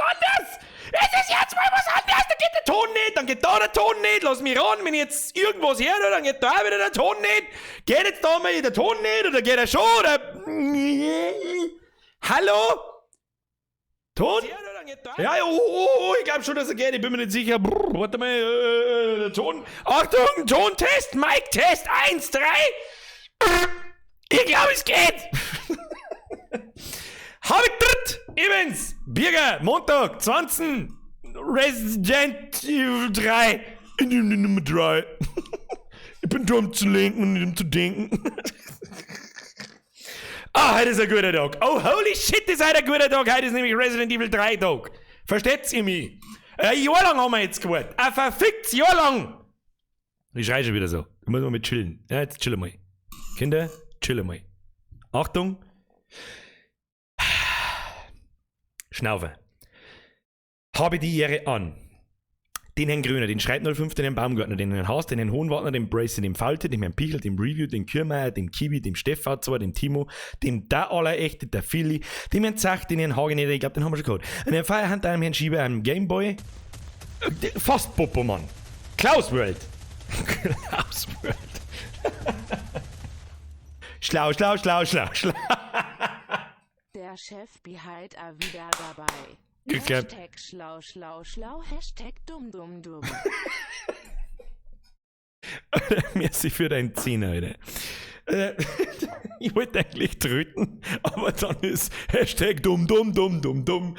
anderes! Es ist jetzt mal was anderes! Da geht der Ton nicht, dann geht da der Ton nicht, lass mich ran, wenn ich jetzt irgendwas höre, dann geht da auch wieder der Ton nicht. Geht jetzt da mal der Ton nicht oder geht er schon oder. Hallo? Ton? Ja, oh, oh, oh, ich glaube schon, dass er geht, ich bin mir nicht sicher. Brr, warte mal, Ton. Achtung, Tontest, Mic-Test, 1, 3. Ich glaube, es geht. Hab ich dritt, Events, Birger, Montag, 20. Resident Evil 3. In die Nummer 3. Ich bin dumm zu lenken und dumm zu denken. Ah, heute ist ein guter Tag. Oh, holy shit, ist heute ein guter Tag. Heute ist nämlich Resident Evil 3 Tag. Versteht's ihr mich? Ein Jahr lang haben wir jetzt gewartet. Ein verficktes Jahr lang. Ich schrei schon wieder so. Da muss man mit chillen. Ja, jetzt chillen mal. Kinder, chillen mal. Achtung. Schnaufe. Habe die Ehre an den Herrn Grüner, den Schreib 05, den Herrn Baumgartner, den Herrn Haas, den Herrn Hohenwartner, den Bracy, den Falte, dem Herrn Pichel, dem Review, den Kürmeier, dem Kiwi, dem Stefan, zwar, dem Timo, dem da Allerechte, der Philly, dem Herrn Zach, den Herrn Hageneder, ich glaube, den haben wir schon gehabt, den Herrn Feierhand, einem Herrn Schieber, einem Gameboy, fast Popomann, Klaus World, Klaus World, schlau, schlau, schlau, schlau, schlau. Der Chef behind a wieder dabei. Geklappt. Hashtag schlau, schlau, schlau, Hashtag dumm, dumm, dumm. Merci für deinen Zehner, Alter. Ich wollte eigentlich tröten, aber dann ist Hashtag dumm, dumm, dumm, dumm, dumm.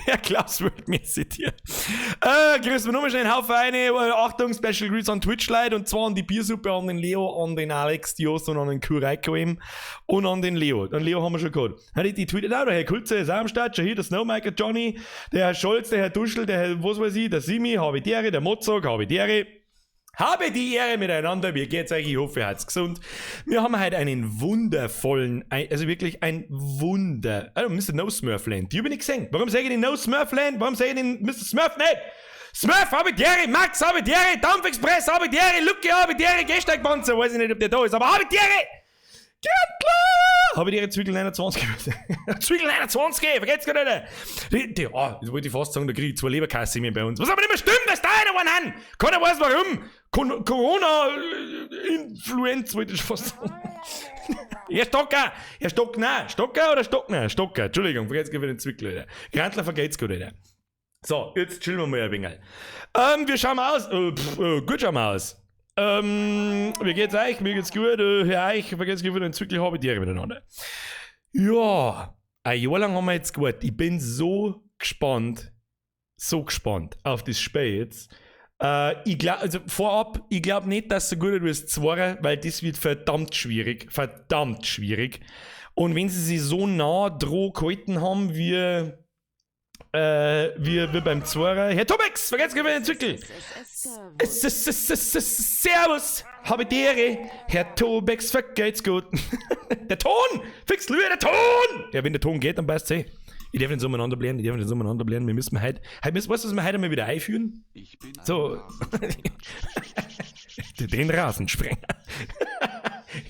Herr Klaus wird mir zitieren. Grüßen wir nochmal schnell einen Haufen rein. Achtung, Special Grüße an Twitch-Leute und zwar an die Biersuppe, an den Leo, an den Alex Dios und an den Kureiko eben und an den Leo. Den Leo haben wir schon gehabt. Hat die tweetet auch, der Herr Kulze ist auch am Start, schon hier, der Snowmaker Johnny, der Herr Scholz, der Herr Duschel, der Herr, was weiß ich, der Simi, habe die Ehre, der Mozog, habe die Ehre. Habe die Ehre miteinander, wie geht's euch? Ich hoffe, ihr seid gesund. Wir haben heute einen wundervollen, also wirklich ein Wunder. Also Mr. No Smurfland, die hab ich nicht gesehen. Warum sage ich den No Smurfland? Warum sage ich den Mr. Smurf nicht? Smurf, habe die Ehre, Max, habe die Ehre, Dampfexpress, habe die Ehre, Lucky, habe die Ehre, Gehsteigpanzer, weiß ich nicht, ob der da ist, aber habe die Ehre! Gärtler! Habe ich die Ehre, Zwickel 29. Zwickel 29, vergesst gar nicht. Jetzt wollte ich fast sagen, da kriege ich 2 Leberkasse bei uns. Was aber nicht mehr stimmt, dass da einer einen haben. Keiner weiß warum. Corona-Influenz wollte ich fast sagen. Herr Stocker! Herr Stockner! Stocker oder Stockner? Stocker, Entschuldigung, vergesst gar nicht den Zwickel, Alter. Grantler vergeht's gut, Alter. So, jetzt chillen wir mal ein wenig. Wir schauen mal aus. Gut schauen wir aus. Wie geht's euch? Mir geht's gut. Herr Eich, vergesst nicht, den Zwickel habe ich die miteinander. Ja, ein Jahr lang haben wir jetzt gewartet. Ich bin so gespannt, so gespannt auf das Spiel jetzt. Ich glaub, also vorab, ich glaub nicht, dass es so gut wird wie das Zweite, weil das wird verdammt schwierig. Verdammt schwierig. Und wenn sie sich so nah dran gehalten haben, wie beim Zweiter. Herr Tobex, vergesst nicht den Zwickel. Servus, habe die Ehre. Herr Tobex, vergeht's gut. Der Ton! Fix Lühe, der Ton! Ja, wenn der Ton geht, dann passt's eh. Ich darf nicht so umeinander blären, ich darf nicht so umeinander blären. Wir müssen heute, heute müssen, weißt du, was wir heute mal wieder einführen? Ich bin So. ein Den Rasensprenger.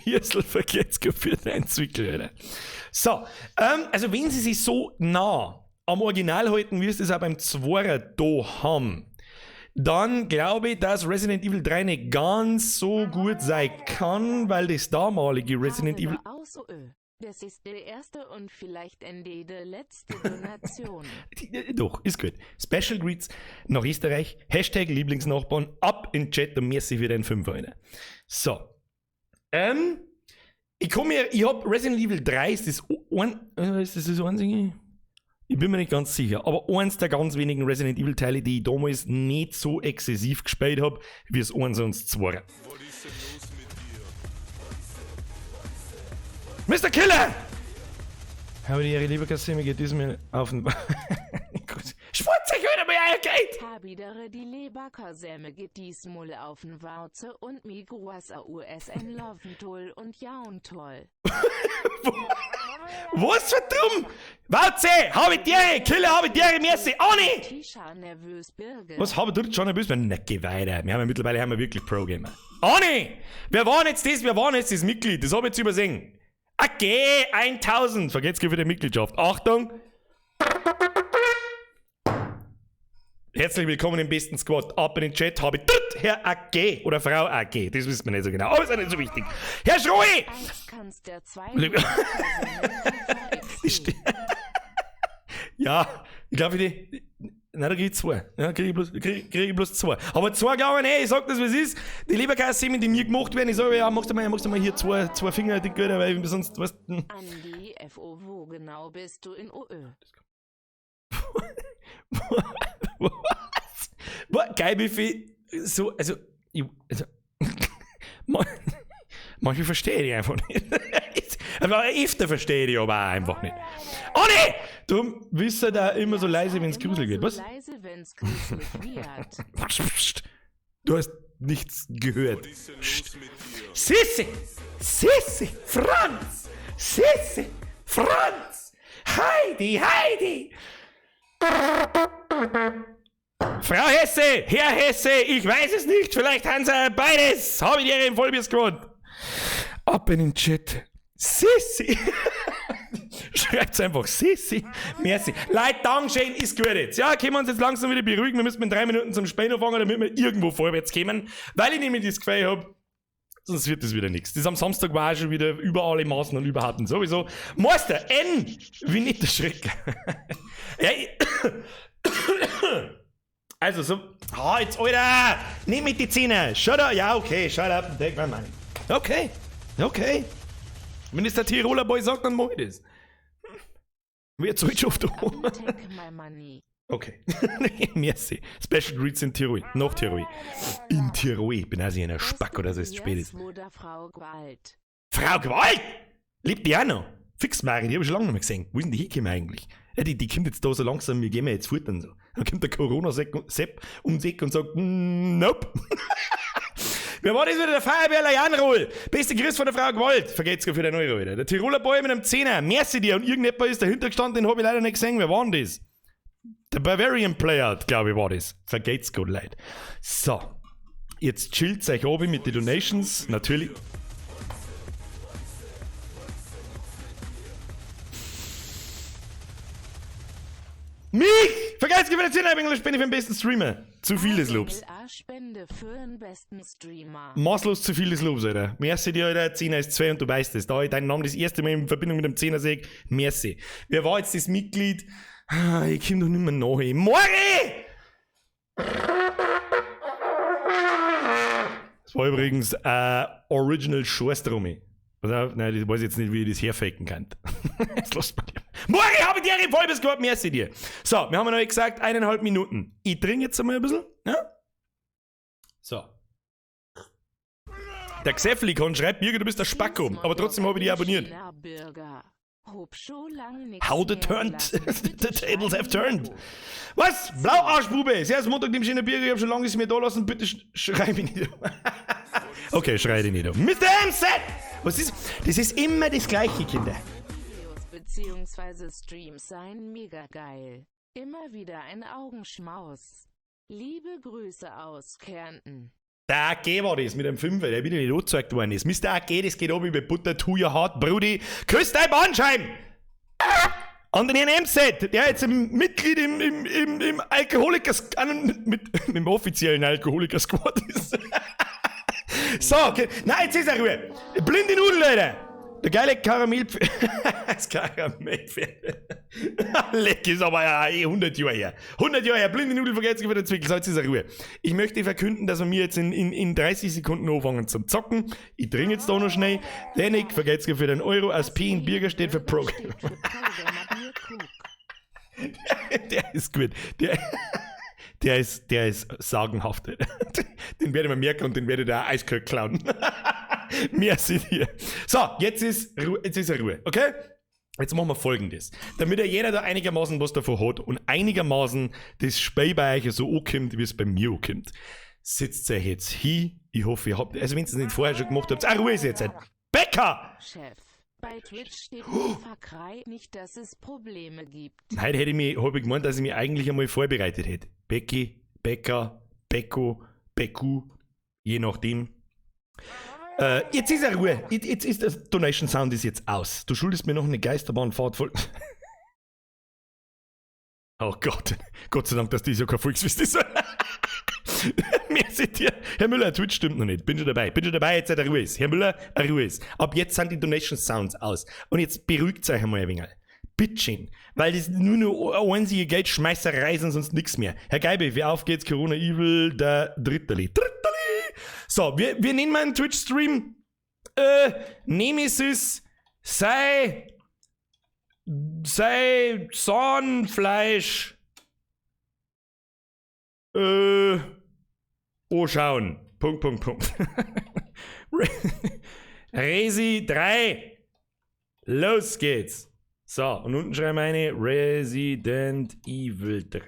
Hirsel vergeht's gut für deinen Zwickel, Alter. So, also wenn sie sich so nah am Original halten, wie sie es auch beim Zweiter da haben, dann glaube ich, dass Resident Evil 3 nicht ganz so gut sein kann, weil das damalige Resident Habe Evil... da auch so, Das ist die erste und vielleicht Ende der letzte Donation. Doch, ist gut. Special Greets nach Österreich. Hashtag Lieblingsnachbarn. Ab in den Chat und merci für den 5er. Alter. So. Ich komme hier, ich hab Resident Evil 3, ist das ein, ist das das einzige? Ich bin mir nicht ganz sicher, aber eins der ganz wenigen Resident Evil Teile, die ich damals nicht so exzessiv gespielt hab, wie es 1 und 2. Was ist denn los mit dir? Mister Killer! Habe die Ehre, lieber Kassimi, geht diesmal auf den Schwarze Köder bei euer Geld! Habidere die Leberkasäme geht diesmal auf den Warze und Migros AUSN Loventoll und Jauntoll. Was für dumm? Warze! Habe die Ehre! Killer, habe die Ehre, merci! Ani! Tisha nervös Birgit. Was habe du schon nervös? Na, geh weiter. Wir haben ja mittlerweile haben wir wirklich Pro-Gamer. Ani! Wer war denn jetzt das? Wer war denn jetzt das Mitglied? Das hab ich jetzt übersehen. Okay, 1000. Vergesst für die Mitgliedschaft. Achtung! Herzlich willkommen im besten Squad. Ab in den Chat habe ich Tritt, Herr AG oder Frau AG. Das wissen wir nicht so genau. Aber ist auch nicht so wichtig. Herr Schroe! Eins kannst der zwei Ja, ich glaube, die. Nein, da krieg ich zwei. Ja, krieg ich bloß, krieg ich bloß zwei. Aber zwei glaube ich nicht. Ich sag das, wie es ist. Die Leberkässemmeln, die mir gemacht werden, ich sage, ja, machst du mal hier zwei Finger, die Götter, weil sonst, weißt du. Andi FO, wo genau bist du in OÖ? Was? Geil, wie viel. So, also. Also manchmal verstehe ich die einfach nicht. Aber öfter verstehe ich die aber auch einfach nicht. Oh nee! Du bist ja da immer so leise, wenn es gruselig wird. Was? Leise, wenn's gruselig wird. Psst. Du hast nichts gehört. Was ist denn los mit dir? Sissi! Sissi! Franz! Sissi! Franz! Heidi! Heidi! Frau Hesse! Herr Hesse! Ich weiß es nicht! Vielleicht haben sie beides! Habe ich dir im Vollbier-Squad! Ab in den Chat! Sissi! Schreibt's einfach Sissi! Merci! Leute, Dankeschön, ist gut jetzt. Ja, können wir uns jetzt langsam wieder beruhigen. Wir müssen in 3 Minuten zum Spielen anfangen, damit wir irgendwo vorwärts kommen. Weil ich nämlich das Gefühl hab, sonst wird das wieder nichts. Das am Samstag war auch schon wieder über alle Maßen und überhaupt und sowieso. Meister N! Wie nicht der Schreck. Ja, also so. Ah, jetzt, Alter! Nimm mit die Zähne! Shut up! Ja, okay, shut up and take my money. Okay, okay. Wenn das der Tiroler Boy sagt, dann mach ich das. Wer zahlt schon auf da? Take my money. Okay. Merci. Special Greets in Tirol. Nach Tirol. In Tirol. Bin also in einer Spack oder so, ist spät ist. Oder Frau Gewalt. Frau Gewalt! Lebt die auch noch? Fix Mari, die hab ich schon lange nicht mehr gesehen. Wo ist denn die hingekommen eigentlich? Ja, die kommt jetzt da so langsam, wir gehen ja jetzt fort und so. Dann kommt der Corona-Sepp ums Eck und sagt, nope. Wer war das wieder? Der Feuerwehrler Janrohl. Beste Grüß von der Frau Gewalt. Vergeht's für den Euro wieder. Der Tiroler Boy mit einem Zehner. Merci dir. Und irgendjemand ist dahinter gestanden, den hab ich leider nicht gesehen. Wer war denn das? Der Bavarian Player, glaube ich, war das. Vergeht's gut, Leute. So. Jetzt chillt's euch oben mit den Donations. Natürlich. Mich! Vergesst für den Zehner, ich bin ich für den besten Streamer. Zu viel des Lobs. Spende für den besten Streamer. Maßlos zu viel des Lobs, Alter. Merci dir, Alter. Zehner ist 2 und du weißt es. Da ich deinen Namen das erste Mal in Verbindung mit dem Zehner sehe, merci. Wer war jetzt das Mitglied? Ich komm doch nicht mehr nach. Mori! Das war übrigens Original Schorstrumi. Pass auf, nein, ich weiß jetzt nicht, wie ich das herfaken kann. Jetzt lass mal dir. Mori, habe ich dir im Vollbiss gehabt, merci dir. So, wir haben ja noch gesagt, 1,5 Minuten. Ich trinke jetzt einmal ein bisschen. Ja? So. Der Xeflikon schreibt, Birger, du bist der Spacko. Aber trotzdem habe ich dich abonniert. How the turned, the tables have turned. Was? Blauarschbube! Servus Montag, dem schönen Birger, ich hab schon lange nichts mehr da lassen, bitte schrei mich nicht an. Okay, schrei dich nicht an. Mr. MZ! Was ist? Das ist immer das Gleiche, Kinder. Videos beziehungsweise Streams seien mega geil. Immer wieder ein Augenschmaus. Liebe Grüße aus Kärnten. Der AG war das mit dem Fünfer, der wieder nicht angezeigt worden ist. Mr. AG, das geht ab über Butter, tu your heart, Brudi. Küss dein Bandscheiben! An den Herrn MZ, der jetzt im Mitglied im Alkoholiker, mit dem offiziellen Alkoholiker-Squad ist. So, okay. Nein, jetzt ist er Ruhe. Blinde Nudel, Leute. Der geile Karamellpferd. Das Karamellpferd. Leck, ist aber ja eh 100 Jahre her. 100 Jahre her. Blinde Nudel vergessen für den Zwickel. So, jetzt ist er Ruhe. Ich möchte verkünden, dass wir mir jetzt in 30 Sekunden anfangen zum Zocken. Ich trinke jetzt da noch schnell. Danik, vergessen für den Euro. Als P in Birger steht für Pro. Der ist gut. Der ist sagenhaft. Den werde ich mir merken und den werde ich da eiskalt klauen. Merci dir. So, jetzt ist Ruhe, okay? Jetzt machen wir Folgendes. Damit ja jeder da einigermaßen was davon hat und einigermaßen das Spiel bei euch so ankommt, wie es bei mir ankommt. Sitzt euch jetzt hin. Ich hoffe, ihr habt, also wenn ihr es nicht vorher schon gemacht habt, Ruhe ist jetzt. Bäcker! Chef, bei Twitch steht Verkrei nicht, dass es Probleme gibt. Heute hätte ich mich, hab ich gemeint, dass ich mich eigentlich einmal vorbereitet hätte. Becky, Bäcker, Becko, Becku, je nachdem. Jetzt ist er Ruhe. Jetzt ist das Donation Sound ist jetzt aus. Du schuldest mir noch eine Geisterbahnfahrt voll. Oh Gott, Gott sei Dank, dass das ja kein Volksfest ist. Merci dir. Herr Müller, Twitch stimmt noch nicht. Bin schon dabei. Bin schon dabei, jetzt seid ihr Ruhe. Herr Müller, Ruhe. Ab jetzt sind die Donation Sounds aus. Und jetzt beruhigt euch einmal ein wenig. Bitteschön. Weil das nur noch einzige Geldschmeißerei sind, sonst nichts mehr. Herr Geibe, wer auf geht's? Corona Evil, der Dritterli. Dritterli! So, wir nehmen mal einen Twitch-Stream. Nemesis sei Zahnfleisch anschauen. Punkt, Punkt, Punkt. Resi 3. Los geht's. So, und unten schreiben wir eine Resident Evil 3.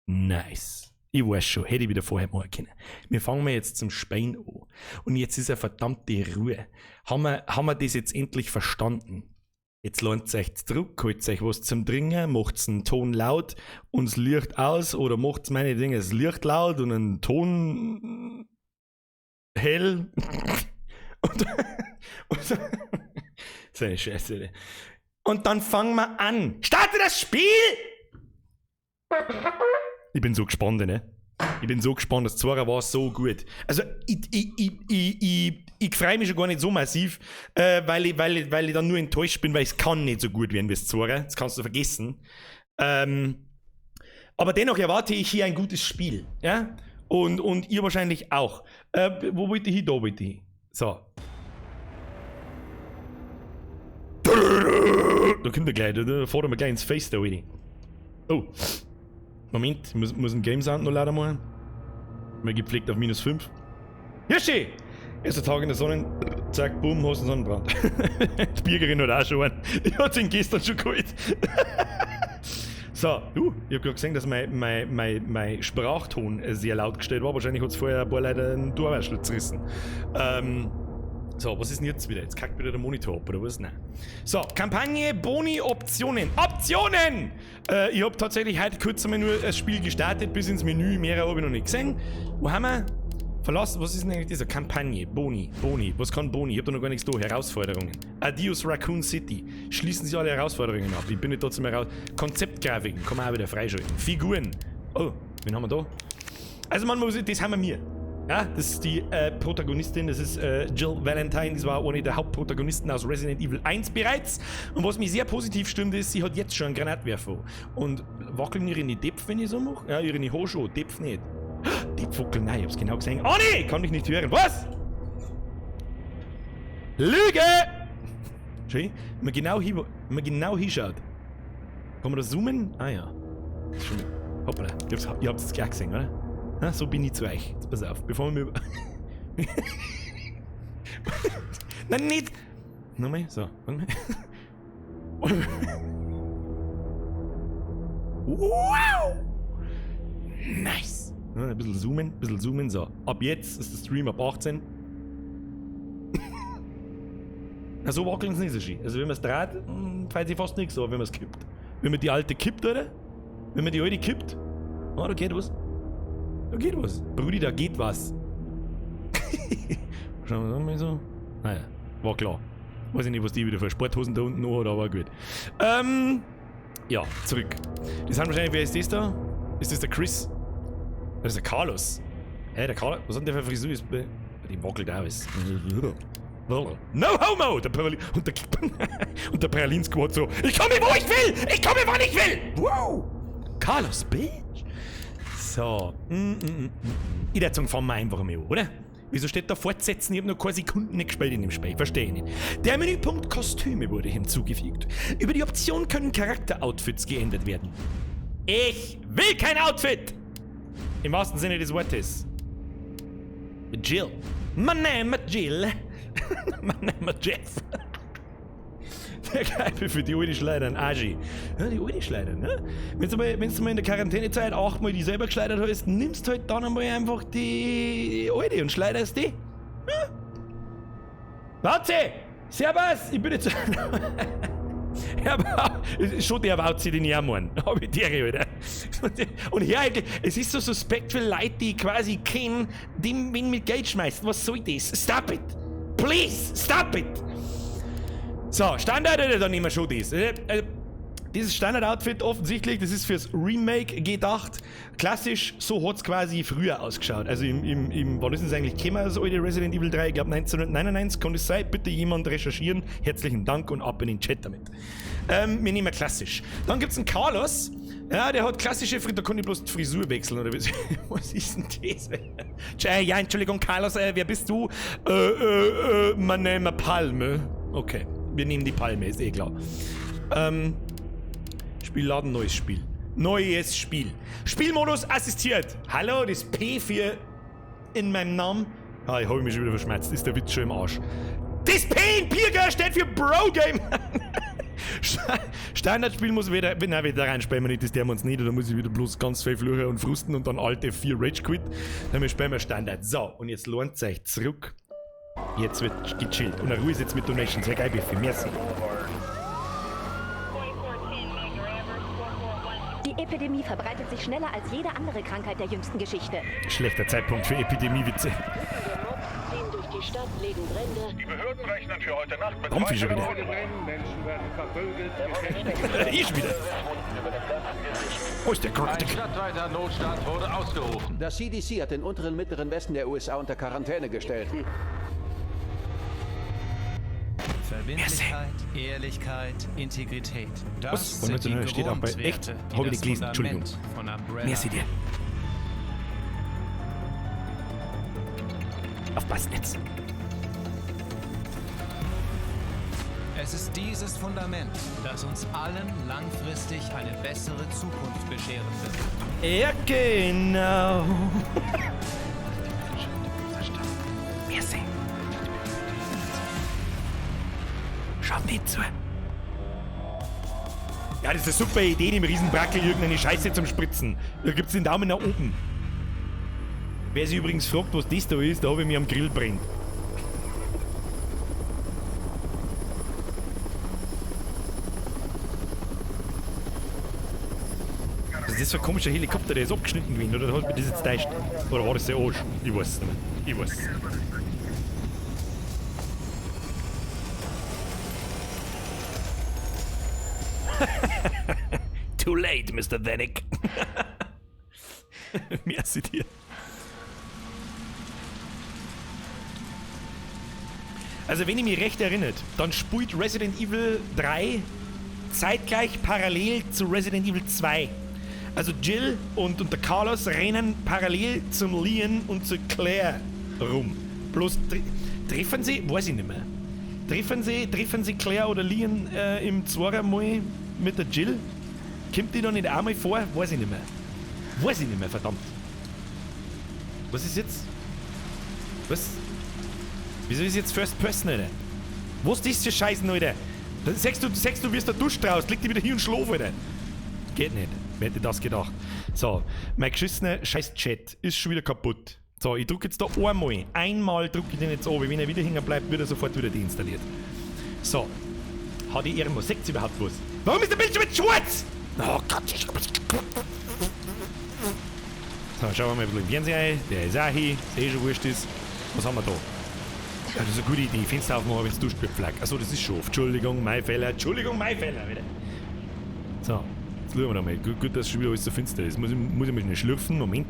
Nice. Ich weiß schon, hätte ich wieder vorher machen können. Wir fangen mal jetzt zum Spein an. Und jetzt ist eine verdammte Ruhe. Haben wir das jetzt endlich verstanden? Jetzt lohnt euch zurück, holt euch was zum Trinken, macht's einen Ton laut und das Licht aus oder macht's meine Dinge das Licht laut und einen Ton hell. Und so eine Scheiße. Und dann fangen wir an. Starte das Spiel! Ich bin so gespannt, ne? Ich bin so gespannt, das Zweier war so gut. Also, ich freue mich schon gar nicht so massiv, weil ich dann nur enttäuscht bin, weil es kann nicht so gut werden wie das Zweier. Das kannst du vergessen. Aber dennoch erwarte ich hier ein gutes Spiel. Ja? Und ihr wahrscheinlich auch. Wo wollt ihr hin? Da wollt ihr hin. So. Da kommt er gleich, da fährt er mir gleich ins Face da rein. Oh. Moment, ich muss einen Game Sound noch lauter machen. Mal gepflegt auf minus 5. Hirschi! Erster Tag in der Sonne, zack, bumm, hast einen Sonnenbrand. Die Birgerin hat auch schon einen. Die hat ihn gestern schon geholt. So, ich hab grad gesehen, dass mein Sprachton sehr laut gestellt war. Wahrscheinlich hat's vorher ein paar Leute einen Torwaschel zerrissen. So, was ist denn jetzt wieder? Jetzt kackt wieder der Monitor ab, oder was? Nein. So, Kampagne, Boni, Optionen. Optionen! Ich hab tatsächlich heute kurz einmal nur das Spiel gestartet, bis ins Menü. Mehr hab ich noch nicht gesehen. Wo haben wir? Verlassen, was ist denn eigentlich dieser? Kampagne, Boni, Boni. Was kann Boni? Ich hab da noch gar nichts da. Herausforderungen. Adios Raccoon City. Schließen Sie alle Herausforderungen ab. Ich bin nicht trotzdem heraus. Konzeptgrafiken kann man auch wieder freischalten. Figuren. Oh, wen haben wir da? Also man muss, das haben wir mir. Ja, das ist die Protagonistin, das ist Jill Valentine, das war eine der Hauptprotagonisten aus Resident Evil 1 bereits. Und was mich sehr positiv stimmt, ist, sie hat jetzt schon einen Granatwerfer. Und wackeln ihre Depf, wenn ich so mache? Ja, ihre Haare schon, Depf nicht. Depf wackeln, nein, ich hab's genau gesehen. Oh nee, kann ich nicht hören. Was? Lüge! Schön, wenn man genau hinschaut. Kann man das zoomen? Ah ja. Das ist schon, hoppala, ihr habt's jetzt gleich gesehen, oder? Na, so bin ich zu euch. Jetzt pass auf, bevor wir über. Nein, nicht! Nochmal, so. Wow! Nice! Ja, ein bisschen zoomen, ein bisschen zoomen, so. Ab jetzt ist der Stream ab 18. Na, so wackeln sie nicht so schön. Also wenn man es dreht, fällt sich fast nichts, aber wenn man es kippt. Wenn man die alte kippt, oder? Wenn man die alte kippt, oh, da geht was. Da geht was. Brudi, da geht was. Schauen wir mal so. Naja, war klar. Weiß ich nicht, was die wieder für Sporthosen da unten noch hat, aber gut. Ja, zurück. Das sind wahrscheinlich, wer ist das da? Ist das der Chris? Das ist der Carlos. Hä, der Carlos? Was hat denn der für Frisur? Die wackelt auch alles. No homo! Der Pralin, und der, und der Pralin Squad so, ich komme, wo ich will! Ich komme, wann ich will! Wow! Carlos, bitch! So. Ich würde sagen, fahren wir einfach mal an, oder? Wieso steht da fortsetzen? Ich hab noch keine Sekunden nicht gespielt in dem Spiel. Verstehe ich nicht. Der Menüpunkt Kostüme wurde hinzugefügt. Über die Option können Charakteroutfits geändert werden. Ich will kein Outfit! Im wahrsten Sinne des Wortes. Jill. My name is Jill. My name is Jeff. Der Geil für die alte Schleudern, Agi. Ja, die alte Schleudern, ne? Wenn du mal in der Quarantänezeit 8-mal die selber geschleudert hast, nimmst halt dann einmal einfach die alte und schleuderst die. Ja? Wauzi! Servus! Ich bin jetzt. Ja, schon der Wauzi, den ich auch meine. Hab ich dir, Alter. Und hier eigentlich, es ist so suspekt für Leute, die ich quasi kenne, die mit Geld schmeißen. Was soll das? Stop it! Please, stop it! So, Standard, oder dann nehmen wir schon das. Dieses Standard-Outfit offensichtlich, das ist fürs Remake gedacht. Klassisch, so hat's quasi früher ausgeschaut. Also wann ist denn das eigentlich gekommen, das alte Resident Evil 3? Ich glaub 1999, kann das sein? Bitte jemand recherchieren. Herzlichen Dank und ab in den Chat damit. Wir nehmen klassisch. Dann gibt's einen Carlos. Ja, der hat klassische Frisur, da kann ich bloß die Frisur wechseln, oder was? Was ist denn das? Tja, ja, Entschuldigung, Carlos, wer bist du? Man nehme Palme. Okay, wir nehmen die Palme, ist eh klar. Spiel laden, neues Spiel. Neues Spiel. Spielmodus assistiert. Hallo, das P für in meinem Namen. Ah, ich hab mich schon wieder verschmerzt. Ist der Witz schon im Arsch. Das P in Pierger steht für Bro Game. Standardspiel muss wieder. Nein, wieder reinspielen wir nicht, das dürfen wir uns nicht. Da muss ich wieder bloß ganz viel fluchen und frusten und dann Alt F4 Rage Quit. Dann spielen wir Standard. So, und jetzt lohnt es euch zurück. Jetzt wird gechillt. Und eine Ruhe ist jetzt mit Donations. Sehr geil, Biffy. Merci. Die Epidemie verbreitet sich schneller als jede andere Krankheit der jüngsten Geschichte. Schlechter Zeitpunkt für Epidemiewitze. Ziehen durch die Stadt, legen Brände. Die Behörden rechnen für heute Nacht mit Kommt schon wieder. Menschen werden verprügelt, gefesselt. Ich wieder. Wo ist der Ein Charakter? stadtweiter Notstand wurde ausgerufen. Das CDC hat den unteren mittleren Westen der USA unter Quarantäne gestellt. Verbindlichkeit, Ehrlichkeit, Integrität. Das Was? sind die steht auch bei. Echt? Grundwerte, die Hab ich das nicht gelesen. Entschuldigung. Fundament von Umbrella Merci dir. Aufpassen jetzt. Es ist dieses Fundament, das uns allen langfristig eine bessere Zukunft bescheren wird. Ja, genau. Merci. Schau nicht zu. Ja, das ist eine super Idee, dem Riesenbrackel irgendeine Scheiße zum Spritzen. Da gibt's den Daumen nach oben. Wer sich übrigens fragt, was das da ist, da habe ich mich am Grill brennt. Was ist das für ein komischer Helikopter, der ist abgeschnitten gewesen, oder hat mich das jetzt täuscht? Oder war das der Arsch? Ich weiß es nicht mehr. Ich weiß es nicht. Too late, Mr. Danik. Merci dir. Also, wenn ich mich recht erinnere, dann spielt Resident Evil 3 zeitgleich parallel zu Resident Evil 2. Also Jill und der Carlos rennen parallel zum Leon und zu Claire rum. Bloß treffen sie, weiß ich nicht mehr. Treffen sie Claire oder Leon im Zwarer mal mit der Jill? Kommt die da nicht einmal vor? Weiß ich nicht mehr. Weiß ich nicht mehr, verdammt. Was ist jetzt? Was? Wieso ist jetzt First Person, Alter? Was ist das für Scheißen, Alter? Da sagst du, wirst da duscht raus, leg dich wieder hin und schlaf, Alter. Geht nicht. Wer hätte das gedacht? So, mein geschissener Scheiß-Chat ist schon wieder kaputt. So, ich drücke jetzt da einmal. Einmal drücke ich den jetzt an. Wenn er wieder hängen bleibt, wird er sofort wieder deinstalliert. So. Hat die irgendwo? Seht ihr überhaupt was? Warum ist der Bildschirm jetzt schwarz? Oh Gott. So, schauen wir mal ein bisschen im Fernseher ein. Der ist auch hier. Ist eh schon wurscht ist. Was haben wir da? Ja, das ist eine gute Idee. Fenster aufmachen, wenn es duscht wird, Flag. Achso, das ist schon. Entschuldigung, mein Fehler. Entschuldigung, mein Fehler. Wieder. So, jetzt schauen wir noch mal. Gut, gut, dass schon wieder alles so finster ist. Muss ich mal schnell schlürfen. Moment.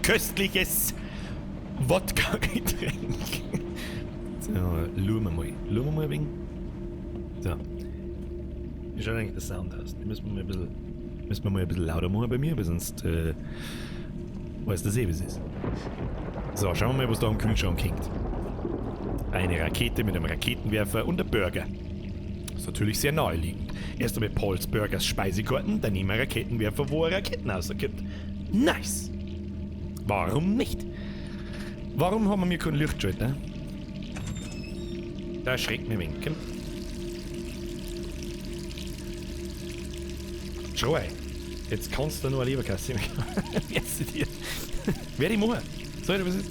Köstliches Wodka-Getränk. So, schauen wir mal. Schauen wir mal ein wenig. So. Wie schaut eigentlich der Sound aus? Den müssen wir mal ein bisschen, müssen wir mal ein bisschen lauter machen bei mir, weil sonst weiß das eh, wie es ist. So, schauen wir mal, was da am Kühlschrank hängt. Eine Rakete mit einem Raketenwerfer und ein Burger. Das ist natürlich sehr naheliegend. Erst einmal Pauls Burgers Speisekarten, dann nehmen wir einen Raketenwerfer, wo er Raketen rausgibt. Nice! Warum nicht? Warum haben wir mir keinen Lichtschalter? Da schreckt mir ein wenig. Komm. Schrei. Jetzt kannst du nur eine Leberkasse machen. Dir. Werde ich machen. Soll ich, was ist?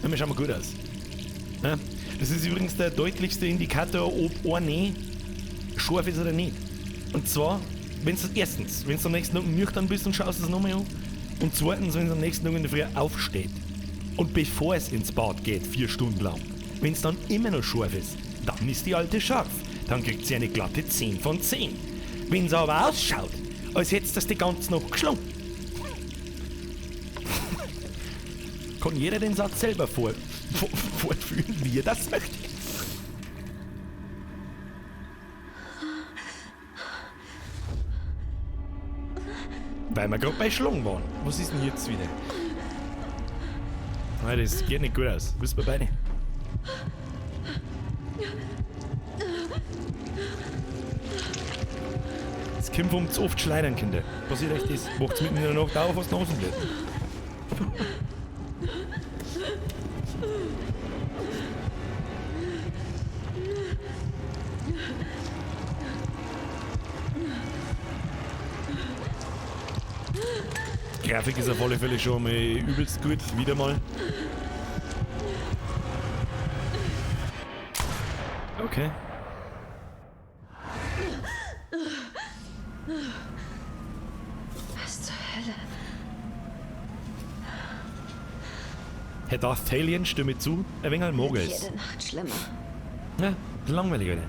Ja, wir schauen mal gut aus. Ja, das ist übrigens der deutlichste Indikator, ob eine scharf ist oder nicht. Und zwar, wenn's erstens, wenn du am nächsten Tag nüchtern bist und schaust es nochmal an. Und zweitens, wenn es am nächsten Tag in der Früh aufsteht. Und bevor es ins Bad geht, 4 Stunden lang. Wenn es dann immer noch scharf ist, Dann ist die Alte scharf. Dann kriegt sie eine glatte 10 von 10. Wenn's aber ausschaut, als hätt's das die ganze Nacht geschlungen. Kann jeder den Satz selber fortführen, wie er das möchte. Weil wir gerade bei Schlong waren. Was ist denn jetzt wieder? Nein, das geht nicht gut aus. Wissen wir beide. Das kommt vom zu oft schleudern, Kinder. Passiert euch das? Macht's mitten in der Nacht auf, was Nasen wird. Grafik ist auf alle Fälle schon mal übelst gut, wieder mal. Okay. Was zur Hölle? Herr Darth Talion, stimme zu, ein wenig mag es. Jede Nacht schlimmer. Ja, langweilig, Alter.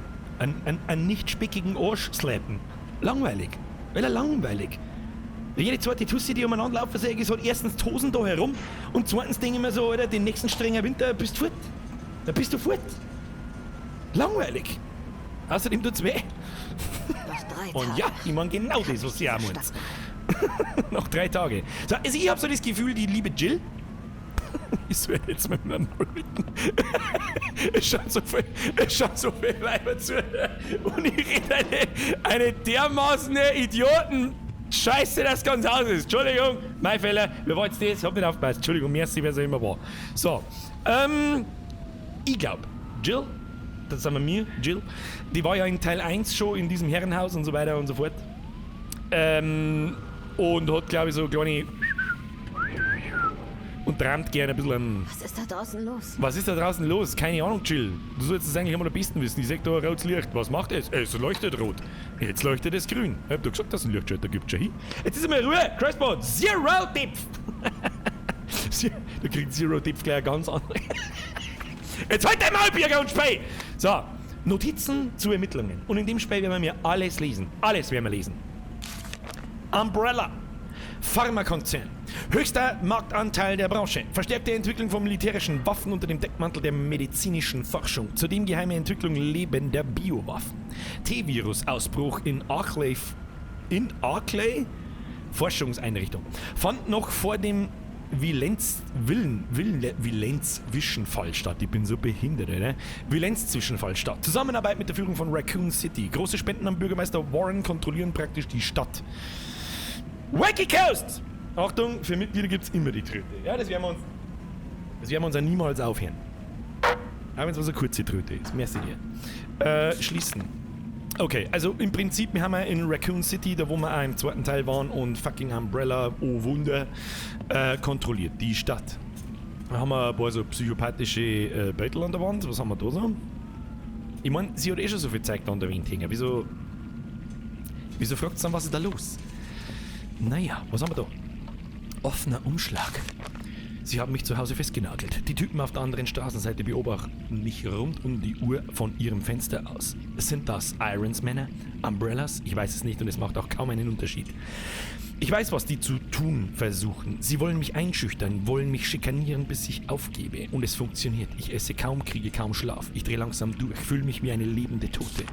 Ein nicht spickigen Arsch slappen. Langweilig. Weil er langweilig. Jede zweite Tussi, die umeinander laufen, sehe ich, ist halt erstens die Hosen da herum und zweitens denke ich mir so, Alter, den nächsten strengen Winter bist du fort. Da bist du fort. Langweilig. Außerdem tut's weh. Noch 3 Tage. Und ja, ich mein genau das, was sie auch meint. Noch 3 Tage. So, also ich hab so das Gefühl, die liebe Jill, ich soll jetzt mit meinem Maul reden. Es schaut so viel, es schaut so viel Weiber zu. Und ich rede eine dermaßen Idioten. Scheiße, das ganz aus ist. Entschuldigung, mein Fehler. Wer war jetzt das? Hab nicht aufgepasst. Entschuldigung, merci, wer es auch immer war. So, ich glaub, Jill, das sind wir mir, Jill, die war ja in Teil 1 schon in diesem Herrenhaus und so weiter und so fort. Und hat, glaub ich, so kleine... Und trammt gerne ein bisschen am... Was ist da draußen los? Was ist da draußen los? Keine Ahnung, Jill. Du solltest es eigentlich einmal am besten wissen. Ich seh da ein rotes Licht. Was macht es? Es leuchtet rot. Jetzt leuchtet es grün. Ich hab doch gesagt, dass es ein Lichtschalter gibt. Schau hin. Jetzt ist einmal Ruhe. Crossbow. Zero Depth. Da kriegt Zero Depth gleich eine ganz andere. Jetzt halt dein Maul, Birger und Spey! So. Notizen zu Ermittlungen. Und in dem Spiel werden wir alles lesen. Alles werden wir lesen. Umbrella. Pharmakonzern. Höchster Marktanteil der Branche. Verstärkte Entwicklung von militärischen Waffen unter dem Deckmantel der medizinischen Forschung. Zudem geheime Entwicklung lebender Biowaffen. T-Virus-Ausbruch in Arklay. In Arklay? Forschungseinrichtung. Fand noch vor dem Vilenz-Zwischenfall statt. Ich bin so behindert, oder? Vilenz-Zwischenfall statt. Zusammenarbeit mit der Führung von Raccoon City. Große Spenden am Bürgermeister Warren kontrollieren praktisch die Stadt. Wacky Coast! Achtung, für Mitglieder gibt's immer die Tröte. Ja, das werden wir uns auch niemals aufhören. Auch wenn's was eine kurze Tröte ist. Merci dir. Schließen. Okay, also im Prinzip, wir haben ja in Raccoon City, da wo wir auch im zweiten Teil waren und fucking Umbrella, oh Wunder, kontrolliert die Stadt. Da haben wir ein paar so psychopathische Beutel an der Wand. Was haben wir da so? Ich mein, sie hat eh schon so viel Zeug da an der Wand hängen. Wieso fragt sie dann, was ist da los? Naja, was haben wir da? Offener Umschlag. Sie haben mich zu Hause festgenagelt. Die Typen auf der anderen Straßenseite beobachten mich rund um die Uhr von ihrem Fenster aus. Sind das Irons Männer? Umbrellas? Ich weiß es nicht und es macht auch kaum einen Unterschied. Ich weiß, was die zu tun versuchen. Sie wollen mich einschüchtern, wollen mich schikanieren, bis ich aufgebe. Und es funktioniert. Ich esse kaum, kriege kaum Schlaf. Ich drehe langsam durch, fühle mich wie eine lebende Tote.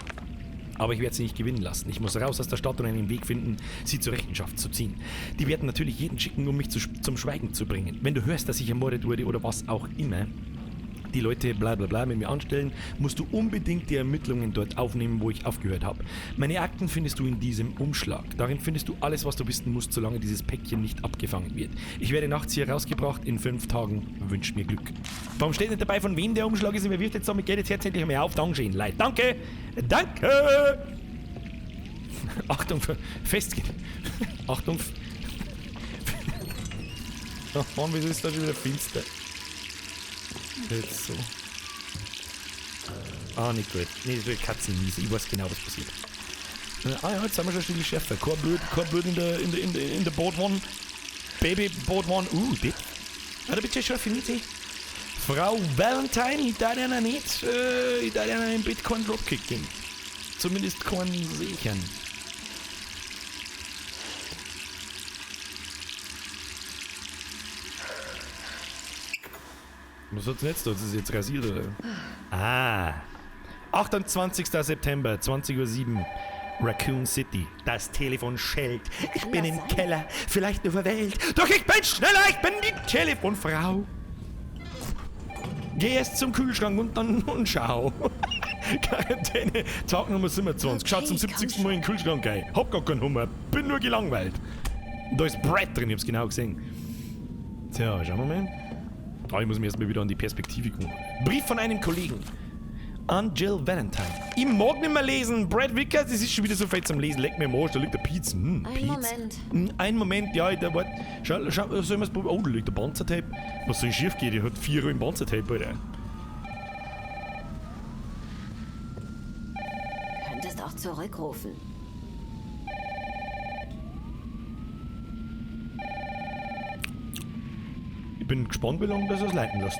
Aber ich werde sie nicht gewinnen lassen. Ich muss raus aus der Stadt und einen Weg finden, sie zur Rechenschaft zu ziehen. Die werden natürlich jeden schicken, um mich zum Schweigen zu bringen. Wenn du hörst, dass ich ermordet wurde oder was auch immer, die Leute bla bla bla mit mir anstellen, musst du unbedingt die Ermittlungen dort aufnehmen, wo ich aufgehört habe. Meine Akten findest du in diesem Umschlag. Darin findest du alles, was du wissen musst, solange dieses Päckchen nicht abgefangen wird. Ich werde nachts hier rausgebracht, in 5 Tagen. Wünsch mir Glück. Warum steht nicht dabei, von wem der Umschlag ist und wer wirft jetzt damit Geld? Jetzt hört endlich mal auf. Dankeschön, Leute. Danke! Danke! Achtung, festgehen. Achtung. Oh Mann, wieso ist da schon wieder finster? Jetzt so. Ah, nicht gut. Nee, das wird Katzenmiese. Ich weiß genau, was passiert. Ah ja, jetzt sind wir schon ein Stück schärfer. Kein Blut in der Boot One. Baby Boot One. Das. Ah, da bist du schon scharfe Miete. Frau Valentine, ich darf ja nicht, ich darf ja im Bett keinen Dropkick geben. Zumindest keinen sichern. Was hat's denn jetzt da? Das ist jetzt rasiert, oder? Ah. 28. September, 20:07 Uhr. Raccoon City. Das Telefon schellt. Ich bin im Keller, vielleicht nur verwählt. Doch ich bin schneller, ich bin die Telefonfrau. Geh erst zum Kühlschrank und dann und schau. Quarantäne, Tag Nummer 27. Schaut zum 70. Mal in den Kühlschrank rein. Hab gar keinen Hunger, bin nur gelangweilt. Und da ist Brett drin, ich hab's genau gesehen. Tja, schauen wir mal. Oh, ich muss mir erstmal wieder an die Perspektive gucken. Brief von einem Kollegen. An Jill Valentine. Ich mag nicht mehr lesen. Brad Vickers, das ist schon wieder so viel zum Lesen. Leck mir am Arsch, da liegt der Piz. Ein Piz. Moment. Ein Moment, ja, da wart. Schau, schau, sollen wir's probieren? Oh, da liegt der Panzertape. Was soll schief gehen? Die hat 4 Rollen Panzertape, Alter. Könntest auch zurückrufen. Ich bin gespannt, wie lange das leiten lässt.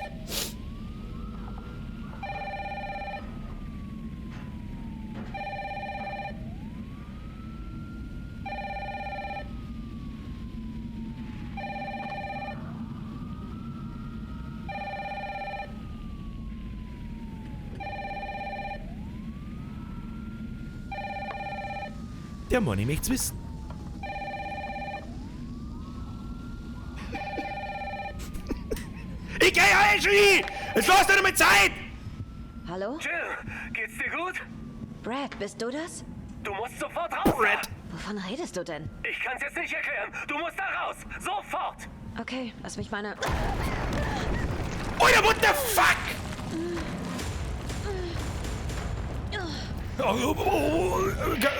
Der Mann, ich möcht's wissen. Ich geh ja schon hin! Jetzt lass dir mal Zeit! Hallo? Jill, geht's dir gut? Brad, bist du das? Du musst sofort raus! Brad! Wovon redest du denn? Ich kann's jetzt nicht erklären. Du musst da raus! Sofort! Okay, lass mich meine... Alter, what the fuck? Alter!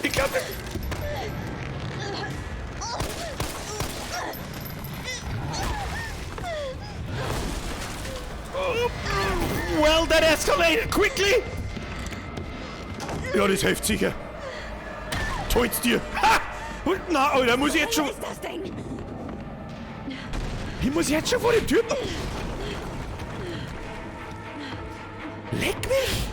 Ich glaube... Well, that escalated quickly! Ja, das hilft sicher. Toll's dir! Ha! Und na, Alter, muss ich jetzt schon... Was ist das Ding? Ich muss jetzt schon vor die Tür... Leck mich!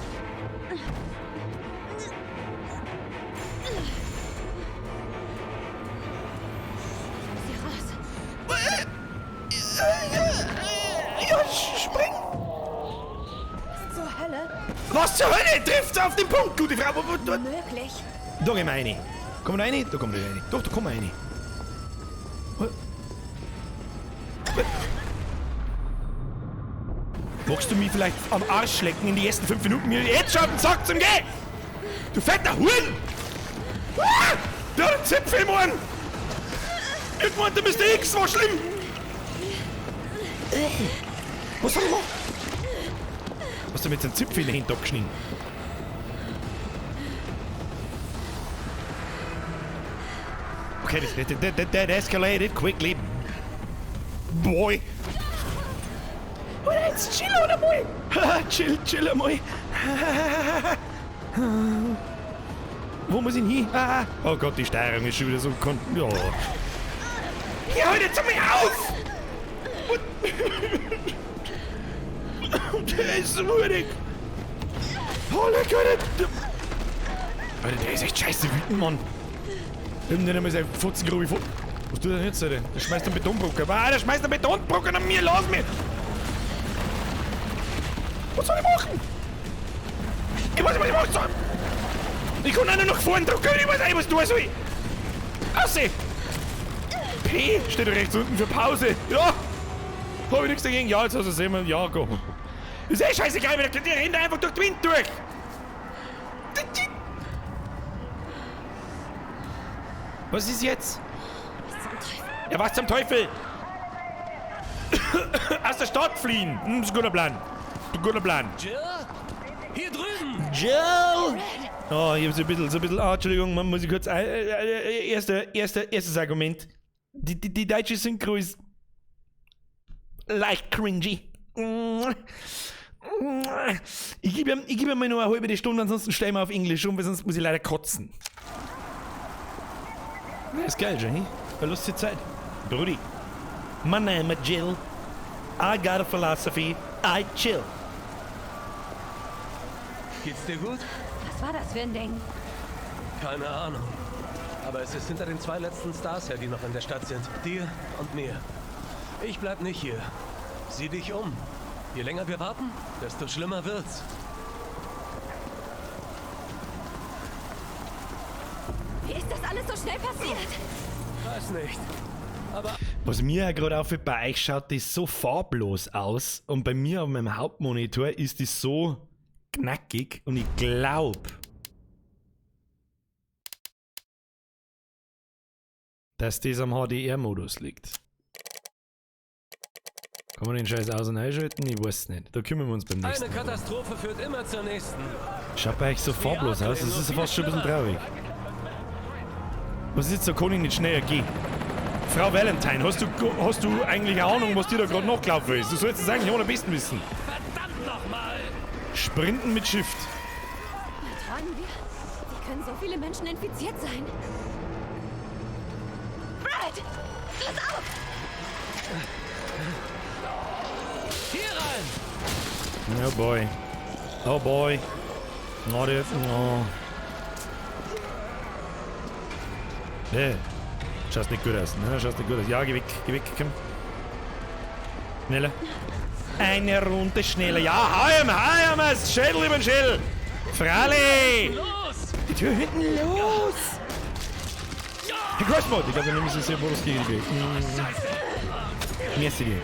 Ja, spring! Was zur Hölle? Was zur Hölle? Trifft's auf den Punkt, gute Frau! Möglich. Da gehen wir rein. Kommen wir rein? Da kommen wir rein. Doch, da kommen wir rein. Magst du mich vielleicht am Arsch lecken in die ersten 5 Minuten? Mir jetzt schon auf den Sack zum Gehen! Du fetter Huren! Ah! Der hat einen Zipfel im Ohren! Irgendwann der Mr. X war schlimm! Was soll ich machen? Hast du mit dem Zipfel in die Hände abgeschnitten? Okay, that escalated quickly. Boy! Oder jetzt chill oder mal! Chill, chill einmal! Wo muss ich denn hin? Ah, oh Gott, die Steuerung ist schon wieder so... Ja. Ja, halt jetzt einmal auf! Der ist so wurig! Oh, leck, Alter! Alter, der ist echt scheiße wütend, Mann! Nimm den einmal seine Fotzengrube. Was tut er denn jetzt, Alter? Der schmeißt einen Betonbrocken. Ah, der schmeißt einen Betonbrocken an mir, lass mich! Was soll ich machen? Ich weiß nicht, was ich machen soll! Ich kann auch nur nach vorne drücken, ich weiß nicht, was tun soll! Ausseh! P steht rechts unten für Pause. Ja! Hab ich nichts dagegen. Ja, jetzt hast du es immer. Ja, go. Ist eh scheißegal, weil der rennt einfach durch den Wind durch! Was ist jetzt? Was zum Teufel? Ja, was zum Teufel? Aus der Stadt fliehen! Das ist ein guter Plan. Ein guter Plan. Jill? Hier drüben! Jill! Oh, ich hab so ein bisschen, ah, Entschuldigung, man muss ich kurz, erstes Argument. Die deutsche Synchro ist leicht cringy. Ich gebe ihm mal nur eine halbe Stunde, ansonsten stellen wir auf Englisch um, weil sonst muss ich leider kotzen. Ja, ist geil, Jenny. War lustige Zeit. Brudi. My name is Jill. I got a philosophy. I chill. Geht's dir gut? Was war das für ein Ding? Keine Ahnung. Aber es ist hinter den zwei letzten Stars her, die noch in der Stadt sind. Dir und mir. Ich bleib nicht hier. Sieh dich um. Je länger wir warten, desto schlimmer wird's. Wie ist das alles so schnell passiert? Weiß nicht. Aber Was mir ja gerade auffällt, bei euch schaut das so farblos aus und bei mir auf meinem Hauptmonitor ist das so knackig und ich glaube, dass das am HDR-Modus liegt. Kann man den Scheiß aus- und einschalten? Ich weiß nicht. Da kümmern wir uns beim nächsten eine Mal. Katastrophe führt immer zur nächsten. Schaut bei euch so farblos aus, das ist fast schon ein bisschen traurig. Was ist jetzt, da kann ich nicht schneller gehen. Frau Valentine, hast du eigentlich eine Ahnung, was dir da gerade nachgelaufen ist? Du solltest es eigentlich am besten wissen. Verdammt nochmal! Sprinten mit Shift. Träumen wir? Wie können so viele Menschen infiziert sein? Brad! Pass auf! Hier rein! Oh boy. Oh boy. Oh, der, oh. Nee. Schaut nicht gut aus. Ne? Schaut nicht gut aus. Ja, geh weg, komm. Schneller. Eine Runde schneller. Ja, hau ihm, Schädel über den Schädel. Fralli! Los! Die Tür hinten, los! Hey, Crash Mode! Ich glaube, wir müssen sehr Modus gegen die. Merci dir.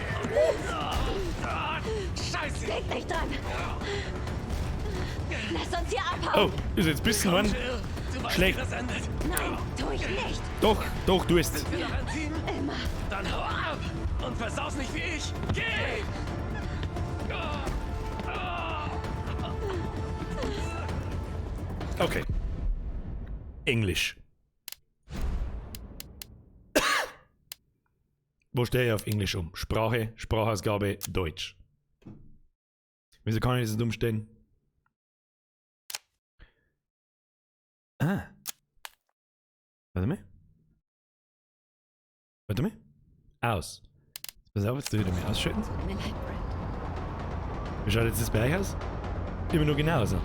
Scheiße! Denk nicht dran! Lass uns hier abhauen! Oh, ist jetzt bissen worden? Schlecht. Nein, tu ich nicht! Doch, doch, du ist. Sind wir noch ein Team? Immer! Dann hau ab! Und versaus nicht wie ich! Geh! Okay. Englisch. Wo stehe ich auf Englisch um? Sprache, Sprachausgabe, Deutsch. Wieso kann ich das nicht umstellen? Ah. Warte mal. Warte mal. Aus. Pass auf, jetzt tue ich wieder mal ausschalten. Tut mir leid, Brad. Wie schaut jetzt das bei euch aus? Immer nur genauso.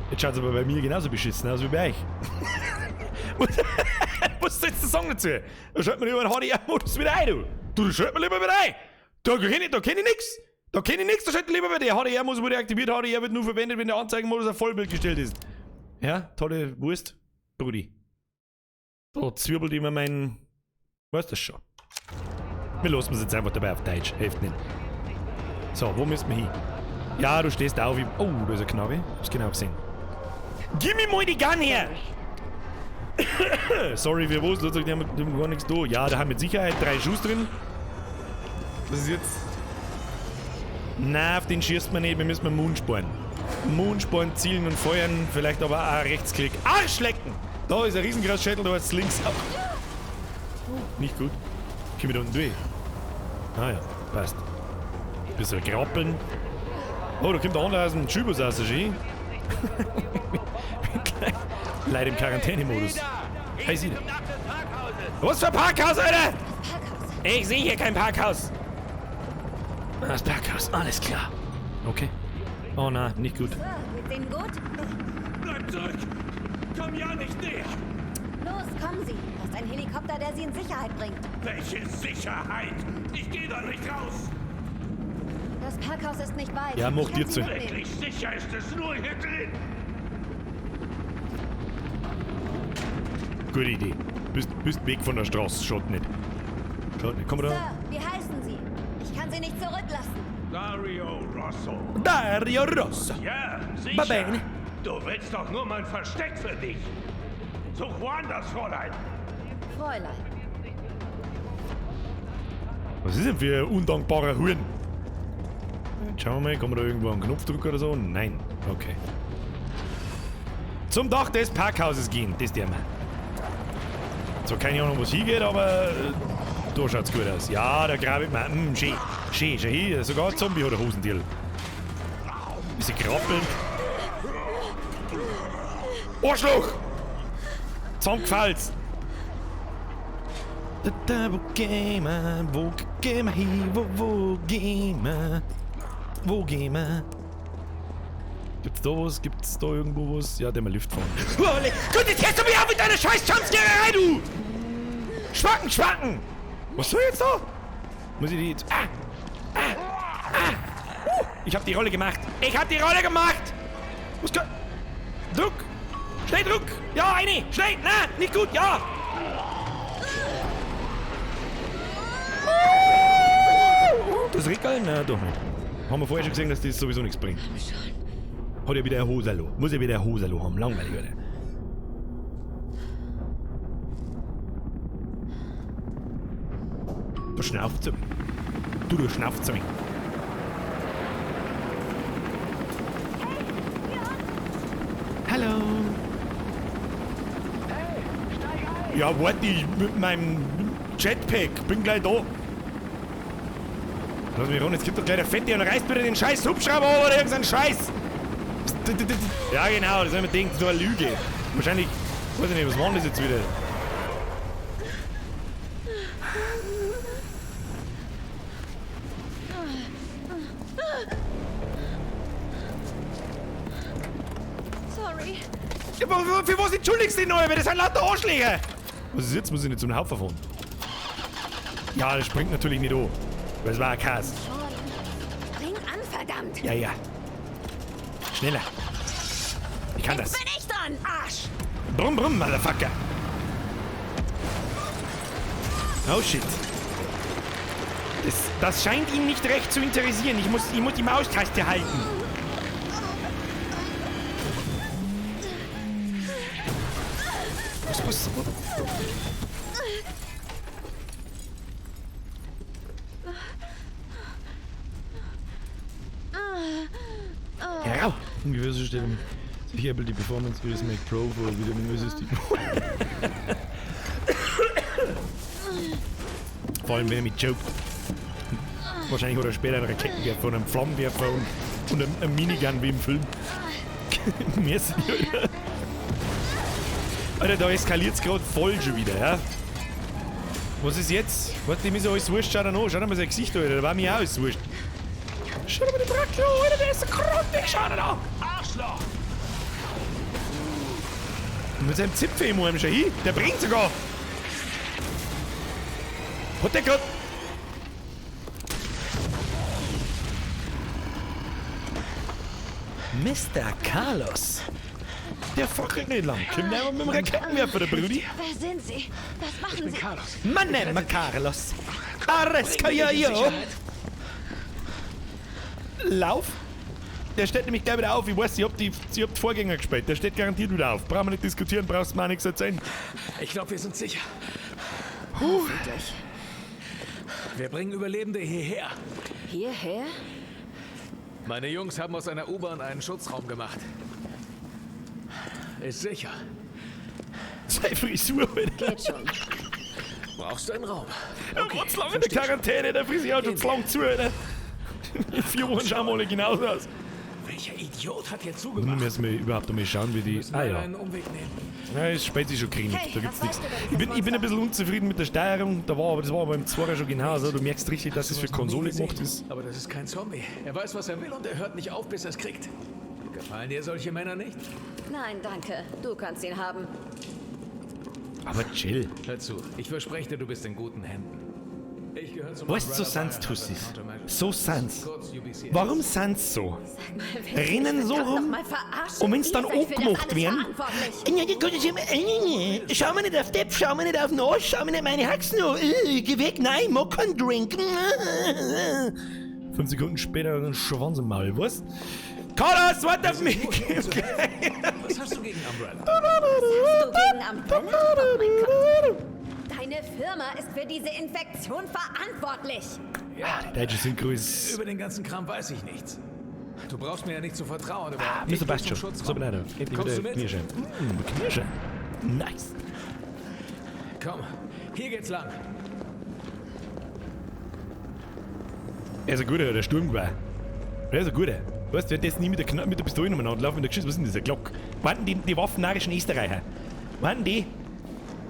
Jetzt schaut es aber bei mir genauso beschissen aus wie bei euch. Was sollst du sagen dazu? Da schaltet man lieber den HDR-Modus wieder ein, du. Du, schalt mir lieber wieder ein. Da kenn ich nix. Da kenn ich nix, da schalt lieber bei der HDR-Modus wurde aktiviert. HDR wird nur verwendet, wenn der Anzeigenmodus auf Vollbild gestellt ist. Ja, tolle Wurst. Brudi. Da zwirbelt immer mein... Weißt das schon. Wir lassen es jetzt einfach dabei auf Deutsch. Hilft nicht. So, wo müssen wir hin? Ja, du stehst auf. Oh, da ist ein Knabe. Hab's genau gesehen. Gib mir mal die Gun her! Sorry, wir wussten, die haben gar nichts da. Ja, da haben mit Sicherheit 3 Schuss drin. Was ist jetzt? Na, auf den schießt man nicht. Wir müssen Moonsporn. Moonsporn zielen und feuern. Vielleicht aber auch Rechtsklick. Arschlecken! Da ist ein riesengroßer Schädel, da ist links auch. Nicht gut. Komm ich da unten durch? Ah ja, passt. Bisschen krabbeln. Oh, da kommt der andere aus dem Schübus raus, schön. Leider im Quarantänemodus. Hey, sieh. Was für ein Parkhaus, Alter? Ich sehe hier kein Parkhaus. Das Parkhaus, alles klar. Okay. Oh na, nicht gut. So, geht's Ihnen gut? Bleib zurück! Komm ja nicht näher! Los, kommen Sie. Das ist ein Helikopter, der Sie in Sicherheit bringt. Welche Sicherheit? Ich gehe da nicht raus! Das Parkhaus ist nicht weit. Ja, mach dir zu. Wirklich sicher ist es nur hier drin! Gute Idee. Bist weg von der Straße. Schaut nicht. Schaut nicht. Komm da. Sir, wie heißen Sie? Ich kann Sie nicht zurücklassen. Dario Rosso. Dario Rosso. Ja, sicher. Va bene. Du willst doch nur mein Versteck für dich. Such woanders, Fräulein. Fräulein. Was ist denn für ein undankbarer Huren? Schauen wir mal, kann man da irgendwo einen Knopf drücken oder so? Nein. Okay. Zum Dach des Parkhauses gehen, das der mal. Zwar keine Ahnung, wo es hingeht, aber da schaut's gut aus. Ja, da grabe ich mal. Schön. Schön, schön hier. Sogar ein Zombie hat ein Hosentier. Sie krabbeln. Arschloch! Zusammengefalzt! Wo gehen wir? Wo gehen wir hin? Wo gehen wir? Wo gehen wir? Gibt's da was? Gibt's da irgendwo was? Ja, der mal Lift fahren. Gut, jetzt hörst du mich auf mit deiner scheiß Jumpscare-Erei, du! Schwacken, schwacken! Was soll jetzt da? Muss ich die jetzt... Ah! Ah! Ah! Ich hab die Rolle gemacht! Ich hab die Rolle gemacht! Was kann... Druck! Schnell, Druck! Ja, eine! Schnell! Na, nicht gut! Ja! Das Regal? Na, doch nicht. Haben wir vorher schon gesehen, dass das sowieso nichts bringt. Hat ja wieder ein Hosalo. Muss ja wieder ein Hosalo haben. Langweilig, oder? Du schnauft zu mir. Du schnauft zu mir. Hallo. Ja, warte, ich mit meinem Jetpack. Bin gleich da. Lass mich runter, jetzt gibt doch gleich der Fette und reißt wieder den scheiß Hubschrauber oder irgendeinen Scheiß. Ja, genau, das ist immer denkt, so eine Lüge. Wahrscheinlich, weiß ich nicht, was war denn das jetzt wieder? Sorry. Ja, für was entschuldigst du dich noch? Das sind lauter Arschlöcher. Was ist jetzt? Muss ich nicht zum Haufen fahren? Ja, das springt natürlich nicht an. Weil es war ein Chaos. Spring an, verdammt! Ja, ja. Schneller. Ich kann das. Jetzt bin ich dran, Arsch! Brumm, brumm, Motherfucker. Oh shit. Das scheint ihn nicht recht zu interessieren. Ich muss die Maustaste halten. Was passiert? Ja, ungefähr so stellen sich Apple die Performance für das Mac Pro vor, wie der Menüsystem. Vor allem, wenn er mit joke. Wahrscheinlich hat er später einen Raketenwerfer und einen Flammenwerfer und einen Minigun wie im Film. Merci, Alter. Alter, da eskaliert's gerade voll schon wieder, ja? Was ist jetzt? Warte, dem ist ja alles wurscht. Schau dir an, schau dir mal sein Gesicht, Alter. Da war mir auch alles wurscht. Schau dir mal den Bracklo, Alter, der ist so grottig, schau dir an! Arschloch! Und mit seinem Zipfel im Arm schon hin, der bringt sogar! Hat der grad... Mr. Carlos! Der fackelt nicht lang. Kommt einfach mit dem Raketenwerfer, der Brudi. Wer sind Sie? Was machen Sie? Carlos. Mein Name Carlos. Ares Cayo. Lauf. Der steht nämlich gleich wieder auf. Ich weiß, ich hab die Vorgänger gespielt. Der steht garantiert wieder auf. Brauchen wir nicht diskutieren, brauchst du mir auch nichts erzählen. Ich glaube, wir sind sicher. Hoffentlich. Wir bringen Überlebende hierher. Hierher? Meine Jungs haben aus einer U-Bahn einen Schutzraum gemacht. Ist sicher. Seine Frisur, Alter. Geht schon. Brauchst du einen Raum? Okay, ja, lange in der Quarantäne, der Friseur hat schon zu lang zu, Alter. In 4 Wochen schauen wir alle genauso aus. Welcher Idiot hat hier zugemacht? Nun müssen wir überhaupt einmal schauen, wie die... Ah ja. Einen Umweg nehmen. Ja, es spät sich schon kriegen. Hey, da gibt's was nichts. weißt du Ich bin ein bisschen unzufrieden mit der Steuerung. Das war aber im Zweier schon genauso. Du merkst richtig, dass es für Konsole gemacht ist. Aber das ist kein Zombie. Er weiß, was er will und er hört nicht auf, bis er es kriegt. Gefallen dir solche Männer nicht? Nein, danke. Du kannst ihn haben. Aber chill. Hör zu, ich verspreche dir, du bist in guten Händen. Ich gehöre zum Weißt du, so sind's Tussis. So sind's. Warum sind's so? Rennen so rum und wenn's dann angemacht werden. Schau mir nicht auf Depp, schau mir nicht auf den Arsch, schau mir nicht meine Haxen an. Geh weg, nein, mag keinen Drink. 5 Sekunden später ein Schwanz im Maul, was? Carlos, warte auf mich! Was hast du gegen Umbrella? Was hast du gegen Umbrella? Oh mein Gott. Deine Firma ist für diese Infektion verantwortlich. Ja, die deutsche Synchro ist... Über den ganzen Kram weiß ich nichts. Du brauchst mir ja nicht zu vertrauen, aber... Ah, Mr. passt schon. So, leider. Kommst du mit? Knirsche. Knirsche. Nice. Komm, hier geht's lang. Er ist ein guter, der Sturmgewehr. Er ist ein guter. Weißt du, währenddessen nie mit der Pistole umeinander laufen, mit der Geschichte, was ist denn das? Eine Glock? Warten die waffennarischen Österreicher? Warten die?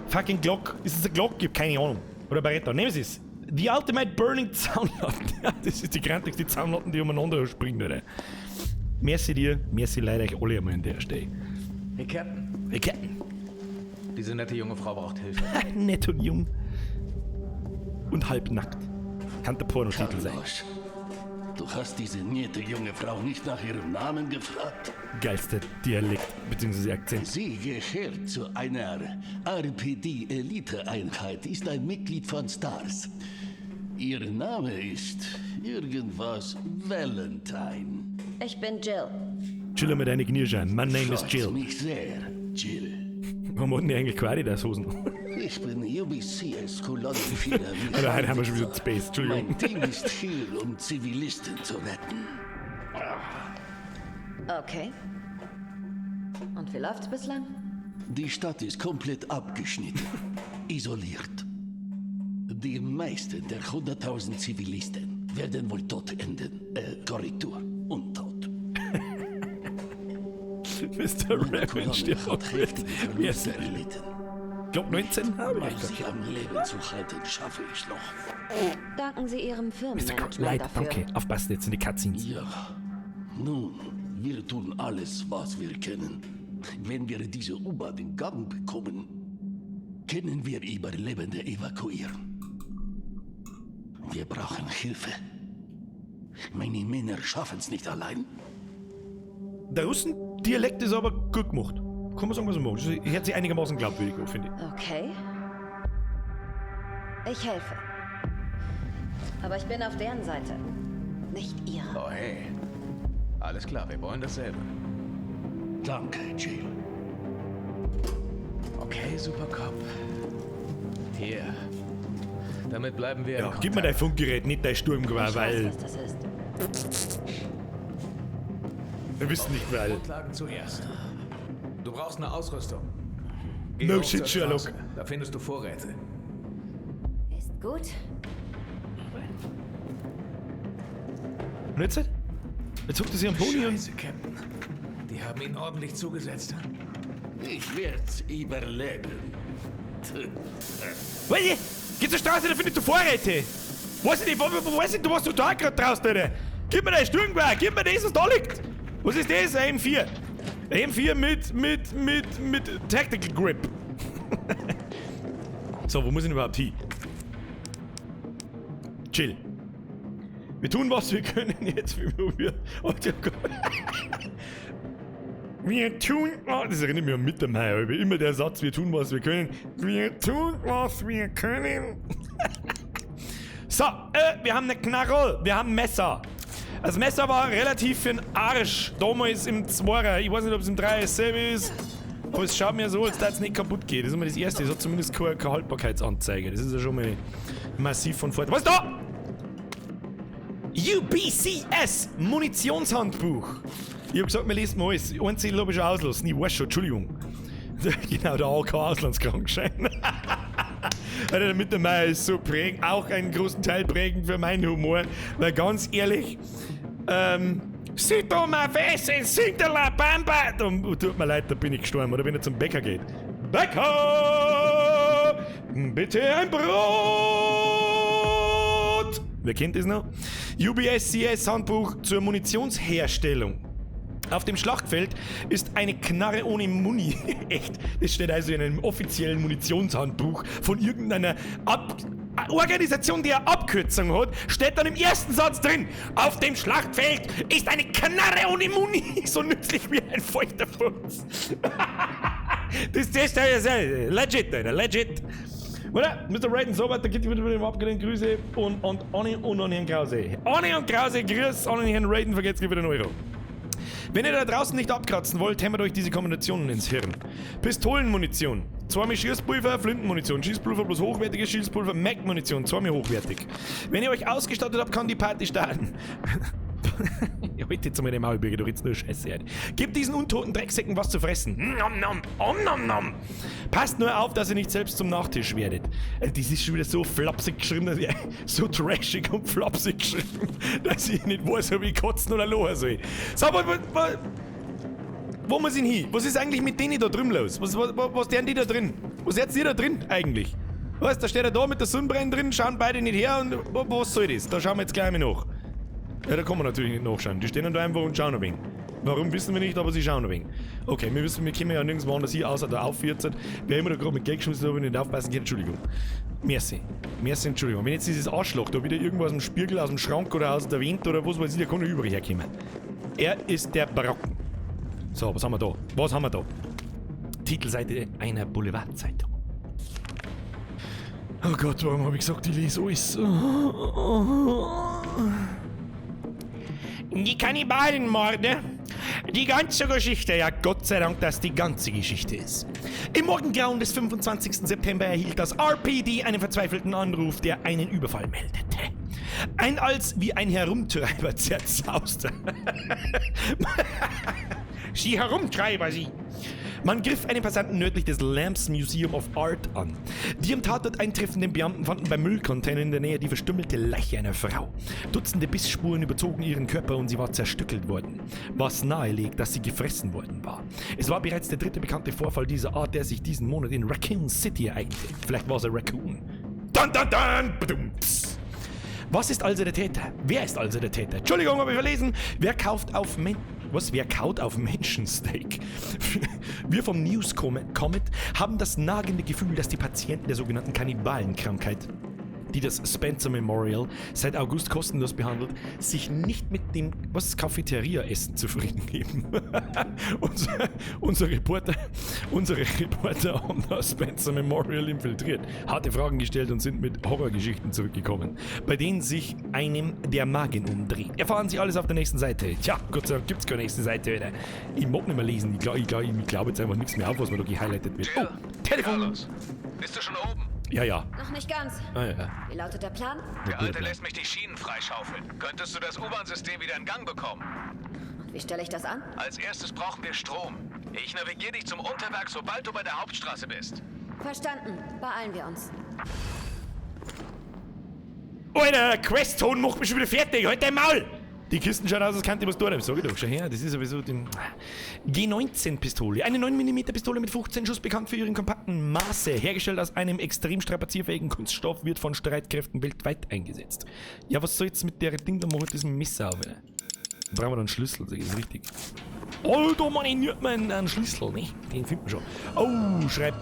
Fucking Glock. Ist das eine Glock? Ich hab keine Ahnung. Oder Beretta. Nehmen Sie es. The Ultimate Burning Zaunlatten. Das ist die grantigste Zaunlatten, die umeinander springen, oder? Merci dir, merci leider euch alle einmal an der Stelle. Hey, Captain. Hey, Captain. Diese nette junge Frau braucht Hilfe. Nett und jung. Und halbnackt. Kann der Pornotitel sein. Carlos, du hast diese nette junge Frau nicht nach ihrem Namen gefragt. Geilster Dialekt bzw. Akzent. Sie gehört zu einer RPD-Elite-Einheit, ist ein Mitglied von STARS. Ihr Name ist irgendwas Valentine. Ich bin Jill. Jill mit deinen Knirschern. My name is Freut Jill. mich sehr, Jill. Warum hatten die eigentlich Quadidas-Hosen? Ich bin UBCS Kolonnenführer. Alter, heute haben wir schon wieder Space. Entschuldigung. Mein Team ist hier, um Zivilisten zu retten. Okay. Und wie läuft's bislang? Die Stadt ist komplett abgeschnitten, isoliert. Die meisten der 100.000 Zivilisten werden wohl tot enden. Korrektur, untot. Mr. Meine Raven Kolonne stirbt hat heftige Verluste erlitten. Glock 19 habe Um ich. sie am Leben zu halten, schaffe ich noch. Danken Sie Ihrem Mr. Firmenmanagement Leid, dafür. danke. Aufpassen, jetzt sind die Cutscenes. Ja. Nun, wir tun alles, was wir können. Wenn wir diese U-Bahn in Gang bekommen, können wir Überlebende evakuieren. Wir brauchen Hilfe. Meine Männer schaffen es nicht allein. Der Russendialekt ist aber gut gemacht. Kann man sagen, was man mag. Das hört sich einigermaßen glaubwürdig an, finde ich. Okay. Ich helfe. Aber ich bin auf deren Seite. Nicht ihrer. Oh, hey. Alles klar, wir wollen dasselbe. Danke, Jill. Okay, Supercop. Hier. Damit bleiben wir Ja, in gib mir dein Funkgerät, nicht dein Sturmgewehr, Ich weil. weiß, was das ist. Wir wissen nicht, weil. Grundlagen zuerst. Du brauchst eine Ausrüstung. Geh No hoch shit, zur Sherlock. Straße. Da findest du Vorräte. Ist gut. Und jetzt? Jetzt huckt er sich am Pony und. Scheiße, Captain. Die haben ihn ordentlich zugesetzt. Ich werd's überleben. Weißt du, geh zur Straße, da findest du Vorräte. Weiß ich nicht, wo, weiß ich, du warst total gerade draußen, Alter. Gib mir dein Sturmgewehr, gib mir das, was da liegt. Was ist das? Ein M4. M4 mit Tactical Grip. So, wo muss ich denn überhaupt hin? Chill. Wir tun, was wir können jetzt. Wir tun, oh, das erinnert mich an Mittermeier, immer der Satz, wir tun, was wir können. Wir tun, was wir können. So, wir haben eine Knarre, wir haben ein Messer. Das Messer war relativ für den Arsch, damals im Zworer. Ich weiß nicht, ob es im Dreier dasselbe ist, aber es schaut mir so, als dass es nicht kaputt geht. Das ist immer das Erste, das hat zumindest keine Haltbarkeitsanzeige. Das ist ja schon mal massiv von Vorteil. Was ist da? UBCS Munitionshandbuch. Ich hab gesagt, wir lesen mal alles. Ein Zettel hab ich schon auslassen. Ich weiß schon, Entschuldigung. Genau, der AK Auslandskrankenschein. Alter, der Mittermeier ist so prägend, auch einen großen Teil prägend für meinen Humor. Weil ganz ehrlich, Si tu me ves, singt la Bamba! Da, tut mir leid, da bin ich gestorben. Oder wenn er zum Bäcker geht. Bäcker! Bitte ein Brot! Wer kennt das noch? UBSCS Handbuch zur Munitionsherstellung. Auf dem Schlachtfeld ist eine Knarre ohne Muni. Echt, das steht also in einem offiziellen Munitionshandbuch von irgendeiner Organisation, die eine Abkürzung hat, steht dann im ersten Satz drin: Auf dem Schlachtfeld ist eine Knarre ohne Muni so nützlich wie ein feuchter Furz. Das ist ja legit, Alter, legit. Oder? Mr. Raiden, so weiter geht wieder mit dem abgelehnten Grüße und Anne und an Herrn Krause. Anne und Krause, grüß an Herrn Raiden, vergesst wieder einen Euro. Wenn ihr da draußen nicht abkratzen wollt, hämmert euch diese Kombinationen ins Hirn. Pistolenmunition, zweimal Schießpulver, Flintenmunition, Schießpulver plus hochwertiges Schießpulver, Mac-Munition, zweimal hochwertig. Wenn ihr euch ausgestattet habt, kann die Party starten. Halt jetzt mal den Maulbürger, du redest nur Scheiße. Alter. Gib diesen untoten Drecksäcken was zu fressen. Nom nom, om nom nom. Passt nur auf, dass ihr nicht selbst zum Nachtisch werdet. Das ist schon wieder so flapsig geschrieben, dass ich, so trashig und flapsig geschrieben, dass ich nicht weiß, ob ich kotzen oder lachen soll. So, wo muss ich hin? Was ist eigentlich mit denen da drüben los? Was denn die da drin? Was seid ihr da drin eigentlich? Was, da steht er da mit der Sonnenbrenne drin, schauen beide nicht her und was soll das? Da schauen wir jetzt gleich mal nach. Ja, da kann man natürlich nicht nachschauen. Die stehen da einfach und schauen ein wenig. Warum, wissen wir nicht, aber sie schauen ein wenig. Okay, wir wissen, wir kommen ja nirgendwo anders hier, außer da auf 14. Wer immer da gerade mit Geld geschmissen hat, wenn ich nicht aufpassen kann, Entschuldigung. Merci. Merci, Entschuldigung. Wenn jetzt dieses Arschloch da wieder irgendwo aus dem Spiegel, aus dem Schrank oder aus der Wand oder was weiß ich, der kann nicht übrig herkommen. Er ist der Brocken. So, was haben wir da? Was haben wir da? Titelseite einer Boulevardzeitung. Oh Gott, warum habe ich gesagt, ich lese alles? Die Kannibalenmorde. Die ganze Geschichte. Ja, Gott sei Dank, dass die ganze Geschichte ist. Im Morgengrauen des 25. September erhielt das RPD einen verzweifelten Anruf, der einen Überfall meldete. Ein als wie ein Herumtreiber zerzauster. Sie Herumtreiber, sie! Man griff einen Passanten nördlich des Lamps Museum of Art an. Die am Tatort eintreffenden Beamten fanden beim Müllcontainer in der Nähe die verstümmelte Leiche einer Frau. Dutzende Bissspuren überzogen ihren Körper und sie war zerstückelt worden, was nahelegt, dass sie gefressen worden war. Es war bereits der dritte bekannte Vorfall dieser Art, der sich diesen Monat in Raccoon City ereignete. Vielleicht war es ein Raccoon. Dun dun dun! Badum, tss. Was ist also der Täter? Wer ist also der Täter? Entschuldigung, habe ich verlesen. Wer kauft auf Men... Was? Wer kaut auf Menschensteak? Wir vom News Comet haben das nagende Gefühl, dass die Patienten der sogenannten Kannibalenkrankheit, die das Spencer Memorial seit August kostenlos behandelt, sich nicht mit dem Cafeteria-Essen zufrieden geben. Unsere Reporter haben das Spencer Memorial infiltriert, harte Fragen gestellt und sind mit Horrorgeschichten zurückgekommen, bei denen sich einem der Magen umdreht. Erfahren Sie alles auf der nächsten Seite. Tja, Gott sei Dank gibt's keine nächste Seite wieder. Ich mag nicht mehr lesen. Ich glaube jetzt einfach nichts mehr auf, was mir da gehighlightet wird. Oh, Telefon! Carlos, bist du schon oben? Ja, ja. Noch nicht ganz. Ah, ja. Wie lautet der Plan? Der Alte lässt mich die Schienen freischaufeln. Könntest du das U-Bahn-System wieder in Gang bekommen? Und wie stelle ich das an? Als erstes brauchen wir Strom. Ich navigiere dich zum Unterwerk, sobald du bei der Hauptstraße bist. Verstanden. Beeilen wir uns. Alter, Quest-Ton macht mich schon wieder fertig. Halt dein Maul! Die Kisten schauen aus, als könnte ich was tun. Sag ich doch, schau her, das ist sowieso die G19-Pistole. Eine 9mm-Pistole mit 15 Schuss, bekannt für ihren kompakten Maße. Hergestellt aus einem extrem strapazierfähigen Kunststoff, wird von Streitkräften weltweit eingesetzt. Ja, was soll jetzt mit der Ding da machen, diesem Messer auf? Brauchen wir da einen Schlüssel, das ist richtig. Alter, Mann, ich nehme einen Schlüssel, ne? Den findet man schon. Oh, schreibt...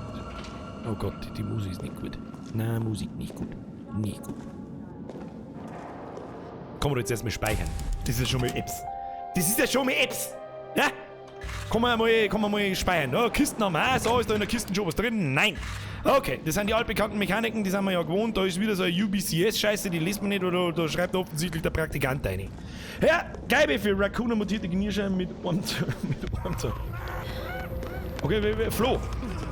Oh Gott, die Musik ist nicht gut. Na, Musik nicht gut. Nicht gut. Kann man jetzt erstmal speichern. Das ist ja schon mal Apps. Das ist ja schon mal Apps! Ja? Kann man mal speichern. Oh, Kisten haben wir auch. So, ist da in der Kiste schon was drin? Nein! Okay, das sind die altbekannten Mechaniken, die sind wir ja gewohnt. Da ist wieder so eine UBCS-Scheiße, die liest man nicht, oder da schreibt offensichtlich der Praktikant rein. Ja, Geibe für Raccoon mutierte Genierschein mit einem. Okay, Flo.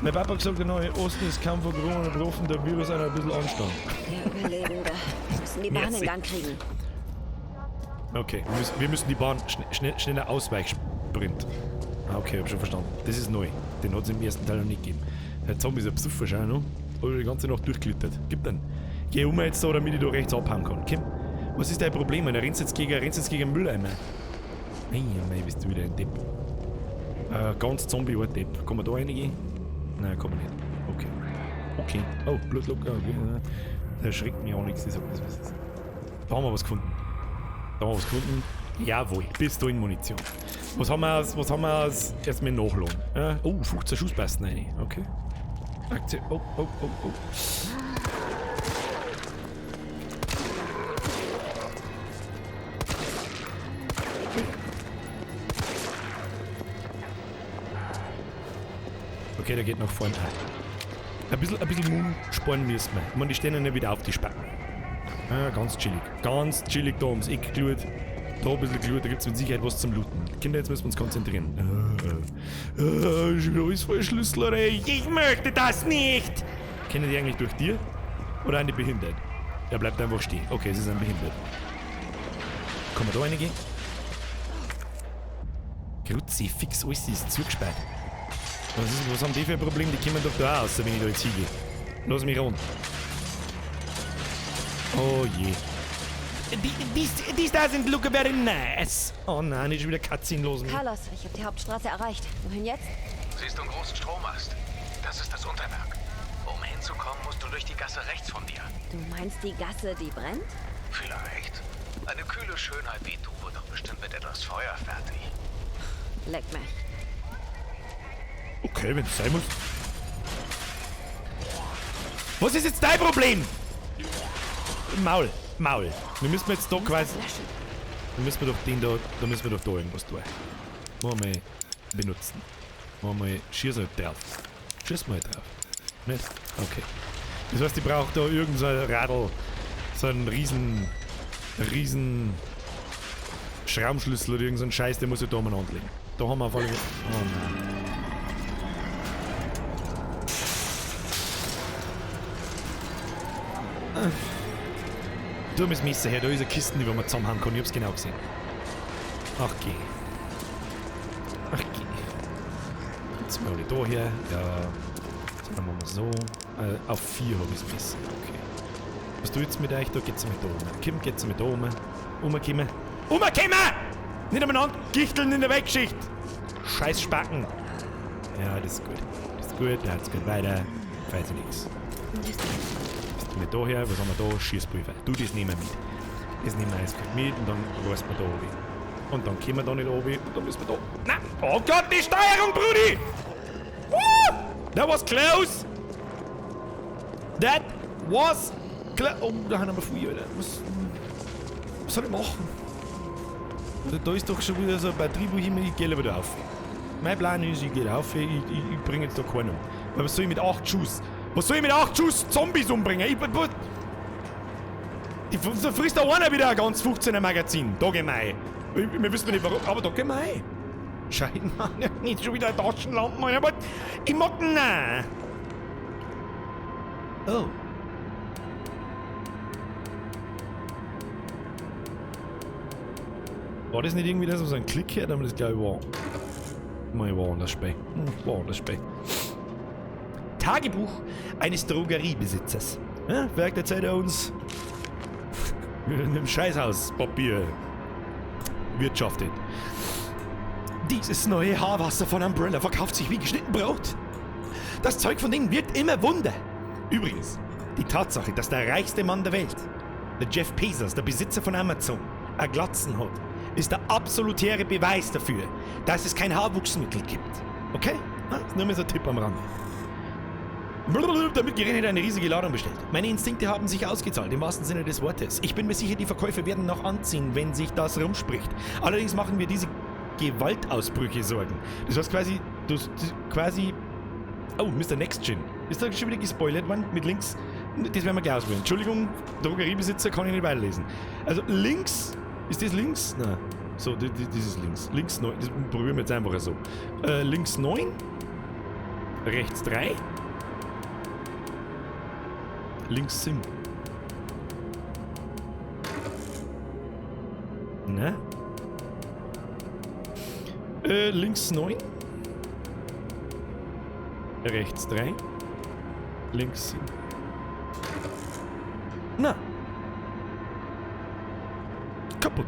Mein Papa hat gesagt, der Neue Osten ist kaum von Corona betroffen, der Virus einer ein bisschen Anstand. Wir Überlebende müssen die Bahn in Gang kriegen. Okay, wir müssen die Bahn schneller Ausweichsprint. Ah, okay, hab schon verstanden. Das ist neu. Den hat es im ersten Teil noch nicht gegeben. Der Zombie ist ein Psuffer, schau noch. Hab ich die ganze Nacht durchglittert. Gib dann. Geh um jetzt da, damit ich da rechts abhauen kann. Komm. Was ist dein Problem? Er rennt jetzt gegen den Mülleimer. Nein, mei, bist du wieder ein Depp. Ganz Zombie, ein Depp. Kann man da reingehen? Nein, kann man nicht. Okay. Okay. Oh, Blutlocker. Okay. Der erschreckt mich auch nichts. Ich sag das, was ist. Da haben wir was gefunden. Da haben wir was gefunden. Jawohl, Pistolenmunition. Was haben wir als erstmal nachladen? Oh, 15 Schuss passen rein. Okay. Aktie. Oh, oh, oh, oh. Okay, der geht nach vorne. Ein bisschen Moon sparen müssen wir. Ich meine, die stehen ja nicht wieder auf die Spacken. Ah, ganz chillig. Ganz chillig da ums Eck geschaut. Da ein bisschen geschaut, da gibt es mit Sicherheit was zum Looten. Kinder, jetzt müssen wir uns konzentrieren. Schon wieder alles voll Schlüssel, ey. Ich möchte das nicht! Kennen die eigentlich durch dir? Oder sind die behindert? Er bleibt einfach stehen. Okay, es ist ein behindert. Kann man da reingehen? Kruzifix, alles ist zugesperrt. Was haben die für ein Problem? Die kommen doch da raus, wenn ich da jetzt hingehe. Lass mich rund. Oh je. This doesn't look very nice. Oh nein, nicht schon wieder Katzin los. Carlos, ich habe die Hauptstraße erreicht. Wohin jetzt? Siehst du einen großen Strommast? Das ist das Unterwerk. Um hinzukommen, musst du durch die Gasse rechts von dir. Du meinst die Gasse, die brennt? Vielleicht. Eine kühle Schönheit wie du wird doch bestimmt mit etwas Feuer fertig. Leck mich. Okay, wenn es sein muss. Was ist jetzt dein Problem? Maul, Maul. Wir müssen jetzt da quasi... Da müssen wir doch den da... Da müssen wir doch da irgendwas tun. Wollen wir mal benutzen. Wollen wir mal... Schieß halt drauf. Schieß mal drauf. Nicht? Okay. Das heißt, ich brauche da irgend so ein Radl. So einen riesen... riesen... Schraubenschlüssel oder irgend so einen Scheiß, den muss ich da umeinander legen. Da haben wir auf alle Fälle... Oh nein. Du das Messer her, da ist eine Kiste, die wir zusammenhauen können. Ich hab's genau gesehen. Ach geh. Ach geh. Jetzt mal alle da her. Ja. So, dann machen wir so. Auf 4 hab ich's Messer. Okay. Was du jetzt mit euch? Da geht's mit da oben. Komm, geht's mit da oben. Umkommen. Umkommen! Nicht umeinander gichteln in der Wegschicht! Scheiß Spacken! Ja, das ist gut. Das ist gut, da hat's gut weiter. Weiß ich nix. Mit da her, was haben wir da? Schießpulver. Du, das nehmen wir mit. Das nehmen wir alles gut mit und dann reißen wir da oben. Und dann kommen wir da nicht oben und dann müssen wir da. Na! Oh Gott, die Steuerung, Brudi! Woo! That was close! That was close! Oh, da haben wir viel, Alter. Was soll ich machen? Da ist doch schon wieder so eine Batterie, wo ich immer, ich gehe wieder auf. Mein Plan ist, ich gehe auf, ich bringe jetzt da keinen um. Weil was soll ich mit 8 Schuss? Was soll ich mit 8 Schuss Zombies umbringen? Da frisst da einer wieder ein ganz 15er Magazin. Da gehen wir ein. Wir wissen nicht warum, aber da gehen wir ein. Scheiße, nicht schon wieder Taschenlampen, aber ich mag nein. Oh. War das nicht irgendwie das, was einen Klick her? Aber das glaube ich war. Mal war anders Spiel. War anders Spiel. Tagebuch eines Drogeriebesitzers. Ja, vielleicht erzählt er uns mit einem Scheißhauspapier wirtschaftet. Dieses neue Haarwasser von Umbrella verkauft sich wie geschnitten Brot. Das Zeug von denen wirkt immer Wunder. Übrigens, die Tatsache, dass der reichste Mann der Welt, der Jeff Bezos, der Besitzer von Amazon, eine Glatzen hat, ist der absolutäre Beweis dafür, dass es kein Haarwuchsmittel gibt. Okay? Das ist nur mal so ein Tipp am Rande. Damit gerechnet eine riesige Ladung bestellt. Meine Instinkte haben sich ausgezahlt, im wahrsten Sinne des Wortes. Ich bin mir sicher, die Verkäufe werden noch anziehen, wenn sich das rumspricht. Allerdings machen wir diese Gewaltausbrüche Sorgen. Das heißt quasi, Oh, Mr. Next Gen. Ist da schon wieder gespoilert worden mit links? Das werden wir gleich ausprobieren. Entschuldigung, Drogeriebesitzer kann ich nicht weiterlesen. Also links... Ist das links? Nein. So, das ist links. Links 9. Das probieren wir jetzt einfach so. Links 9. Rechts 3. Links 7. Ne? Links 9. Rechts 3. Links 7. Na. Kaputt.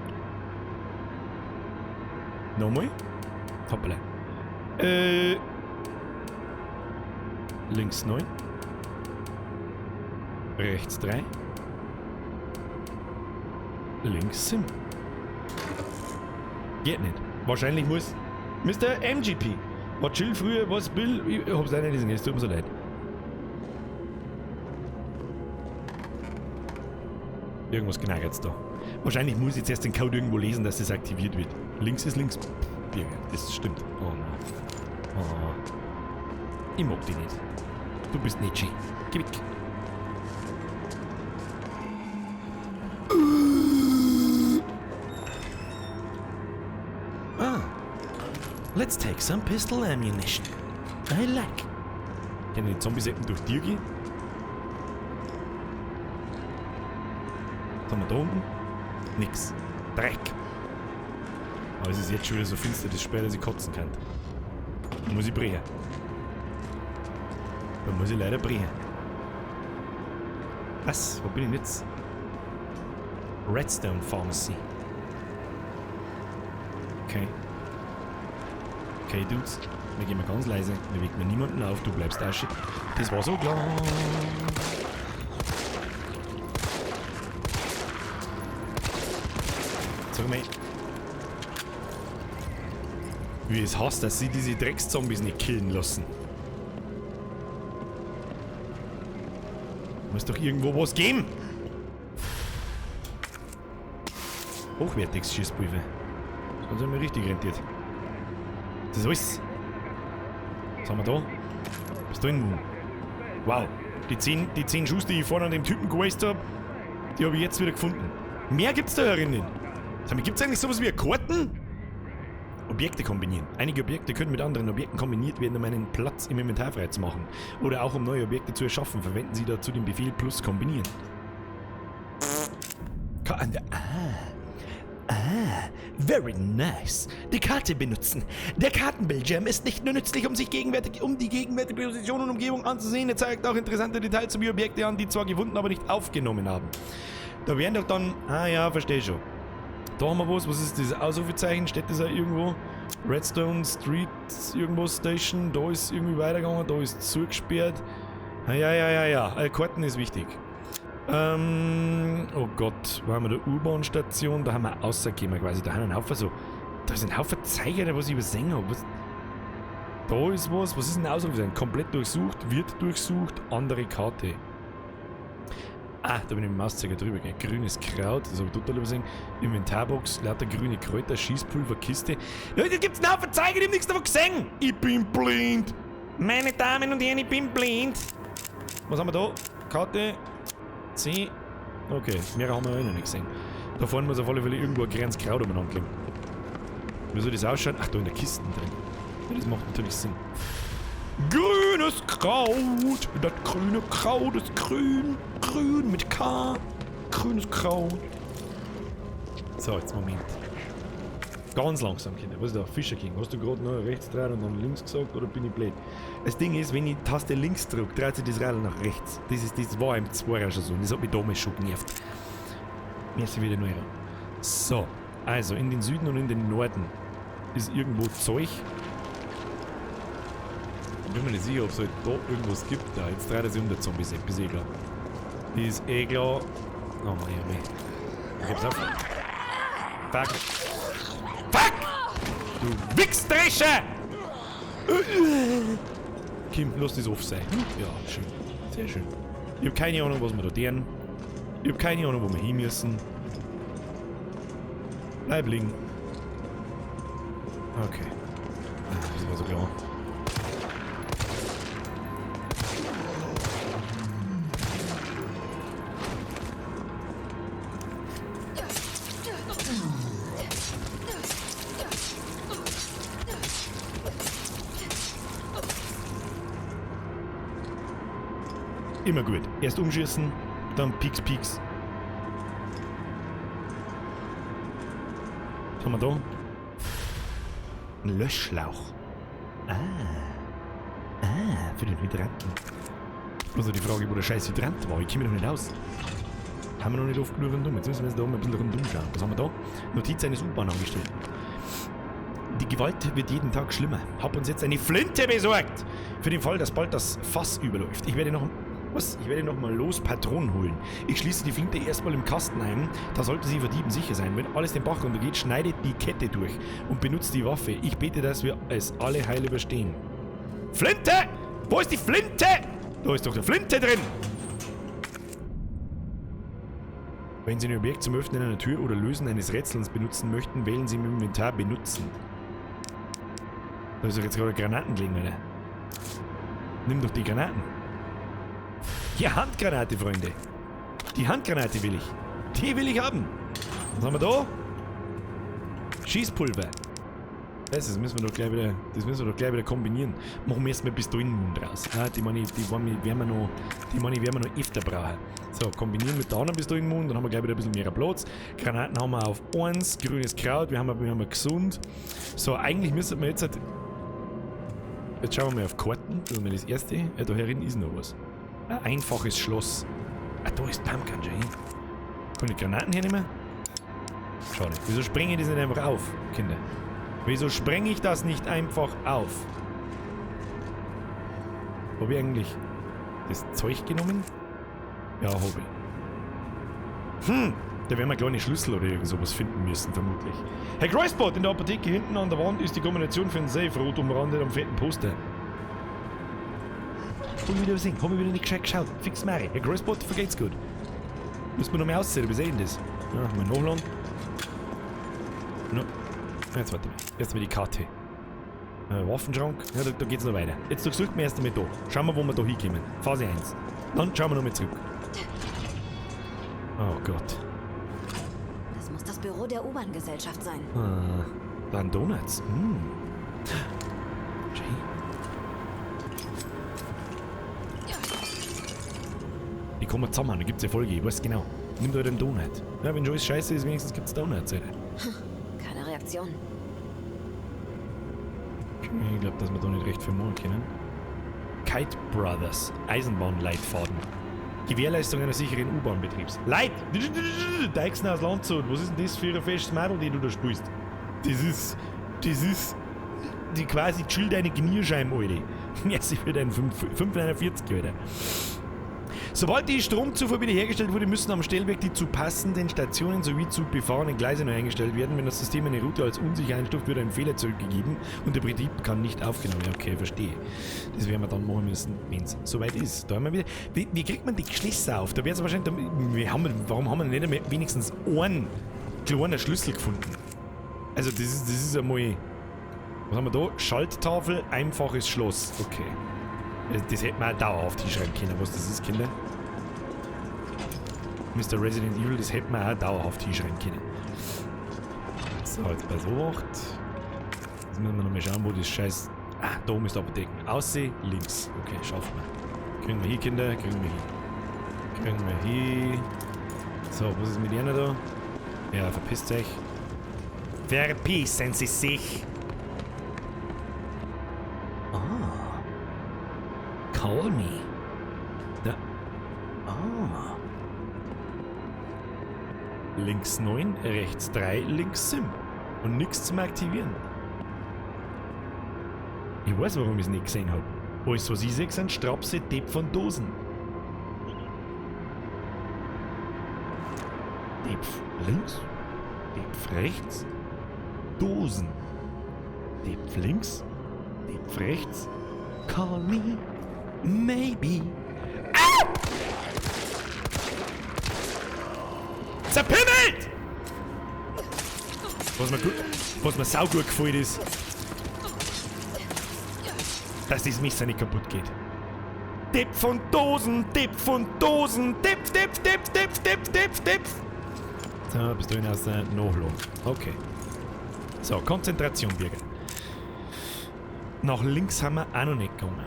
Nochmal. Hoppala. Links 9. Rechts 3. Links 7. Geht nicht. Wahrscheinlich muss Mr. MGP. War chill früher, was Bill. Ich hab's leider nicht gesehen, es tut mir so leid. Irgendwas knackert's da. Wahrscheinlich muss ich jetzt erst den Code irgendwo lesen, dass das aktiviert wird. Links ist links. Ja, das stimmt. Oh nein. Oh. Ich mag dich nicht. Du bist nicht schön. Geh weg. Ah. Let's take some pistol ammunition. I like. Können die Zombie-Seppen durch dir gehen? Was haben wir da unten? Nix. Dreck. Aber es ist jetzt schon wieder so finster, dass später sie kotzen kann. Da muss ich brechen. Da muss ich leider brechen. Was? Wo bin ich denn jetzt? Redstone Pharmacy. Okay. Okay, Dudes. Wir gehen mal ganz leise. Wir wecken niemanden auf. Du bleibst da. Das war so klar. Sag mal. Wie es hasst, dass sie diese Dreckszombies nicht killen lassen. Muss doch irgendwo was geben. Hochwertiges Schießpulver. Das hat sich mir richtig rentiert. Das ist alles. Was haben wir da? Was ist da drin? Wow. Die 10 Schuss, die ich vorne an dem Typen gewastet habe, die habe ich jetzt wieder gefunden. Mehr gibt's da herinnen. Gibt es eigentlich sowas wie Karten? Objekte kombinieren. Einige Objekte können mit anderen Objekten kombiniert werden, um einen Platz im Inventar freizumachen. Oder auch um neue Objekte zu erschaffen. Verwenden Sie dazu den Befehl plus kombinieren. Very nice. Die Karte benutzen. Der Kartenbildschirm ist nicht nur nützlich, um sich gegenwärtig um die gegenwärtige Position und Umgebung anzusehen. Er zeigt auch interessante Details sowie Objekte an, die zwar gefunden, aber nicht aufgenommen haben. Da wären doch dann... Ah ja, verstehe schon. Da haben wir was. Was ist dieses Ausrufezeichen? Steht das auch irgendwo? Redstone Street irgendwo Station. Da ist irgendwie weitergegangen. Da ist zugesperrt. Ah, ja. Karten ist wichtig. Oh Gott, wo haben wir da? U-Bahn-Station, da haben wir rausgekommen quasi. Da haben wir einen Haufen so. Da ist ein Haufen Zeiger, was ich übersehen habe. Was? Da ist was. Was ist denn Ausrufezeichen? Komplett durchsucht, wird durchsucht, andere Karte. Ah, da bin ich mit dem Mauszeiger drüber gegangen. Grünes Kraut, das habe ich total übersehen. Inventarbox, lauter grüne Kräuter, Schießpulver, Kiste. Leute, da gibt's einen Haufen Zeiger, ich hab nichts davon gesehen. Ich bin blind. Meine Damen und Herren, ich bin blind. Was haben wir da? Karte. C. Okay, mehrere haben wir auch noch nicht gesehen. Da vorne muss auf alle Fälle irgendwo ein kleines Kraut umeinander liegen. Wie soll das ausschauen? Ach, da in der Kiste drin. Ja, das macht natürlich Sinn. Grünes Kraut! Das grüne Kraut ist grün. Grün mit K. Grünes Kraut. So, jetzt Moment. Ganz langsam, Kinder. Was ist da? Fischer King. Hast du gerade noch rechts drehen und dann links gesagt oder bin ich blöd? Das Ding ist, wenn ich Taste links drücke, dreht sich das Radl nach rechts. Das war im Zweier schon so und das hat mich damals schon genervt. Merci wieder neu. So, also in den Süden und in den Norden ist irgendwo Zeug. Ich bin mir nicht sicher, ob es halt da irgendwas gibt. Ja, jetzt dreht er sich um, der Zombie-Sepp, ist eh klar. Ist eh klar. Oh Mann, ja, mei. Ich hab's auf. Fuck. Fuck! Du Wichsdrescher! Kim, lass das off sein. Ja, schön. Sehr schön. Ich hab keine Ahnung, was wir da deren. Ich hab keine Ahnung, wo wir hin müssen. Bleib liegen. Okay. Das war so klar. Immer gut. Erst umschießen, dann Pieks, Pieks. Was haben wir da? Ein Löschschlauch. Ah. Ah, für den Hydranten. Also die Frage, wo der scheiß Hydrant war. Ich komme noch nicht aus. Haben wir noch nicht oft genug rundum. Jetzt müssen wir jetzt da oben ein bisschen rundum schauen. Was haben wir da? Notiz eines U-Bahn-Angestellten. Die Gewalt wird jeden Tag schlimmer. Hab uns jetzt eine Flinte besorgt. Für den Fall, dass bald das Fass überläuft. Ich werde noch... Was? Ich werde nochmal los Patronen holen. Ich schließe die Flinte erstmal im Kasten ein. Da sollte sie vor Dieben sicher sein. Wenn alles den Bach runtergeht, schneidet die Kette durch und benutzt die Waffe. Ich bete, dass wir es alle heil überstehen. Flinte! Wo ist die Flinte? Da ist doch die Flinte drin! Wenn Sie ein Objekt zum Öffnen einer Tür oder Lösen eines Rätsels benutzen möchten, wählen Sie im Inventar Benutzen. Da ist doch jetzt gerade Granaten gelegen, Alter. Nimm doch die Granaten. Die Handgranate, Freunde. Die Handgranate will ich. Die will ich haben. Was haben wir da? Schießpulver. Das müssen wir doch gleich wieder, das müssen wir doch gleich wieder kombinieren. Machen wir erstmal Pistolenmund raus. Ja, die meine, die werden wir noch, die meine, werden wir noch öfter brauchen. So, kombinieren mit der anderen Pistolenmund, dann haben wir gleich wieder ein bisschen mehr Platz. Granaten haben wir auf 1, grünes Kraut, wir haben gesund. So, eigentlich müssten wir jetzt halt, jetzt schauen wir mal auf Karten, das ist mal das erste. Ja, da herin ist noch was. Ein einfaches Schloss. Ah, da ist Pumpgun schon hin. Kann ich Granaten hernehmen? Schade. Wieso sprenge ich das nicht einfach auf, Kinder? Wieso sprenge ich das nicht einfach auf? Hab ich eigentlich das Zeug genommen? Ja, hab ich. Da werden wir kleine Schlüssel oder irgend sowas finden müssen, vermutlich. Herr Kreuzbot, in der Apotheke hinten an der Wand ist die Kombination für den Safe rot umrandet am fetten Poster. Hab ich wieder gesehen, hab ich wieder nicht gescheit geschaut. Fix Mary. Herr Kreuzbot, vergeht's gut. Müssen wir noch mehr aussehen, wie sehen das? Ja, mal nachladen. No. Jetzt warte mal. Erst mal die Karte. Waffenschrank. Ja, da geht's noch weiter. Jetzt durchsuchen wir erst einmal da. Schauen wir, wo wir da hinkommen. Phase 1. Dann schauen wir nochmal zurück. Oh Gott. Das muss das Büro der U-Bahn-Gesellschaft sein. Ah, dann Donuts. Schön. Die kommen zusammen, da gibt's ja Folge, ich weiß genau. Nimm da den Donut. Ja, wenn schon alles scheiße ist, wenigstens gibt's Donuts, Alter. Keine Reaktion. Ich glaub, dass wir da nicht recht viel machen können. Kite Brothers, Eisenbahnleitfaden. Gewährleistung eines sicheren U-Bahn-Betriebs. Leit! Deichsen aus Landshut. Was ist denn das für ein festes Mädel, die du da spielst? Das ist. Das ist. Die quasi chill deine Kniescheiben, Alter. Merci für deinen 5,49, Alter. Sobald die Stromzufuhr wiederhergestellt wurde, müssen am Stellwerk die zu passenden Stationen sowie zu befahrenen Gleise neu eingestellt werden. Wenn das System eine Route als unsicher einstuft, wird ein Fehler zurückgegeben und der Betrieb kann nicht aufgenommen werden. Okay, verstehe. Das werden wir dann machen müssen, wenn's soweit ist. Da haben wir wieder. Wie kriegt man die Schlösser auf? Da wird's wahrscheinlich. Da, wir haben, warum haben wir nicht einmal wenigstens einen kleinen Schlüssel gefunden? Also, das ist einmal. Was haben wir da? Schalttafel, einfaches Schloss. Okay. Das hätte man auch dauerhaft hinschreiben können, was das ist, Kinder. Mister Resident Evil, das hätte man auch dauerhaft hinschreiben können. So, jetzt bei so 8. Jetzt müssen wir nochmal schauen, wo das Scheiß... Ah, da oben ist die Apotheke. Ausseh, links. Okay, schaffen wir. Kriegen wir hier, Kinder, kriegen wir hier. Kriegen wir hier. So, was ist mit einer da? Ja, verpisst euch. Verpissen Sie sich! Ah. Call me. Da. Ah. Links 9, rechts 3, links 7. Und nichts zum Aktivieren. Ich weiß, warum ich's nicht gesehen hab. Alles, was ich sehe, sind Strapse, Depp von Dosen. Depp links, Depp rechts, Dosen. Depp links, Depp rechts, call me, maybe. Ah! Zerpimmelt! Was mir saugut gefällt ist, dass das Messer nicht kaputt geht. Depp von Dosen, Depp von Dosen, Depp, Depp, Depp, Depp, Depp, Depp, Depp. So, bist du hinaus der Nachladen. Okay. So, Konzentration, Birger. Nach links haben wir auch noch nicht gegangen.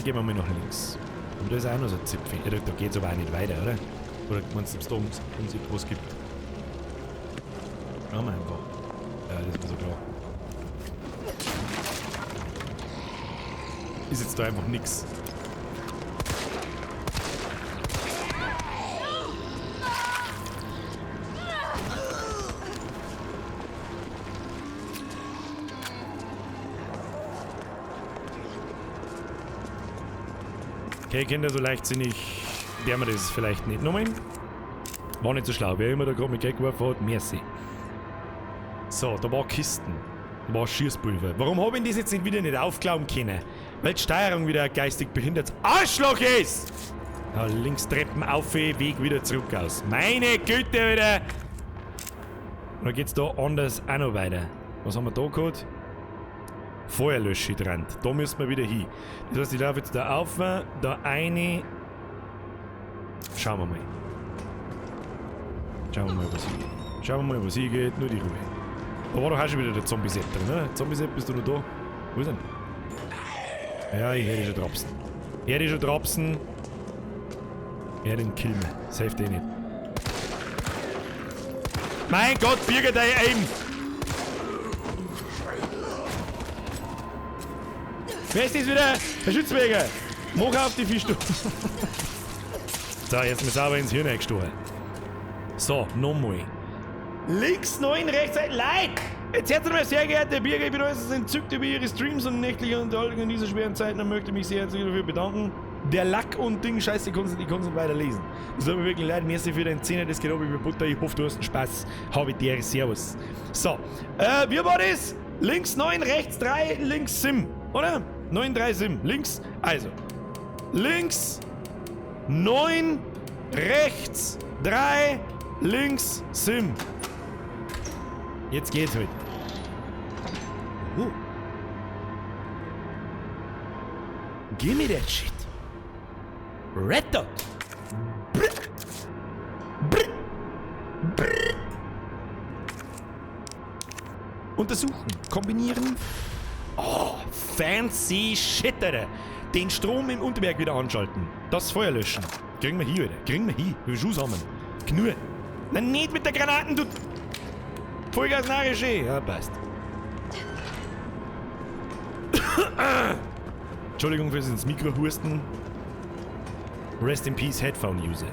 Gehen wir mal nach links. Und da ist auch noch so ein Zipfel. Ja, da geht's aber auch nicht weiter, oder? Oder meinst du, ob es da ums was gibt? Schauen wir einfach. Ja, das ist mir so klar. Ist jetzt da einfach nix. Okay, Kinder, so leichtsinnig werden wir das vielleicht nicht. Nochmal. War nicht so schlau. Wer immer da gerade mit Geld geworfen hat, merci. So, da war Kisten. Da war Schießpulver. Warum hab ich das jetzt nicht wieder nicht aufklauen können? Weil die Steuerung wieder ein geistig behindertes Arschloch ist! Ja, links Treppen auf, Weg wieder zurück aus. Meine Güte, wieder! Und dann geht's da anders auch noch weiter. Was haben wir da gehabt? Feuerlöschhydrant. Da müssen wir wieder hin. Das heißt, ich laufe jetzt da auf, da eine. Schauen wir mal. Schauen wir mal, was hier geht. Schauen wir mal, was hier geht. Nur die Ruhe. Da war doch auch schon wieder der Zombie-Sepp drin, ne? Zombie-Sepp, bist du noch da? Wo ist er denn? Ja, ich hätte schon Trapsen. Ich hätte schon Trapsen. Ja, den killen wir. Safe den nicht. Mein Gott, Birger, dein Aim! Wer ist das wieder? Herr Schützberger! Mach auf die Fischstufe. So, jetzt mal sauber ins Hirn eingestochen. So, nochmal. Links 9, rechts 1. Leid! Jetzt herzlich mal, sehr geehrter Birger, ich bin äußerst entzückt über Ihre Streams und nächtliche Unterhaltung in dieser schweren Zeit und möchte mich sehr herzlich dafür bedanken. Der Lack und Ding, scheiße, ich kann's nicht weiterlesen. Das tut mir wirklich leid, merci für deinen Zehner, das geht ab über Butter, ich hoffe, du hast einen Spaß. Habe dir, servus. So, wie war das? Links 9, rechts 3, links Sim, oder? 9, 3 Sim, links, also. Links 9, rechts 3, links Sim. Jetzt geht's halt. Gimme that shit. Red Dot. Brr. Brr. Brr. Untersuchen. Kombinieren. Oh, fancy shit, Alter. Den Strom im Unterberg wieder anschalten. Das Feuer löschen. Kriegen wir hier, Alter. Kriegen wir hier. Wie viel Schuss haben wir? Knur. Na, nicht mit der Granaten, du... Vollgas narrische. Ja, passt. Entschuldigung fürs ins Mikro husten. Rest in Peace, Headphone-User.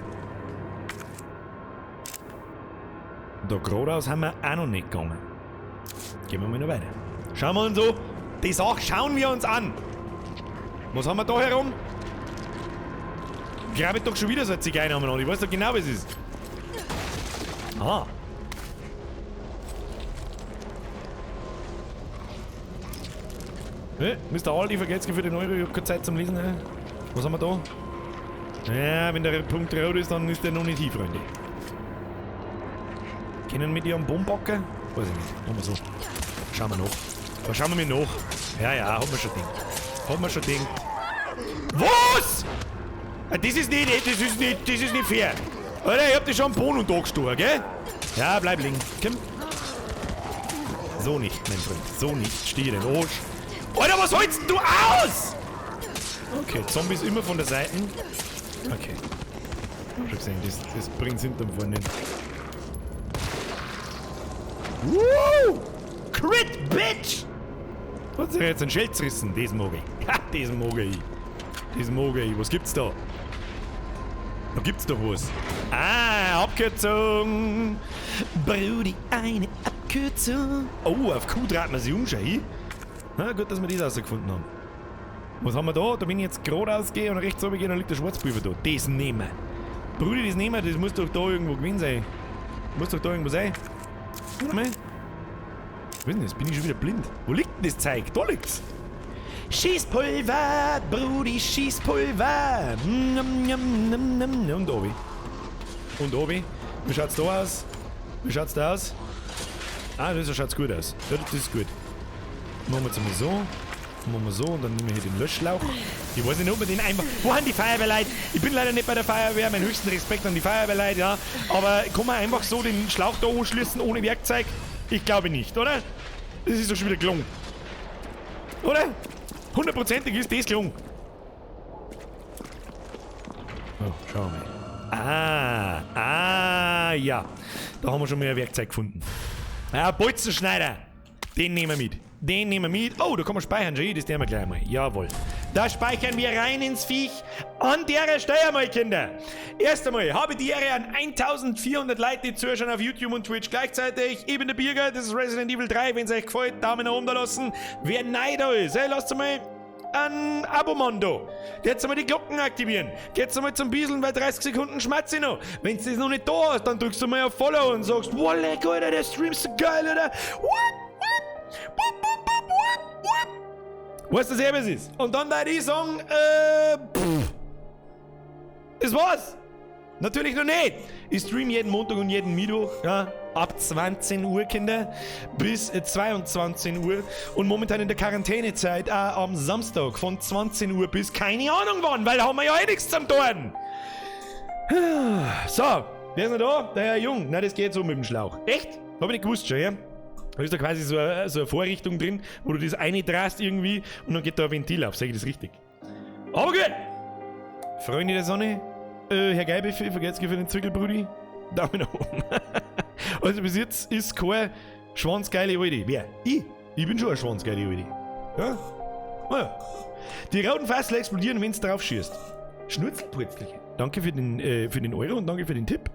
Da geradeaus haben wir auch noch nicht gegangen. Gehen wir mal noch weiter. Schauen wir uns so. Die Sache schauen wir uns an. Was haben wir da herum? Grabe doch schon wieder so eine Zigeuner an. Ich weiß doch genau, was es ist. Ah. Hey, Mr. Aldi, vergelt's für den Euro. Ich hab keine Zeit zum Lesen. Was haben wir da? Ja, wenn der Punkt rot ist, dann ist der noch nicht hier, Freunde. Können wir die am Boden packen? Weiß ich nicht. Machen wir so. Schauen wir nach. Aber schauen wir mal nach. Ja, ja, hat man schon gedacht. Hat man schon gedacht. Was? Das ist nicht, das ist nicht, das ist nicht fair. Alter, ich hab dich schon am Boden und angestochen, gell? Ja, bleib liegen. Komm. So nicht, mein Freund. So nicht. Steh den Arsch. Alter, was holst denn du aus? Okay, Zombies immer von der Seite. Okay. Hab schon gesehen, das bringt's hinterm Vorne nicht. Woo! Crit, Bitch! Hat sich jetzt ein Schild zerrissen. Das mag ich. Ha, das mag ich. Das mag ich. Was gibt's da? Da gibt's doch was. Ah, Abkürzung! Brudi, eine Abkürzung. Oh, auf Q dreht man sich um, schau hin. Na gut, dass wir das rausgefunden haben. Was haben wir da? Da bin ich jetzt geradeaus gehe und rechts runter gehe, dann liegt der Schwarzpulver da. Das nehmen wir. Brudi, das nehmen wir, das muss doch da irgendwo gewesen sein. Muss doch da irgendwo sein. Warte mal. Ich weiß nicht, jetzt bin ich schon wieder blind. Wo liegt denn das Zeug? Da liegt's. Schießpulver, Brudi, Schießpulver. Und obi. Und obi. Wie schaut's da aus? Wie schaut's da aus? Ah, das schaut's gut aus. Das ist gut. Machen wir jetzt mal so. Machen wir so und dann nehmen wir hier den Löschschlauch. Ich weiß nicht, ob wir den einfach... Wo haben die Feuerwehrleute? Ich bin leider nicht bei der Feuerwehr. Meinen höchsten Respekt an die Feuerwehrleute, ja. Aber kann man einfach so den Schlauch da anschließen ohne Werkzeug? Ich glaube nicht, oder? Das ist doch schon wieder gelungen. Oder? Hundertprozentig ist das gelungen. Oh, schauen wir mal. Ah, ja. Da haben wir schon mal ein Werkzeug gefunden. Ja, Bolzenschneider. Den nehmen wir mit. Den nehmen wir mit. Oh, da kann man speichern. Das nehmen wir gleich mal. Jawohl. Da speichern wir rein ins Viech. An der Stelle mal, Kinder. Erst einmal habe die Ehre an 1400 Leute, die zuschauen auf YouTube und Twitch gleichzeitig. Ich bin der Birger, das ist Resident Evil 3. Wenn es euch gefällt, Daumen nach oben da lassen. Wer neu da ist, hey, lasst mal ein Abo-Mando. Jetzt einmal die Glocken aktivieren. Geht's einmal zum Bieseln, weil 30 Sekunden schmatze ich noch. Wenn das noch nicht da ist, dann drückst du mal auf Follow und sagst, wow, leck, Alter, der Stream ist so geil, Alter. What? Weißt du selber, was ist? Und dann würde ich sagen, pff. Das war's. Natürlich noch nicht. Ich stream jeden Montag und jeden Mittwoch, ja, ab 20 Uhr, Kinder, bis 22 Uhr. Und momentan in der Quarantänezeit auch am Samstag von 20 Uhr bis keine Ahnung wann, weil da haben wir ja eh nichts zum Tun. So, wer ist noch da? Der Herr Jung. Na, das geht so mit dem Schlauch. Echt? Hab ich nicht gewusst schon, ja? Da ist da quasi so eine Vorrichtung drin, wo du das eindrehst irgendwie und dann geht da ein Ventil auf. Sag ich das richtig? Aber gut! Freunde der Sonne, Herr Geibeffe, vergesst für den Zwickelbrudi. Daumen nach oben. Also bis jetzt ist kein schwanzgeile Alte. Wer? Ich? Ich bin schon eine schwanzgeile Alte. Ja? Ah ja. Die roten Fassel explodieren, wenn du drauf schießt. Schnurzelpurzelchen. Danke für den Euro und danke für den Tipp.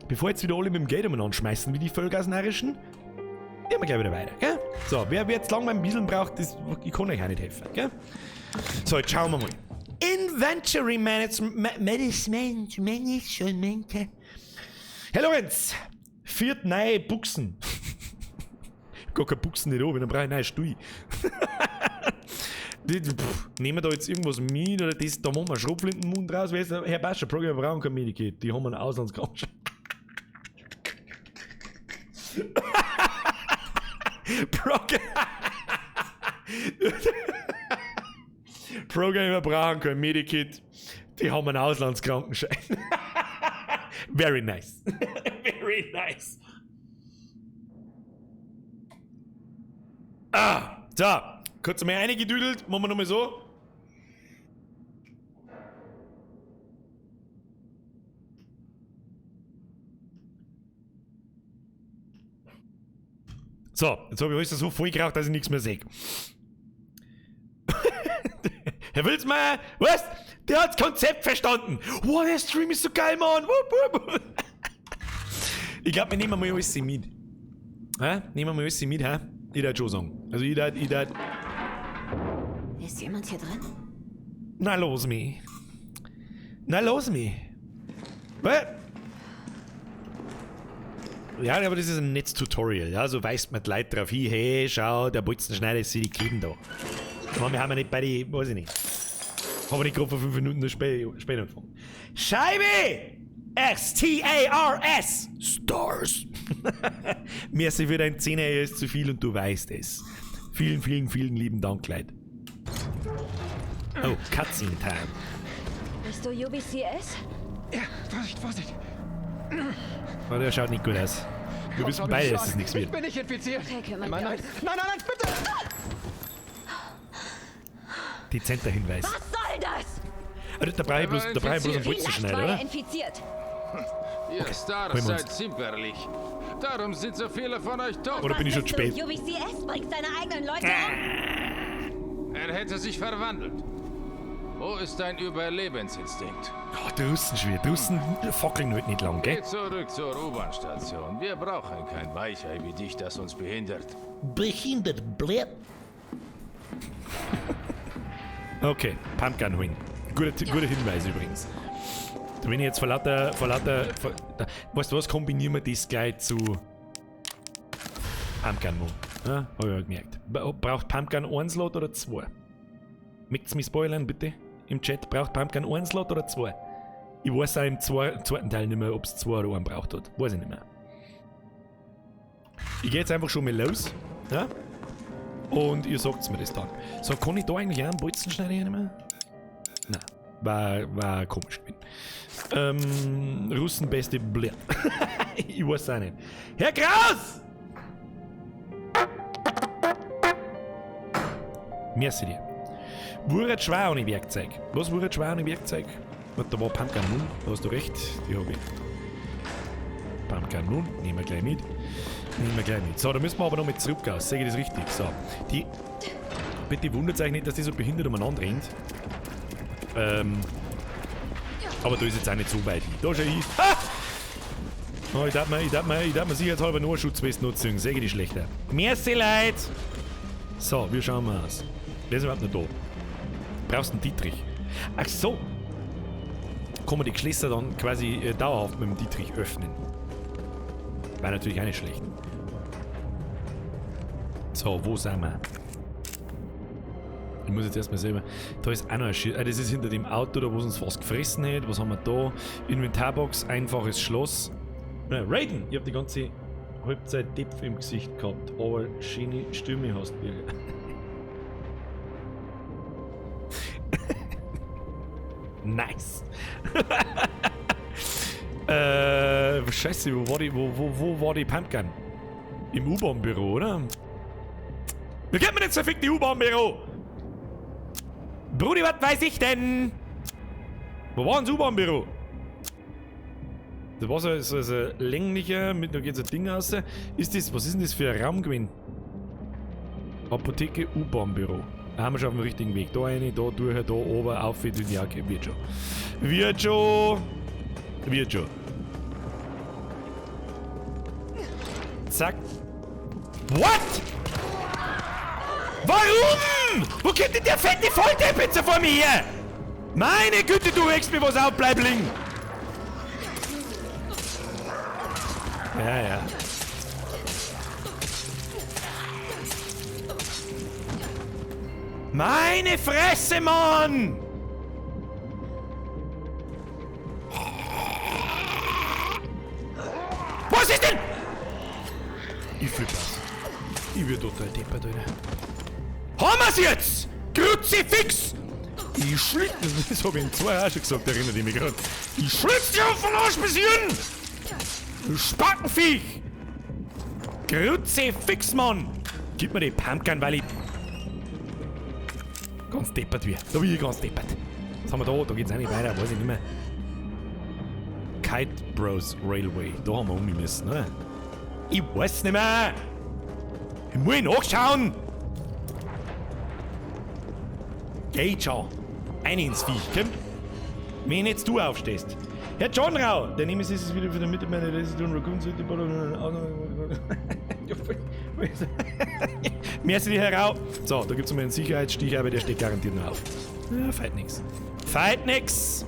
Bevor jetzt wieder alle mit dem Geld umeinander schmeißen, wie die Vollgasnarischen, gehen wir gleich wieder weiter, gell? So, wer jetzt lang beim Bieseln braucht, das, ich kann euch auch nicht helfen, gell? So, jetzt schauen wir mal. Inventory Management. Herr Lorenz, 4 neue Buchsen. Ich hab gar keine Buchsen nicht oben, dann brauche ich neue Stuhl. Nehmen wir da jetzt irgendwas mit oder das, da machen wir Schrotflintenmund raus. Wer ist der? Herr Bascher, Programm brauchen kein Medikit, die haben einen Auslandskrankenschein. Programmer brauchen kein Medikit, die haben einen Auslandskrankenschein. Very nice. Very nice. Ah, so. Kurz mal reingedüdelt, machen wir nochmal so. So, jetzt habe ich alles so voll geraucht, dass ich nichts mehr sehe. Herr Wilsmeier, was? Der hat das Konzept verstanden. Wow, der Stream ist so geil, Mann. Wupp, wupp. Ich glaube, wir nehmen mal alles mit. Ha? Nehmen wir mal alles mit, ha? Ich darf schon sagen. Also ich darf... Ist jemand hier drin? Na los mich. Na los mich. Was? Ja, aber das ist ein Netz-Tutorial, ja, so weist man die Leute drauf hin, hey, schau, der Bolzenschneider ist die Kleben da. Aber wir haben ja nicht bei die, weiß ich nicht. Haben wir nicht gerade vor 5 Minuten noch später angefangen. Scheibe! S-T-A-R-S! Stars! Merci für dein 10er, er ist zu viel und du weißt es. Vielen, vielen, vielen lieben Dank, Leute. Oh, Cutscene-Time. Bist du UBCS? Ja, Vorsicht, Vorsicht. Oh, der schaut nicht gut aus. Wir wissen beide, dass es nichts wird. Ich bin nicht infiziert. Okay, nein, nein, nein, nein, nein, bitte! Dezenter Hinweis. Was soll das? Also, da brauche ich bloß, einen Bolzenschneider, oder? Infiziert. Ihr okay. Stars seid zimperlich. Darum sind so viele von euch tot. Oder bin ich schon spät? UBCS bringt seine eigenen Leute um. Er hätte sich verwandelt. Wo ist dein Überlebensinstinkt? Oh, die Russen schon wieder. Die Russen fackeln heute nicht lang, gell? Geh zurück zur U-Bahn-Station. Wir brauchen kein Weichei wie dich, das uns behindert. Behindert, blöd. Okay, Pumpgun holen. Guter Hinweis übrigens. Da bin ich jetzt vor lauter, weißt du was, kombinieren wir das gleich zu Pumpgun Moon. Ja, hab ich ja gemerkt. Braucht Pumpgun einen Slot oder zwei? Möchtest du mich spoilern, bitte? Im Chat, braucht Pumpgun einen Slot oder zwei? Ich weiß auch im zweiten Teil nicht mehr, ob es zwei oder einen braucht hat. Weiß ich nicht mehr. Ich gehe jetzt einfach schon mal los. Ja? Und ihr sagt's mir das dann. So, kann ich da eigentlich auch einen Bolzenschneider hernehmen? Nein. War komisch gewesen. Russen beste Blöd. Ich weiß auch nicht. Herr Kraus! Merci dir. Wuret schwer ohne Werkzeug. Was wuret schwer ohne Werkzeug? Da war Pumpgun Moon, da hast du recht. Die hab ich. Pumpgun Moon, nehmen wir gleich mit. Nehmen wir gleich mit. So, da müssen wir aber noch mit zurück aus. Sehe ich das richtig? So. Die. Bitte wundert euch nicht, dass die so behindert umeinander rennt. Aber da ist jetzt auch nicht so weit hin. Da schau ich. Ah! Oh, ich darf mir sicherheitshalber nur eine Schutzweste nutzen. Sehe ich die schlechter. Merci, Leute! So, wir schauen mal aus. Wer ist überhaupt noch da? Brauchst einen Dietrich. Ach so. Kann man die Schlösser dann quasi dauerhaft mit dem Dietrich öffnen. War natürlich auch nicht schlecht. So, wo sind wir? Ich muss jetzt erstmal selber. Da ist auch noch ein Schild. Ah, das ist hinter dem Auto, da wo es uns fast gefressen hat. Was haben wir da? Inventarbox, einfaches Schloss. Raiden! Ich hab die ganze Halbzeit Depf im Gesicht gehabt, aber schöne Stimme hast du. Nice! Scheiße, wo war die, wo war die Pumpgun? Im U-Bahn-Büro, oder? Wie geht man denn verfickte U-Bahn-Büro? Brudi, was weiß ich denn? Wo war denn das U-Bahn-Büro? Das war so ein länglicher, mit, da geht so ein Ding raus. Ist das, was ist denn das für ein Raum gewesen? Apotheke, U-Bahn-Büro. Da haben wir schon auf dem richtigen Weg. Da rein, da durch, da oben, auf, ja, okay, wird schon. Wird schon. Wird schon. Zack. What? Warum? Wo kommt denn der fette Volldepp jetzt vor mir her? Meine Güte, du regst mir was auf, bleib liegen. Ja, ja. Meine Fresse, Mann! Was ist denn? Ich flipp aus. Ich werd total deppert, Alter. Haben wir's jetzt! Kruzifix! Ich schlitz... Das hab ich in 2 auch schon gesagt, erinnert ich mich gerade. Ich schlitz dir auf den Arsch bis hierhin! Du Spackenviech! Kruzifix, Mann! Gib mir die Pumpgun, weil ich... Ganz deppert wir. Da bin ich ganz deppert. Was haben wir da? Da geht's auch nicht weiter, weiß ich nicht mehr. Kite Bros Railway. Da haben wir um müssen, oder? Ich weiß nicht mehr! Ich muss nachschauen! Geht schon! Ein ins Viech, komm! Wenn jetzt du aufstehst. Herr John Rau! Der Nemesis ist wieder für die Mitte meiner Resident Raccoon City. Merci, Herr Rau! So, da gibt's mal einen Sicherheitsstich, aber der steht garantiert noch auf. Ja, feit nix. Feit nix!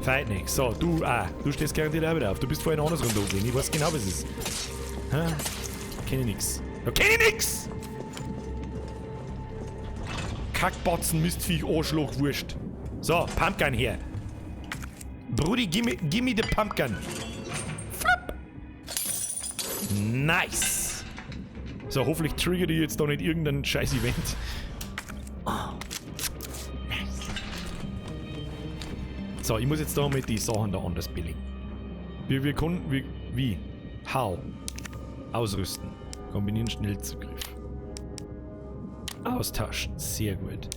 Feit nix. So, du, du stehst garantiert auch wieder auf. Du bist vorhin andersrum da gewesen. Ich weiß genau, was es ist. Hä? Kenn ich nix. Da kenn ich nix! Kackbatzen, Mistviech, Arschloch, Wurst. So, Pumpgun her. Brudi, gimme the Pumpgun. Flop. Nice. So, hoffentlich triggert ich jetzt da nicht irgendein scheiß Event. Oh. Nice. So, ich muss jetzt da mit die Sachen da anders belegen. Wir können, wie? How? Ausrüsten. Kombinieren Schnellzugriff. Austauschen. Sehr gut.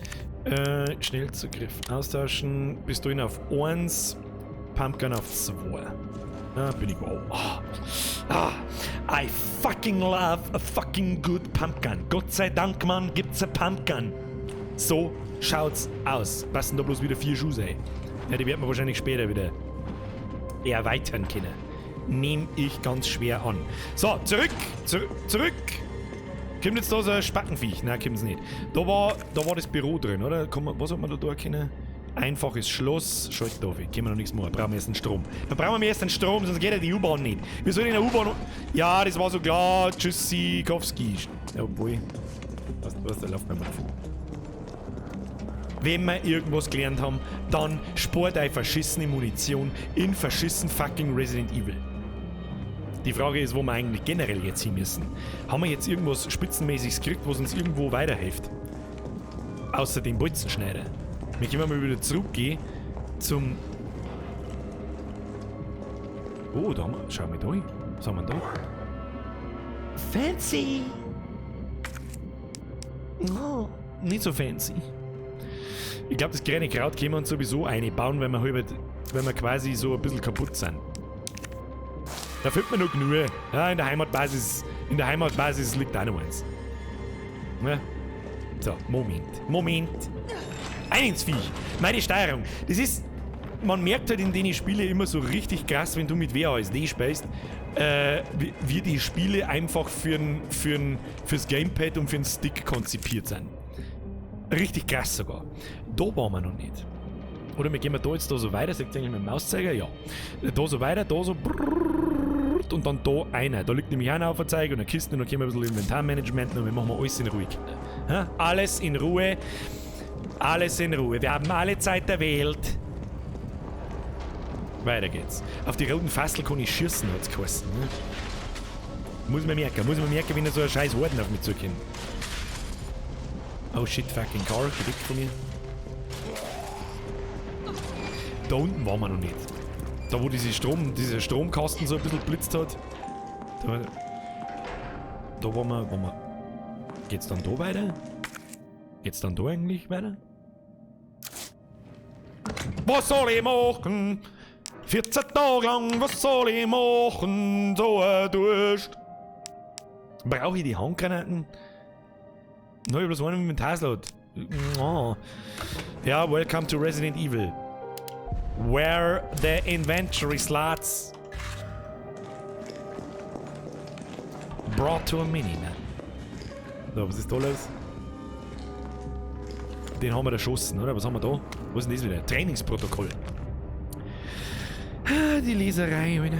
Schnellzugriff. Austauschen. Pistolen auf 1. Pumpgun auf 2. Ah, bin ich. Oh. Oh. Ah, I fucking love a fucking good Pumpgun. Gott sei Dank, Mann, gibt's a Pumpgun. So schaut's aus. Passen da bloß wieder 4 Schuhe ein. Ja, die werden wir wahrscheinlich später wieder erweitern können. Nehme ich ganz schwer an. So, zurück! Zurück! Kommt jetzt da so ein Spackenviech? Nein, kommt's nicht. Da war das Büro drin, oder? Was hat man da da können? Einfaches Schloss. Schalt da, können wir noch nichts machen. Brauchen wir erst einen Strom. Dann brauchen wir erst einen Strom, sonst geht ja die U-Bahn nicht. Wir sollen in der U-Bahn... Ja, das war so klar. Tschüssikowski. Jawohl. Was, da läuft mir mal davon. Wenn wir irgendwas gelernt haben, dann spart euch verschissene Munition in verschissen fucking Resident Evil. Die Frage ist, wo wir eigentlich generell jetzt hin müssen. Haben wir jetzt irgendwas Spitzenmäßiges gekriegt, was uns irgendwo weiterhilft? Außer dem Bolzenschneider. Wir können mal wieder zurückgehen zum... Oh, da haben wir... Schau mal da hin. Was haben wir da? Fancy! Oh, nicht so fancy. Ich glaube, das kleine Kraut können wir uns sowieso einbauen, wenn wir, wenn wir quasi so ein bisschen kaputt sind. Da findet man noch genug. Ja, in der Heimatbasis liegt auch noch eins. Ja. So, Moment. Moment. Ein ins Viech. Meine Steuerung. Das ist... Man merkt halt in den Spielen immer so richtig krass, wenn du mit WASD spielst, wie die Spiele einfach fürs Gamepad und für den Stick konzipiert sind. Richtig krass sogar. Da waren wir noch nicht. Oder wir gehen da jetzt da so weiter, sagt eigentlich mit dem Mauszeiger? Ja. Da so weiter, da so und dann da einer. Da liegt nämlich einer auf der Zeige und eine Kiste und dann können wir ein bisschen Inventarmanagement und wir machen alles in Ruhe, Kinder. Alles in Ruhe. Alles in Ruhe. Wir haben alle Zeit der Welt. Weiter geht's. Auf die roten Fassel kann ich schießen, hat's geheißen. Ne? Muss man merken, wenn da so ein scheiß Horden auf mich zukommt. Oh shit, fucking car, geh weg von mir. Da unten waren wir noch nicht. Da wo dieser Stromkasten so ein bisschen blitzt hat. Da. Da wollen wir. Geht's dann da weiter? Geht's dann da eigentlich weiter? Was soll ich machen? 14 Tage lang, was soll ich machen? So ein Durst. Brauche ich die Handgranaten? Nein, ich bloß einen mit dem Inventarslot. Oh. Ja, welcome to Resident Evil. Where the inventory slots brought to a minimum. So, was ist da los? Den haben wir erschossen, oder? Was haben wir da? Was ist denn das wieder? Trainingsprotokoll. Die Leserei, Alter.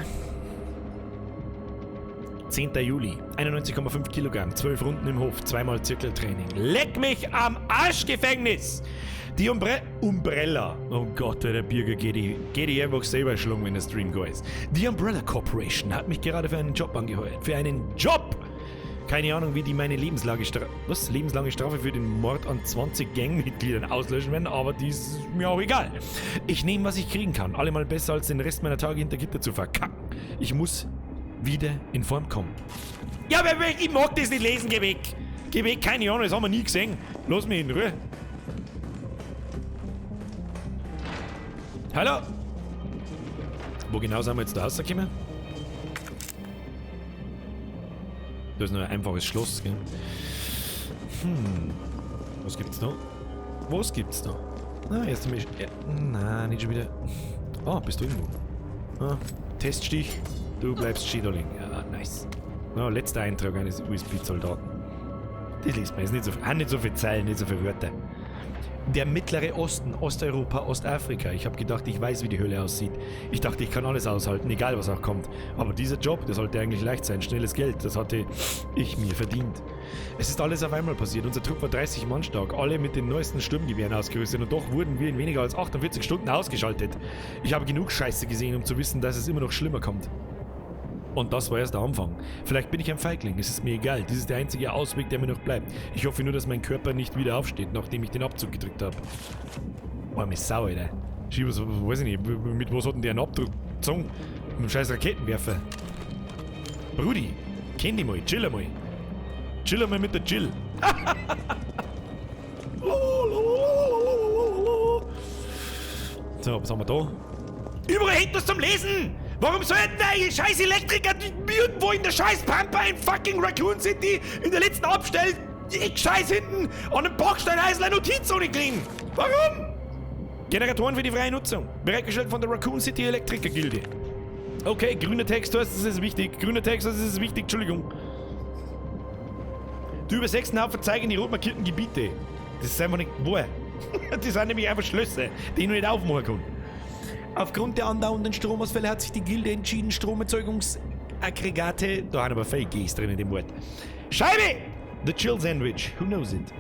10. Juli, 91,5 Kilogramm, 12 Runden im Hof, zweimal Zirkeltraining. Leck mich am Arschgefängnis! Die Umbrella. Oh Gott, der Birger geht die einfach selber schlungen, wenn der Stream go ist. Die Umbrella Corporation hat mich gerade für einen Job angeheuert. Für einen Job! Keine Ahnung, wie die meine lebenslange Strafe für den Mord an 20 Gangmitgliedern auslöschen werden, aber dies ist mir auch egal. Ich nehme, was ich kriegen kann. Allemal besser, als den Rest meiner Tage hinter Gitter zu verkacken. Ich muss wieder in Form kommen. Ja, aber ich mag das nicht lesen, geh weg. Geh weg, keine Ahnung, das haben wir nie gesehen. Lass mich in Ruhe. Hallo? Wo genau sind wir jetzt da rausgekommen? Da ist nur ein einfaches Schloss, gell? Hm. Was gibt's da? Was gibt's da? Na, erst einmal. Ja, nein, nicht schon wieder. Ah, bist du irgendwo? Ah, Teststich. Du bleibst Schäderling. Ja, nice. Na, letzter Eintrag eines USB-Soldaten. Das liest man jetzt nicht so viel. Ah, nicht so viel Zeilen, nicht so viele Wörter. Der Mittlere Osten, Osteuropa, Ostafrika. Ich habe gedacht, ich weiß, wie die Hölle aussieht. Ich dachte, ich kann alles aushalten, egal was auch kommt. Aber dieser Job, der sollte eigentlich leicht sein. Schnelles Geld, das hatte ich mir verdient. Es ist alles auf einmal passiert. Unser Trupp war 30 Mann stark, alle mit den neuesten Sturmgewehren ausgerüstet. Und doch wurden wir in weniger als 48 Stunden ausgeschaltet. Ich habe genug Scheiße gesehen, um zu wissen, dass es immer noch schlimmer kommt. Und das war erst der Anfang. Vielleicht bin ich ein Feigling, es ist mir egal. Dies ist der einzige Ausweg, der mir noch bleibt. Ich hoffe nur, dass mein Körper nicht wieder aufsteht, nachdem ich den Abzug gedrückt habe. Boah, mir ist sauer, Alter. Was, weiß ich nicht, mit was hat denn der einen Abdruck gezogen? Mit einem scheiß Raketenwerfer. Brudi, kenn dich mal, chill mal. Chill mal mit der Jill. So, was haben wir da? Überall hinten was zum Lesen! Warum sollten eigentlich scheiß Elektriker irgendwo in der scheiß Pampa in fucking Raccoon City in der letzten Abstell ich scheiß hinten an einem Backsteineisel eine Notiz ohne kriegen? Warum? Generatoren für die freie Nutzung. Bereitgestellt von der Raccoon City Elektriker Gilde. Okay, grüner Text, das ist wichtig. Grüner Text, das ist wichtig. Entschuldigung. Die über 6 Haufen zeigen die rot markierten Gebiete. Das ist einfach nicht wahr. Das sind nämlich einfach Schlösser, die ich noch nicht aufmachen kann. Aufgrund der andauernden Stromausfälle hat sich die Gilde entschieden, Stromerzeugungsaggregate... Da haben aber Fake Gs drin in dem Wort. Scheibe! The Chill Sandwich. Who knows it?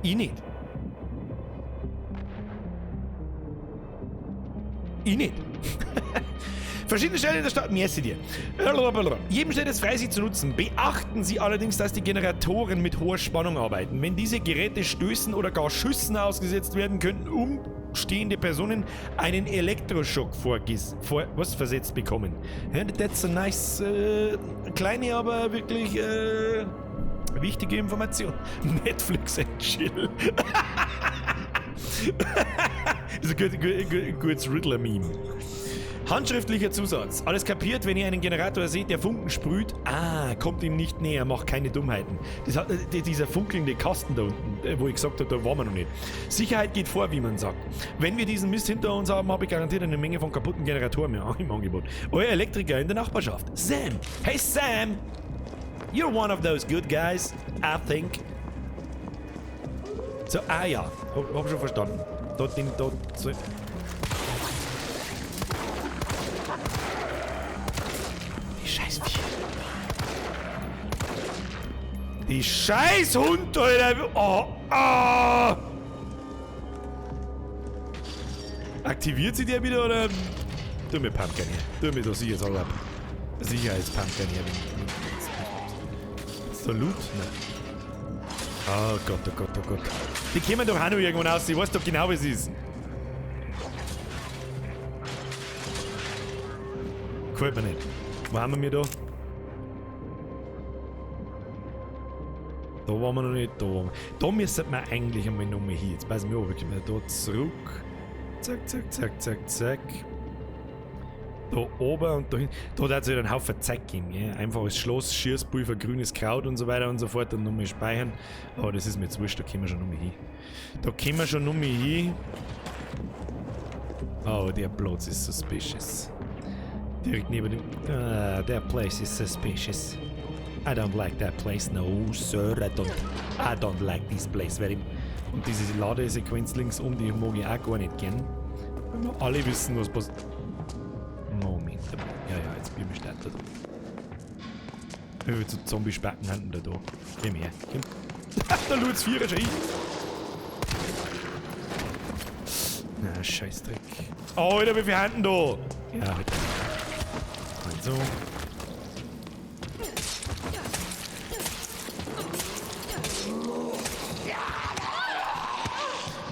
Ich nicht. Ich nicht. Verschiedene Stellen in der Stadt. Merci dir. Jedem steht es frei, sie zu nutzen. Beachten Sie allerdings, dass die Generatoren mit hoher Spannung arbeiten. Wenn diese Geräte Stößen oder gar Schüssen ausgesetzt werden, könnten umstehende Personen einen Elektroschock versetzt bekommen. That's a nice, kleine, aber wirklich wichtige Information. Netflix and Chill. Das ist ein gutes Riddler-Meme. Handschriftlicher Zusatz. Alles kapiert, wenn ihr einen Generator seht, der Funken sprüht. Ah, kommt ihm nicht näher, macht keine Dummheiten. Das hat, dieser funkelnde Kasten da unten, wo ich gesagt habe, da waren wir noch nicht. Sicherheit geht vor, wie man sagt. Wenn wir diesen Mist hinter uns haben, habe ich garantiert eine Menge von kaputten Generatoren mehr im Angebot. Euer Elektriker in der Nachbarschaft. Sam. Hey Sam! You're one of those good guys, I think. So, ah ja, hab schon verstanden. Dort, dort, so. Die scheiß Viecher. Die scheiß Hund, Alter. Oh, oh. Aktiviert sie der wieder oder? Tu mir Pumpkin her. Tu mir doch sicher ab. Sicherheits-Pumpkin her. Ist da Loot? Nein. Oh Gott, oh Gott, oh Gott. Die kommen doch auch noch irgendwann raus. Ich weiß doch genau, wie es ist. Gefällt mir nicht. Wo haben wir da? Da waren wir noch nicht, da waren wir. Da müsste man eigentlich einmal nochmal hin. Jetzt passen wir auf, wir kommen da zurück. Zack, zack, zack, zack, zack. Da oben und da hinten. Da hat es wieder einen Haufen Zeug geben. Gell? Einfaches Schloss, Schießpulver, grünes Kraut und so weiter und so fort. Und nochmal speichern. Aber das ist mir jetzt wurscht, da kommen wir schon nochmal hin. Da kommen wir schon nochmal hin. Oh, der Platz ist suspicious. Direkt neben dem. Ah, that place is suspicious. I don't like that place. No, sir, I don't. I don't like this place very. Und diese Ladesequenz links um, die mag ich auch gar nicht gern. Weil wir alle wissen, was passiert. Moment. Ja, ja, jetzt bin ich startet. Wie viele so Zombie-Spacken haben da da? Komm her, komm. Da lut's Vierer schon hin. Na, Scheißdreck. Oh, Alter, wie viele Handen da? Ja, halt. Also.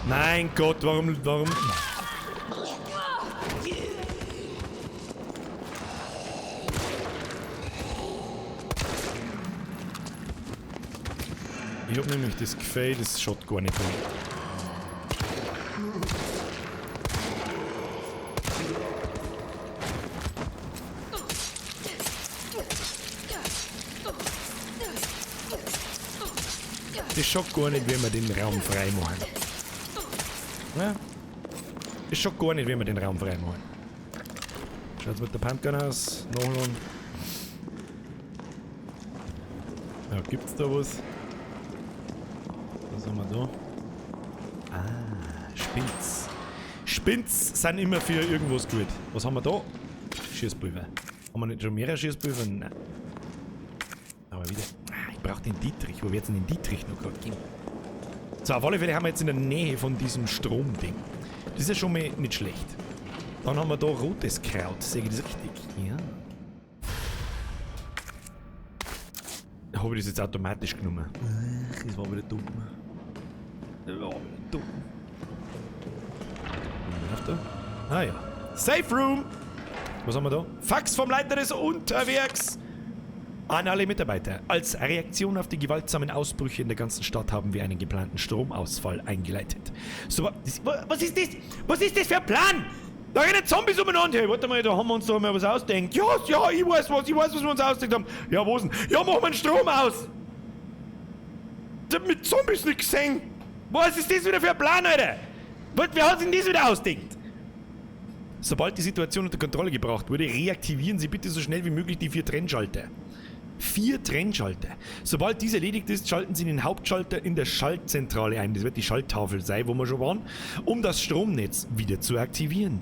Mein Gott, warum... Ich hab nämlich das Gefühl, das schaut gar nicht an. Das schaut gar nicht, wenn wir den Raum frei machen. Ja? Das schaut gar nicht, wenn wir den Raum frei machen. Schaut's mit der Pumpgun aus? Nachladen. Ja, gibt's da was? Was haben wir da? Ah, Spinz. Spinz sind immer für irgendwas gut. Was haben wir da? Schießpulver. Haben wir nicht schon mehrere Schießpulver? Nein. Aber wieder. Ah, ich brauche den Dietrich. Wo wird's denn den Dietrich noch gerade geben? So, auf alle Fälle haben wir jetzt in der Nähe von diesem Stromding. Das ist ja schon mal nicht schlecht. Dann haben wir da rotes Kraut. Sehe ich das richtig? Ja. Habe ich das jetzt automatisch genommen? Das war wieder dumm. Das war wieder dumm. Ah ja. Safe Room! Was haben wir da? Fax vom Leiter des Unterwerks! An alle Mitarbeiter. Als Reaktion auf die gewaltsamen Ausbrüche in der ganzen Stadt haben wir einen geplanten Stromausfall eingeleitet. So, was ist das? Was ist das für ein Plan? Da rennen Zombies umeinander. Hey, warte mal, da haben wir uns doch mal was ausgedacht. Ja, ja, ich weiß was wir uns ausgedacht haben. Ja, was denn? Ja, machen wir einen Strom aus. Ich hab mit Zombies nicht gesehen. Was ist das wieder für ein Plan, Alter? Wer hat sich denn das wieder ausgedacht? Sobald die Situation unter Kontrolle gebracht wurde, reaktivieren Sie bitte so schnell wie möglich die 4 Trennschalter. 4 Trennschalter. Sobald dies erledigt ist, schalten Sie den Hauptschalter in der Schaltzentrale ein. Das wird die Schalttafel sein, wo wir schon waren, um das Stromnetz wieder zu aktivieren.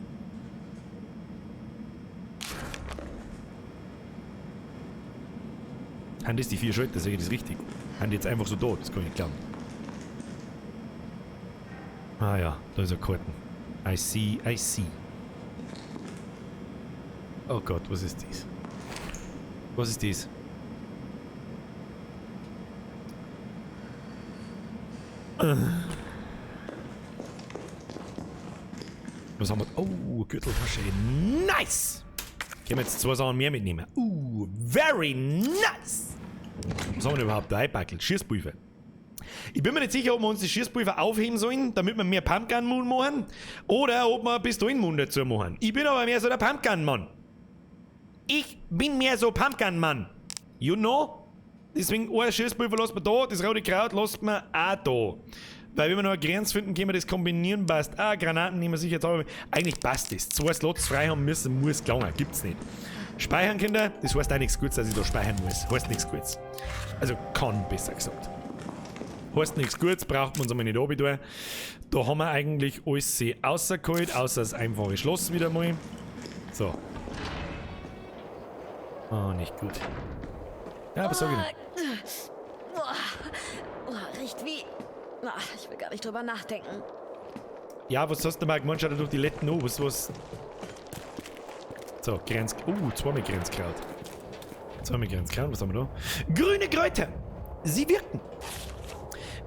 Haben das die 4 Schalter, sehe ich das richtig? Haben die jetzt einfach so da? Das kann ich nicht glauben. Ah ja, da ist er gehalten. I see, I see. Oh Gott, was ist das? Was ist das? Was haben wir? Oh, Gürteltasche. Nice! Können wir jetzt 2 Sachen mehr mitnehmen? Very nice! Was haben wir denn überhaupt da eingepackelt? Schießpulver. Ich bin mir nicht sicher, ob wir uns die Schießpulver aufheben sollen, damit wir mehr Pumpgun Moon machen, oder ob wir Pistolen Moon dazu machen. Ich bin aber mehr so der Pumpgun Mann. Ich bin mehr so Pumpgun Mann. You know? Deswegen ein Schießpulver lassen wir da, das rote Kraut lassen wir auch da. Weil wenn wir noch eine Grenze finden, können wir das kombinieren, passt. Ah, Granaten nehmen wir sicher jetzt auch. Eigentlich passt das. 2 Slots frei haben müssen, muss gelangen. Gibt's nicht. Speichern, Kinder, das heißt auch nichts Gutes, dass ich da speichern muss. Heißt nichts Gutes. Also kann, besser gesagt. Heißt nichts Gutes, braucht man uns einmal nicht runter. Da haben wir eigentlich alles rausgeholt, außer das einfache Schloss wieder mal. So. Oh, nicht gut. Ja, was sag ich denn? Oh, riecht wie... Ich will gar nicht drüber nachdenken. Ja, was hast du mal gemeint? Schau dir doch die Letten an. Was? So, Grenz... zweimal Grenzkraut. Zweimal Grenzkraut, was haben wir da? Grüne Kräuter! Sie wirken!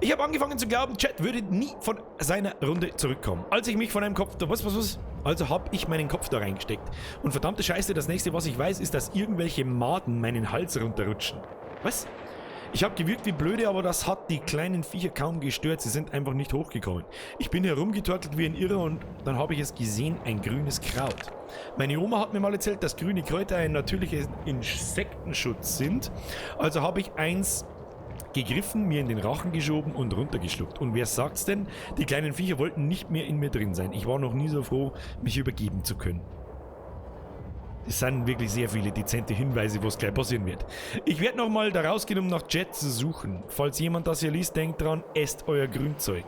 Ich habe angefangen zu glauben, Chad würde nie von seiner Runde zurückkommen. Als ich mich von einem Kopf... Was? Also hab ich meinen Kopf da reingesteckt. Und verdammte Scheiße, das nächste, was ich weiß, ist, dass irgendwelche Maden meinen Hals runterrutschen. Was? Ich habe gewirkt wie blöde, aber das hat die kleinen Viecher kaum gestört. Sie sind einfach nicht hochgekommen. Ich bin herumgetorkelt wie ein Irrer und dann habe ich es gesehen, ein grünes Kraut. Meine Oma hat mir mal erzählt, dass grüne Kräuter ein natürlicher Insektenschutz sind. Also habe ich eins gegriffen, mir in den Rachen geschoben und runtergeschluckt. Und wer sagt's denn? Die kleinen Viecher wollten nicht mehr in mir drin sein. Ich war noch nie so froh, mich übergeben zu können. Es sind wirklich sehr viele dezente Hinweise, was gleich passieren wird. Ich werde nochmal da rausgehen, um nach Jet zu suchen. Falls jemand das hier liest, denkt dran, esst euer Grünzeug.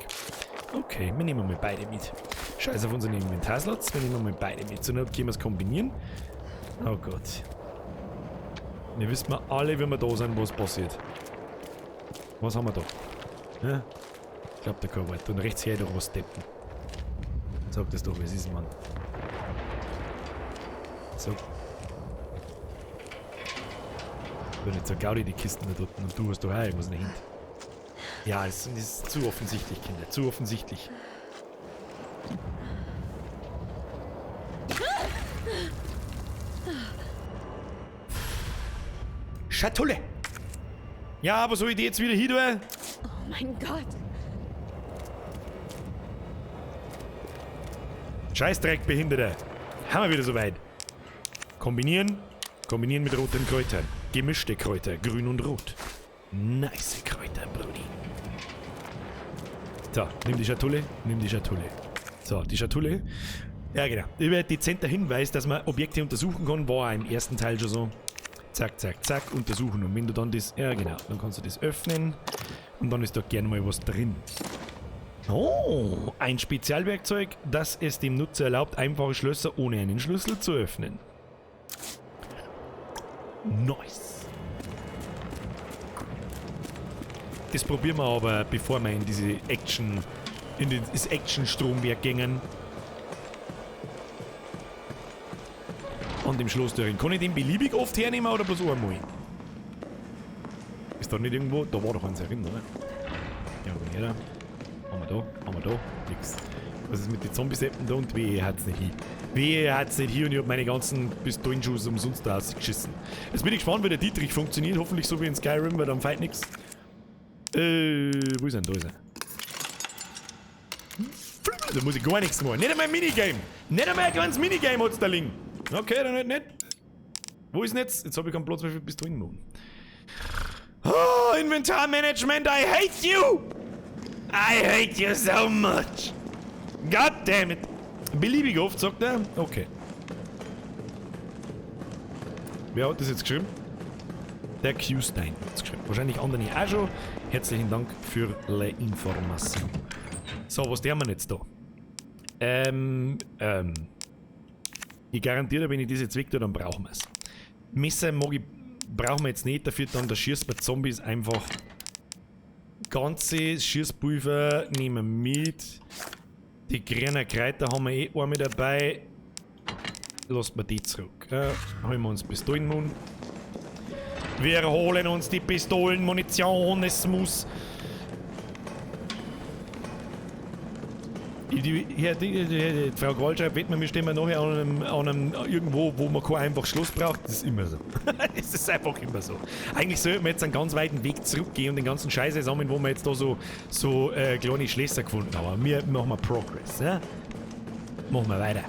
Okay, wir nehmen mal beide mit. Scheiß auf unseren Inventarslots, wir nehmen mal beide mit. So, dann können wir es kombinieren. Oh Gott. Wir wissen wir alle, wenn wir da sind, was passiert. Was haben wir da? Ja? Ich glaube, da kann weiter. Und rechts her doch was steppen. Sag das doch, was ist, Mann? So. Ich bin nicht so Gaudi, die Kisten da unten. Und du hast doch auch irgendwas in der Hand. Ja, es ist zu offensichtlich, Kinder. Zu offensichtlich. Schatulle! Ja, aber soll ich die jetzt wieder hin tun? Oh mein Gott. Scheißdreck, Behinderte. Haben wir wieder soweit. Kombinieren. Kombinieren mit roten Kräutern. Gemischte Kräuter, grün und rot. Nice Kräuter, Brudi. So, nimm die Schatulle, nimm die Schatulle. So, die Schatulle. Ja, genau. Über dezenter Hinweis, dass man Objekte untersuchen kann, war auch im ersten Teil schon so. Zack, zack, zack, untersuchen. Und wenn du dann das... Ja, genau. Dann kannst du das öffnen. Und dann ist da gerne mal was drin. Oh, ein Spezialwerkzeug, das es dem Nutzer erlaubt, einfache Schlösser ohne einen Schlüssel zu öffnen. Nice. Das probieren wir aber, bevor wir in diese Action, in das Action-Stromwerk gingen. An dem Schloss drin. Kann ich den beliebig oft hernehmen oder bloß einmal? Ist da nicht irgendwo? Da war doch eins herin, oder? Ja, komm her da. Haben wir da, haben wir da. Nix. Was ist mit den Zombie-Seppen da? Und wehe hat's nicht hin. Wehe hat's nicht hier und ich hab meine ganzen Pistolenschuss umsonst da rausgeschissen. Jetzt bin ich gespannt, wie der Dietrich funktioniert. Hoffentlich so wie in Skyrim, weil dann fällt nix. Wo ist er denn? Da ist er. Da muss ich gar nichts machen. Nicht einmal ein Minigame. Nicht einmal ein kleines Minigame hat's da liegen. Okay, dann halt nicht. Wo ist denn jetzt? Jetzt hab ich keinen Platz mehr für Pistolen. Oh, Inventarmanagement, I hate you! I hate you so much! God damn it! Beliebig oft, sagt er. Okay. Wer hat das jetzt geschrieben? Der Q-Stein hat es geschrieben. Wahrscheinlich andere auch schon. Herzlichen Dank für die Information. So, was tun wir jetzt da? Ich garantiere, wenn ich das jetzt weg tue, dann brauchen wir es. Messer mag ich, brauchen wir jetzt nicht, dafür dann, da schießt man Zombies einfach. Ganze Schießpulver nehmen wir mit. Die grünen Kräuter haben wir eh einmal dabei. Lassen wir die zurück. Holen wir uns Pistolenmun. Wir holen uns die Pistolenmunition, es muss. Die Frau Gewalt schreibt, wir stehen nachher an einem irgendwo, wo man kein einfaches Schloss braucht. Das ist immer so. Das ist einfach immer so. Eigentlich sollten wir jetzt einen ganz weiten Weg zurückgehen und den ganzen Scheiße sammeln, wo wir jetzt da so kleine Schlösser gefunden haben. Aber wir machen mal Progress. Ja? Machen wir weiter.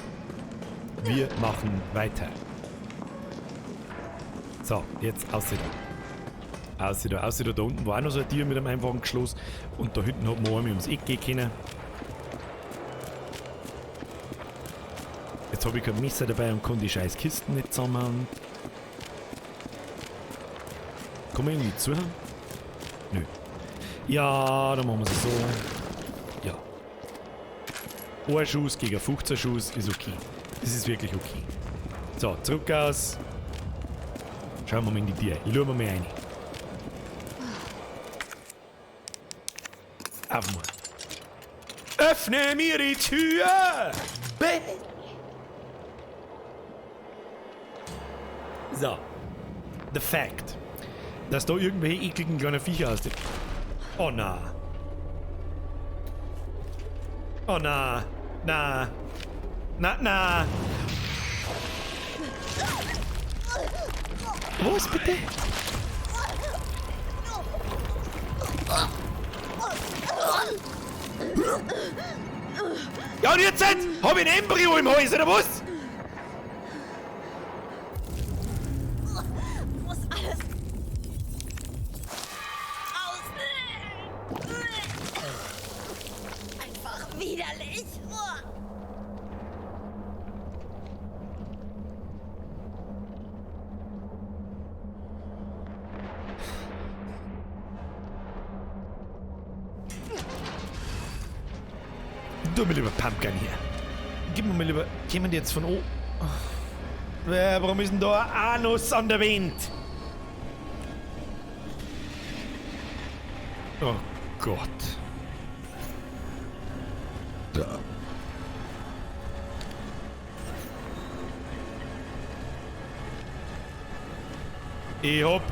Wir machen weiter. So, jetzt aussieht da. Aussieht da, aussieht da. Da unten war auch noch so ein Tier mit einem einfachen Schloss. Und da hinten hat man einmal ums Eck gehen können. Jetzt habe ich kein Messer dabei und kann die scheiß Kisten nicht zusammenhauen. Kann man irgendwie zuhören? Nö. Ja, dann machen wir es so. Ja. Ein Schuss gegen 15 Schuss ist okay. Das ist wirklich okay. So, zurück aus. Schauen wir mal in die Tür. Ich schaue mal rein. Auf mal. Öffne mir die Tür! Bitch! So. The fact. Dass da irgendwelche ekligen kleinen Viecher aus dem... Oh na. Oh na. Na. Na, na. Was bitte? Ja, und jetzt hab ich ein Embryo im Hals, oder was? Muss alles raus. Einfach widerlich. Tu mir lieber Pumpgun hier. Gib mir mal lieber. Kämen die jetzt von oben? Warum ist denn da ein Anus an der Wand? Oh Gott. Da. Ich hab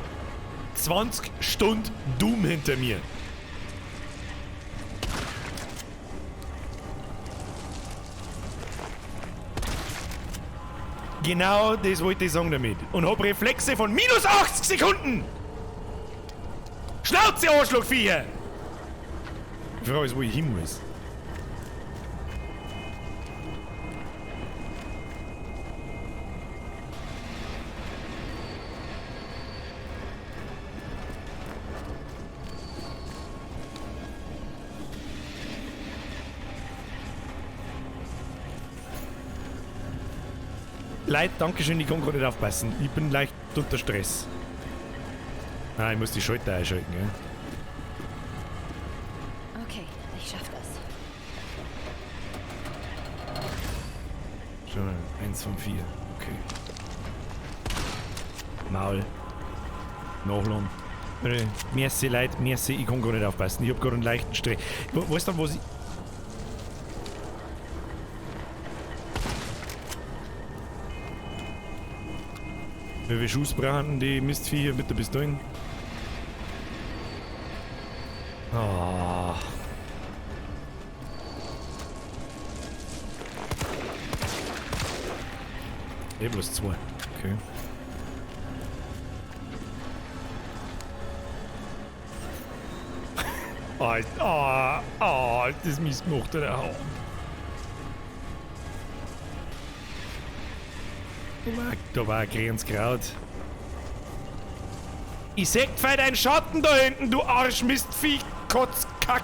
20 Stunden Doom hinter mir. Genau das wollte ich sagen damit. Und hab Reflexe von minus 80 Sekunden! Schnauze, Arschlochviecher! Die Frage ist, wo ich hin muss. Leute, dankeschön, ich kann gerade nicht aufpassen. Ich bin leicht unter Stress. Nein, ich muss die Schalter einschalten, gell? Okay, ich schaff das. Schon 1 von 4. Okay. Maul. Nachladen. Merci, Leute, merci, ich kann gar nicht aufpassen. Ich hab gerade einen leichten Stress. Weißt du, was ich. Wie viel Schuss brauchen die Mistviecher mit der Pistolen? Oh. Eh bloß 2. Okay. Oh, oh, das ist mies gemacht, oder? Oh. Da war ein grünes Kraut. Ich seh fei deinen Schatten da hinten, du Arschmistviech, Kotz, Kack,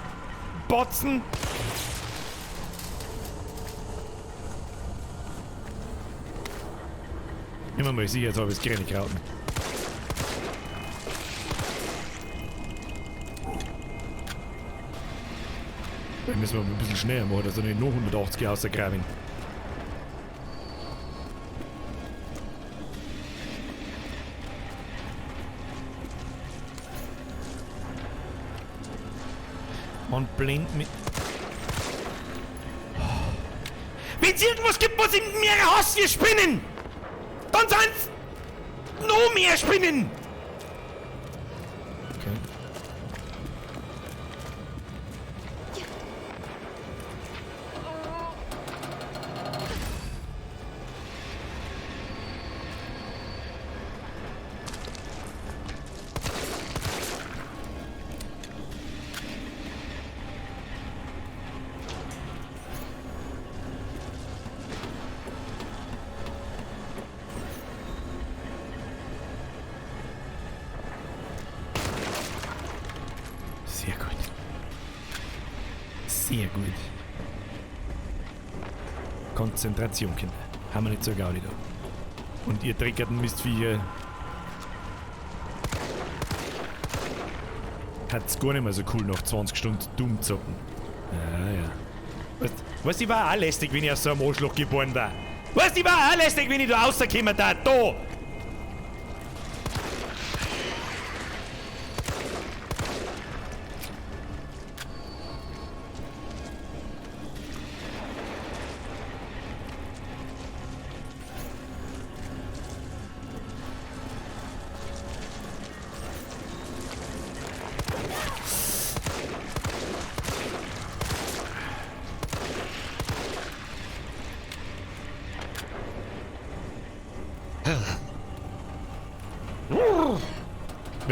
Botzen. Immer mal sicher, jetzt habe ich das grüne Kraut. Da müssen wir ein bisschen schneller machen, dass er nicht noch 180 rausgraben. Man blendet mit. Wenn es irgendwas gibt, was ich mehr hasse, wir Spinnen! Dann sind's noch mehr Spinnen! Okay. Sehr gut. Sehr gut. Konzentration, Kinder. Haben wir nicht so Gaudi da. Und ihr dreckerten Mistviecher. Hat's gar nicht mehr so cool nach 20 Stunden dumm zocken. Ja, ja. Weißt, ich war auch lästig, wenn ich aus so einem Arschloch geboren war. Weißt, ich war auch lästig, wenn ich da rausgekommen da. Da!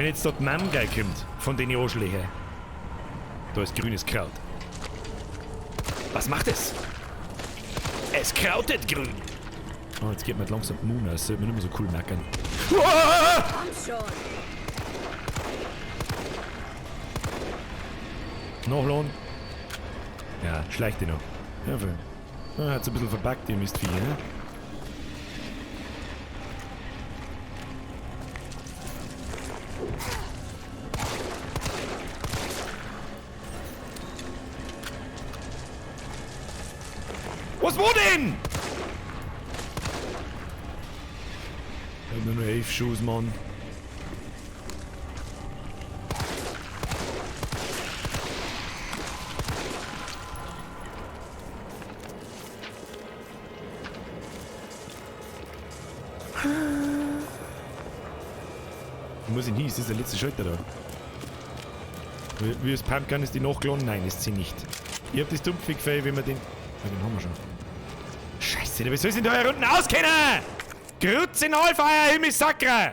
Wenn jetzt dort Mann gleich kommt, von den Arschlöchern. Da ist grünes Kraut. Was macht es? Es krautet grün. Oh, jetzt geht mir langsam die Moon aus. Sollte man nicht mehr so cool meckern. Komm schon. Nachladen. Ja, schleicht die noch. Ja, voll. Ah, hat's ein bisschen verbuggt, die Mistvieh, ne? Was, wo denn? Ich hab nur noch 11 Schuss, Mann. Wo muss ich hin? Ist das der letzte Schalter da? Wie ist Pumpgun? Ist die nachgeladen? Nein, ist sie nicht. Ich hab das dumpfig gefällt, wenn wir den... Ah, den haben wir schon. Scheiße, wie soll ich denn da hier unten auskennen? Grütze in Allfire, Himmel Sakra!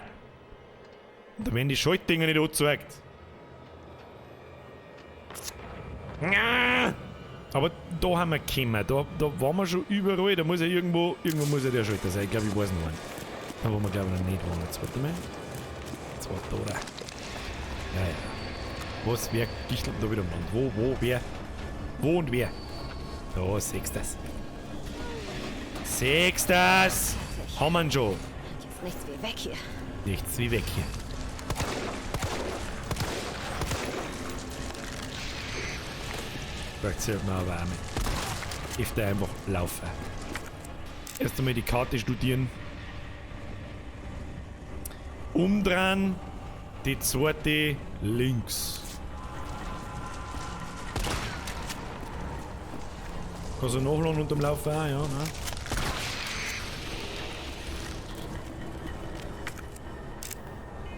Und da werden die Schaltdinger nicht angezeigt. Aber da haben wir gekommen, da waren wir schon überall, da muss ja irgendwo muss ja der Schalter sein. Ich glaube, ich weiß noch einen. Da wo wir glaube ich noch nicht waren. Jetzt warte mal. Jetzt warte da, oder? Ja, ja. Was, wer gichtelt da wieder umeinander? Wo, wer? Wo und wer? Da, siehst das. Siehst das! Haben wir schon. Jetzt nichts wie weg hier. Nichts wie weg hier. Vielleicht sollte man aber auch mit. Öfter einfach laufen. Erst einmal die Karte studieren. Umdrehen. Die zweite links. Kannst du nachladen unterm Laufen auch, ja, ne?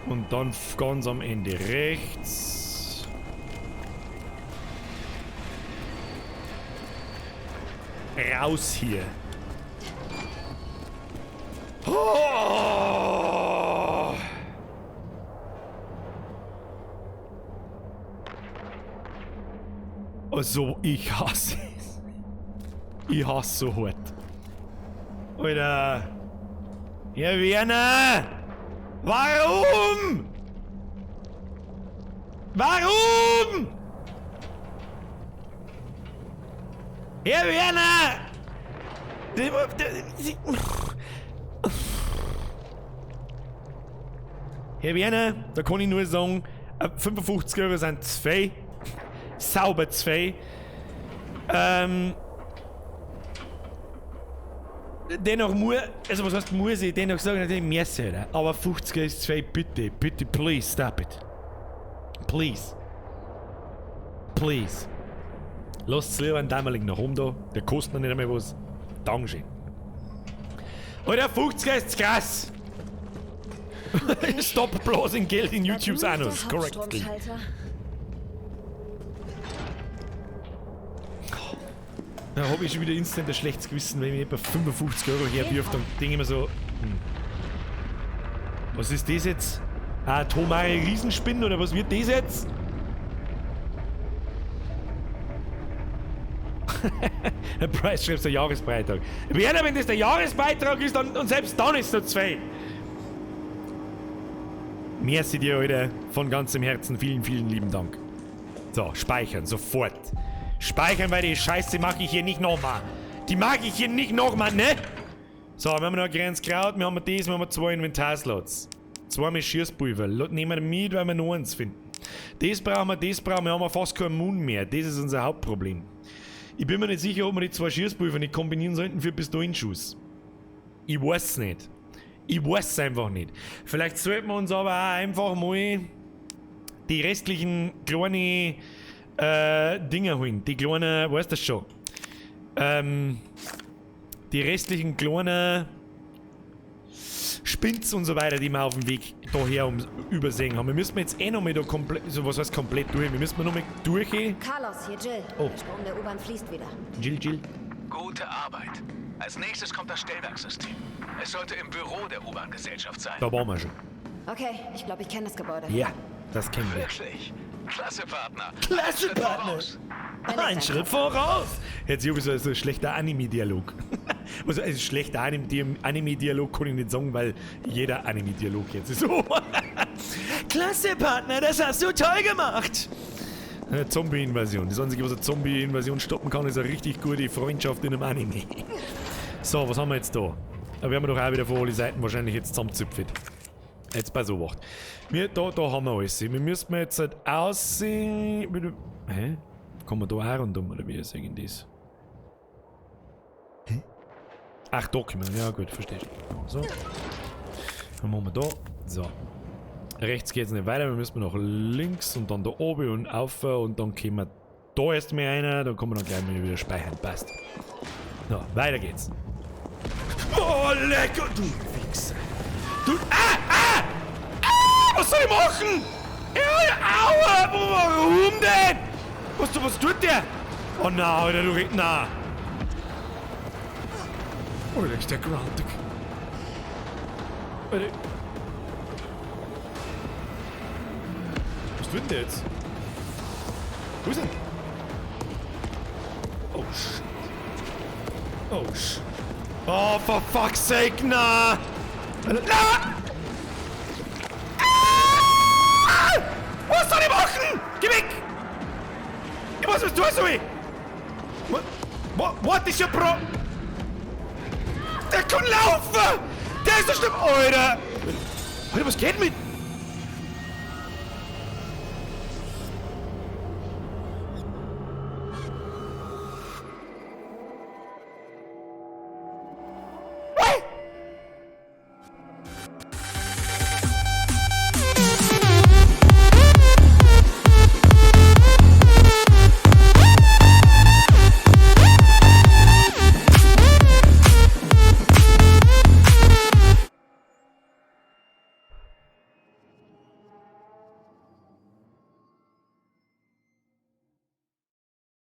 Und dann ganz am Ende rechts. Raus hier. Oh! Also, ich hasse es. Ich hasse so hart. Alter. Herr Werner! Warum? Warum? Herr Werner! Herr Werner, da kann ich nur sagen, 55 Euro sind zwei. Sauber zwei. Dennoch muss, also was heißt muss ich, dennoch sagen natürlich mehr sein, aber 50 ist zwei, bitte, bitte, please, stop it. Please. Please. Lasst lieber einen damaligen nach oben da, der kostet noch nicht einmal was. Dankeschön. Alter, 50 ist krass! Okay. Stop blasing Geld in YouTube's Anus, correctly. Da hab ich schon wieder instant ein schlechtes Gewissen, wenn ich etwa 55 Euro herwirft, dann denke ich mir so, Was ist das jetzt? Eine atomare Riesenspinne oder was wird das jetzt? Der Preis schreibst der Jahresbeitrag. Werner, wenn das der Jahresbeitrag ist, dann, und selbst dann ist es nur zwei. Merci dir, Alter, von ganzem Herzen. Vielen, vielen lieben Dank. So, speichern, sofort. Speichern, weil die Scheiße mache ich hier nicht nochmal. Die mag ich hier nicht nochmal, ne? So, wir haben noch ein kleines Kraut, wir haben das, wir haben 2 Inventarslots. 2 mit Schießpulver. Nehmen wir mit, weil wir noch eins finden. Das brauchen wir, haben fast keinen Moon mehr. Das ist unser Hauptproblem. Ich bin mir nicht sicher, ob wir die 2 Schießpulver nicht kombinieren sollten für Pistolenschuss. Ich weiß nicht. Ich weiß es einfach nicht. Vielleicht sollten wir uns aber auch einfach mal die restlichen kleinen Dinger holen. Die kleinen, weißt du das schon? Die restlichen kleinen Spinz und so weiter, die wir auf dem Weg daher übersehen haben. Wir müssen jetzt eh nochmal da komplett, so was heißt komplett durch, wir müssen nochmal durchgehen. Carlos, hier Jill. Oh. Der Strom der U-Bahn fließt wieder. Jill, Jill. Gute Arbeit. Als nächstes kommt das Stellwerkssystem. Es sollte im Büro der U-Bahn-Gesellschaft sein. Da waren wir schon. Okay, ich glaube, ich kenne das Gebäude. Ja, das kennen wir. Wirklich? Klasse, Partner. Klasse, Partner. Ein Schritt voraus. Jetzt hier so ein schlechter Anime-Dialog. Also ein schlechter Anime-Dialog kann ich nicht sagen, weil jeder Anime-Dialog jetzt ist so. Klasse, Partner, das hast du toll gemacht. Eine Zombie-Invasion. Das Einzige, was eine Zombie-Invasion stoppen kann, ist eine richtig gute Freundschaft in einem Anime. So, was haben wir jetzt da? Da werden wir doch auch wieder von allen Seiten wahrscheinlich jetzt zusammenzüpfen. Jetzt bei so was. Wir, da haben wir alles. Wir müssen jetzt halt aussehen. Hä? Kommen wir da auch rundum, oder wie ist irgendwie das? Hä? Ach, da kommen wir. Ja, gut, verstehe ich. So. Dann machen wir da. So. Rechts geht es nicht weiter, wir müssen noch links und dann da oben und auf und dann kommen wir da erst mal einer, dann kommen wir dann gleich mal wieder speichern. Passt. So, weiter geht's. Oh, lecker, du Wichser. Du. Ah! Ah! Ah! Was soll ich machen? Ja, aua! Warum denn? Was tut der? Oh nein, Alter, du redest. Na. Oh, der ist der grantig. Alter. Was tut denn der jetzt? Wo ist er? Oh shit. Oh shit. Oh, for fuck's sake, na! Na! Ah! Was soll ich machen? Geh weg! Ich weiß, was tun soll! What is your pro... Der kann laufen! Der ist so schlimm! Alter! Alter, was geht mit...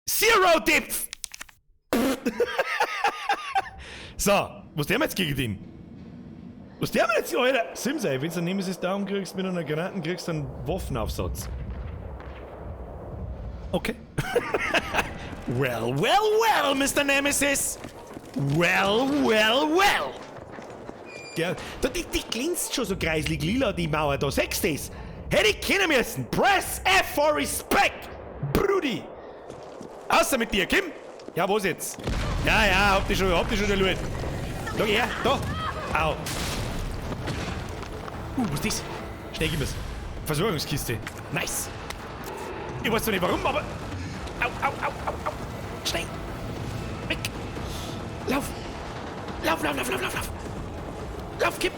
Zero Depth! So, was tun wir jetzt gegen den? Was tun wir jetzt, Alter? Simsei, wenn du Nemesis down kriegst mit einer Granaten, kriegst du einen Waffenaufsatz. Okay. Well, well, well, Mr. Nemesis! Well, well, well! Ja, die glänzt schon so kreislig lila, die Mauer da. Siehst du das? Hätte ich kennen müssen. Press F for Respect! Brudi! Außer mit dir, Kim! Ja, was jetzt? Ja, ja, hab dich schon geschaut. Schau her, da! Au! Was ist das? Schnell, gib mir's. Versorgungskiste. Nice! Ich weiß zwar nicht warum, aber... Au, au, au, au, au! Schnell! Weg! Lauf! Lauf, lauf, lauf, lauf, lauf, lauf! Lauf, Kim!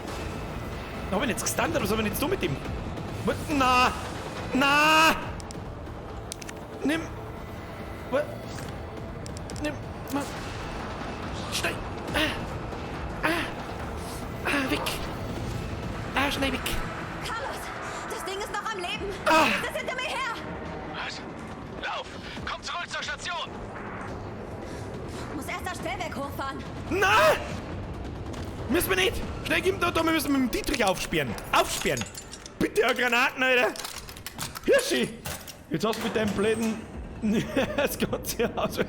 Hab ich jetzt gestunt, oder was hab ich jetzt da mit ihm? Na! Na! Nimm! What? Nimm! Mann! Schnell! Ah! Ah! Ah, weg! Ah, schnell weg! Carlos! Das Ding ist noch am Leben! Ah. Das ist hinter mir her! Was? Lauf! Komm zurück zur Station! Muss erst das Stellwerk hochfahren. Na! Müssen wir nicht! Schnell, gib da, wir müssen mit dem Dietrich aufsperren! Aufsperren! Bitte, ja, Granaten, Alter! Hirschi! Jetzt hast du mit deinem blöden... Das Ganze aus.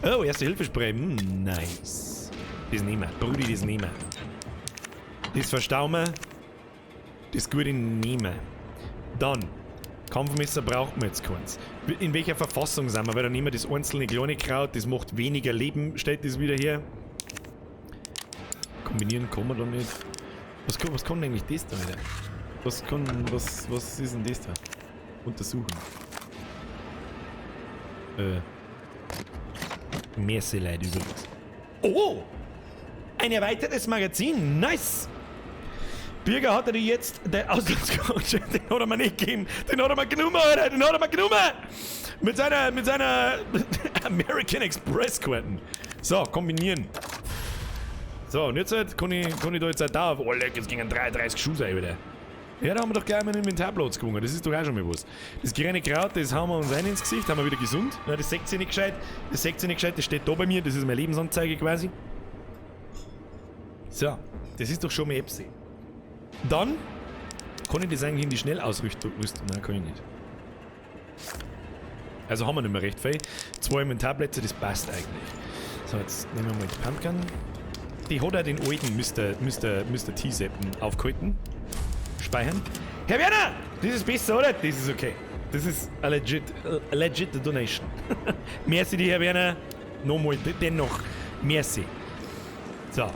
Oh, erste Hilfespray. Nice. Das nehmen wir. Brudi, das nehmen wir. Das verstauen wir. Das Gute nehmen wir. Dann. Kampfmesser braucht man jetzt keins. In welcher Verfassung sind wir? Weil dann nehmen wir das einzelne kleine Kraut, das macht weniger Leben, stellt das wieder her. Kombinieren kann man da nicht. Was kann eigentlich das da wieder? Was ist denn das da? Untersuchen. Merci, Leute, übrigens. Oh! Ein erweitertes Magazin. Nice! Birger hat er jetzt der Auslandscoach, den hat er mir nicht gegeben. Den hat er mir genommen, Alter. Den hat er mir genommen. Mit seiner American Express Karten. So, kombinieren. So, und jetzt halt kann ich da jetzt halt da auf. Oh, leck, jetzt gingen 33 Schuhe sein wieder. Ja, da haben wir doch gleich mal einen Inventarplatz gewonnen. Das ist doch auch schon mal was. Das grüne Kraut, das hauen wir uns rein ins Gesicht, haben wir wieder gesund. Ja, das seht ihr nicht gescheit. Das seht ihr nicht gescheit, das steht da bei mir. Das ist meine Lebensanzeige quasi. So, das ist doch schon mal Epsi. Dann kann ich das eigentlich in die Schnellausrüstung rüsten. Nein, kann ich nicht. Also haben wir nicht mehr recht viel. 2 Inventarplätze, das passt eigentlich. So, jetzt nehmen wir mal die Pumpgun. Die hat auch den alten Mr. T-Seppen aufgehalten. Speichern. Herr Werner! Das ist besser, oder? Das ist okay. Das ist a legit donation. Merci dir, Herr Werner. Nochmal, dennoch. Merci. So,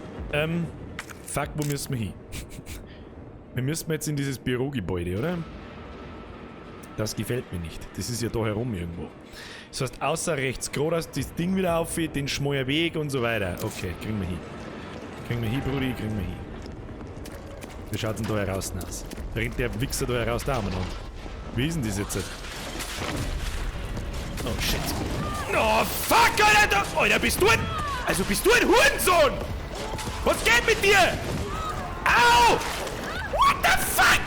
fuck, wo müssen wir hin? Wir müssen jetzt in dieses Bürogebäude, oder? Das gefällt mir nicht. Das ist ja da herum irgendwo. Das heißt, außer rechts geradeaus das Ding wieder auf, den schmalen Weg und so weiter. Okay, kriegen wir hin. Kriegen wir hin, Brudi, kriegen wir hin. Wie schaut's denn da heraus aus? Da rennt der Wichser da heraus da umeinander. Wie ist denn das jetzt? Oh shit. Oh fuck, Alter! Alter, bist du ein... Also bist du ein Hurensohn! Was geht mit dir? Au! What the fuck?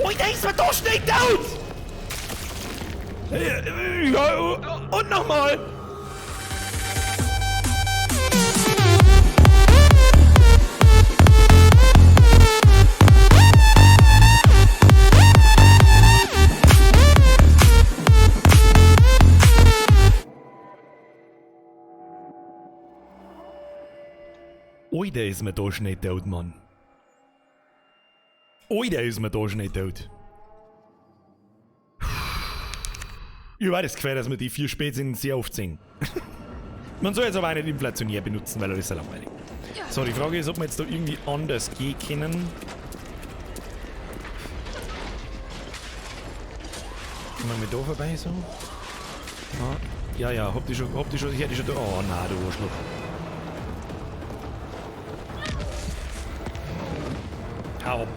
Alter, ist mir da schnell down! Ja, und nochmal! Alter, ist mir da schnell tot, Mann. Alter, ist mir da schnell tot. Ich weiß das Gefühl, dass wir die 4 Spätsinn sehr oft sehen. Man soll jetzt aber auch nicht inflationär benutzen, weil das ist ja langweilig. So, die Frage ist, ob wir jetzt da irgendwie anders gehen können. Gehen wir mal da vorbei, so. Ja, ja, hab die schon, ich hätte schon da. Oh nein, du Arschloch. Hau ab.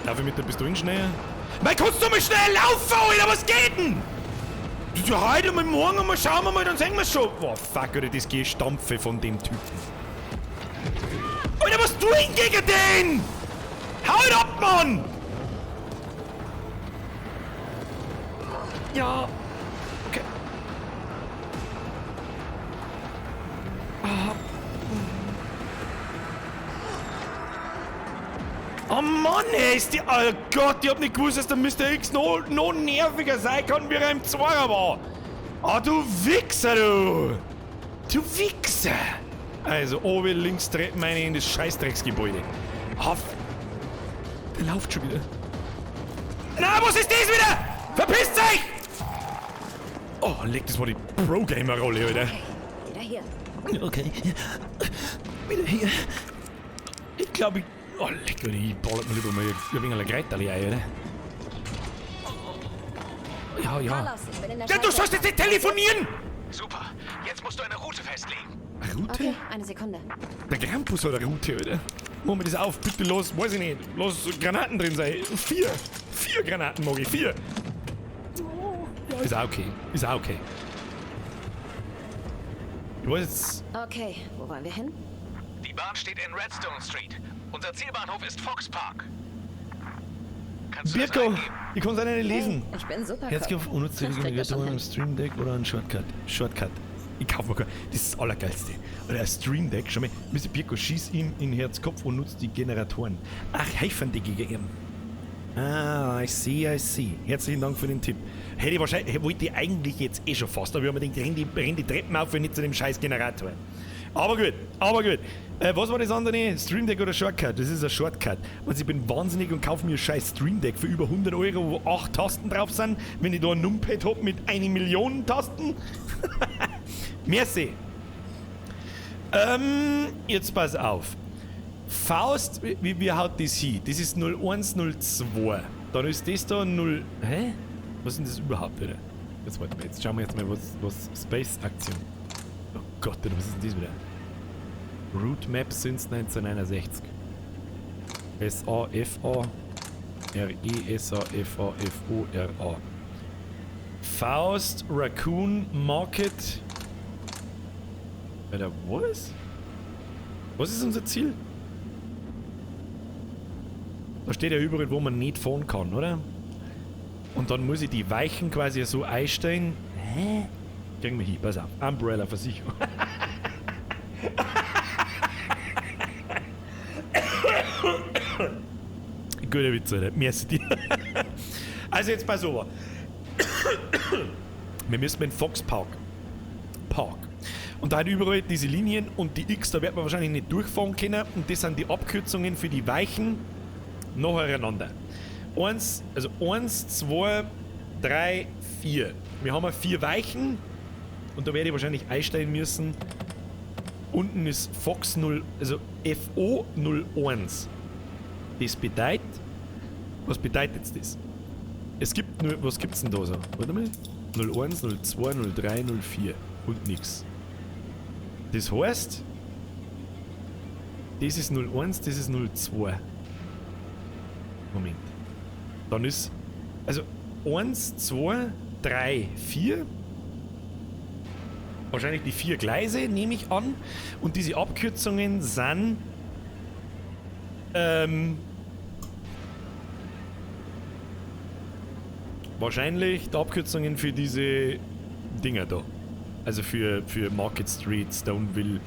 Darf ich mit der Pistole schnell? Mein, kannst du mal schnell laufen, Alter? Was geht denn? Ja, heute mal morgen mal schauen wir mal, dann sehen wir schon. Boah, fuck, Alter, das Gestampfe von dem Typen. Alter, was tu ich gegen den? Hau ab, Mann! Ja. Okay. Ah. Oh Mann, ey, ist die... Oh Gott, ich hab nicht gewusst, dass der Mr. X noch nerviger sein kann, wie er im Zwarer war. Oh, du Wichser, du! Du Wichser! Also, oben links treten meine in das Scheißdrecksgebäude. Oh, der läuft schon wieder. Na, was ist das wieder? Verpisst euch! Oh, leck, das war die Pro-Gamer-Rolle, Alter. Okay, wieder hier. Okay. Wieder hier. Ich glaube, ich... Oh, leck, ich ballert mir lieber mal ein wenig Greiterli ein, oder? Ja, ja. Carlos, ich bin in der Ja, du sollst jetzt nicht telefonieren! Super, jetzt musst du eine Route festlegen. Eine Route? Okay, eine Sekunde. Der Krampus hat eine Route, oder? Mach mir das auf, bitte los, weiß ich nicht. Lass Granaten drin sein. 4. 4 Granaten mag ich, 4. Ja, ist auch okay. Ist auch okay. Ich weiß jetzt... Okay, wo wollen wir hin? Die Bahn steht in Redstone Street. Unser Zielbahnhof ist Fox Park. Kannst du das Birko, eingeben? ich kann es leider nicht lesen. Hey, ich bin super. Herzlich auf unzählige Navigator im Stream Deck oder ein Shortcut. Shortcut. Ich kaufe mir keinen. Das ist das Allergeilste. Oder ein Stream Deck. Schau mal, Mr. Birko, schieß ihm in Herzkopf und nutzt die Generatoren. Ach, helfen die gegen ihn. Ah, I see, I see. Herzlichen Dank für den Tipp. Hätte ich wahrscheinlich, wollte ich eigentlich jetzt eh schon fast, aber ich habe mir gedacht, renn die Treppen auf und nicht zu dem scheiß Generator. Aber gut, aber gut. Was war das andere? Stream Deck oder Shortcut? Das ist ein Shortcut. Und ich bin wahnsinnig und kaufe mir ein scheiß Stream Deck für über 100 Euro, wo 8 Tasten drauf sind, wenn ich da ein Numpad hab mit 1 Million Tasten. Merci. Jetzt pass auf. Faust, wie haut das hin? Das ist 0102. Dann ist das da 0... Hä? Was ist denn das überhaupt wieder? Jetzt warte mal, jetzt schauen wir jetzt mal, was Space Aktion. Oh Gott, was ist denn das wieder? Route Map since 1961. S A F A R E S A F A F O R A. Faust Raccoon Market. Alter, was? Was ist unser Ziel? Da steht ja überall, wo man nicht fahren kann, oder? Und dann muss ich die Weichen quasi so einstellen. Hä? Kriegen wir hin, pass auf. Umbrella Versicherung. Guter Witz, Alter. Merci dir. Also jetzt pass auf. Wir müssen mit Fox Park. Park. Und da hat überall diese Linien und die X, da wird man wahrscheinlich nicht durchfahren können. Und das sind die Abkürzungen für die Weichen nacheinander. 1, also 1, 2, 3, 4. Wir haben 4 Weichen und da werde ich wahrscheinlich einstellen müssen. Unten ist Fox 0, also FO 01. Das bedeutet, was bedeutet jetzt das? Es gibt nur, was gibt's denn da so? Warte mal. 01, 02, 03, 04 und nix. Das heißt, das ist 01, das ist 02. Moment. Dann ist, also 1, 2, 3, 4. Wahrscheinlich die 4 Gleise, nehme ich an. Und diese Abkürzungen sind wahrscheinlich die Abkürzungen für diese Dinger da. Also für Market Street, Stoneville,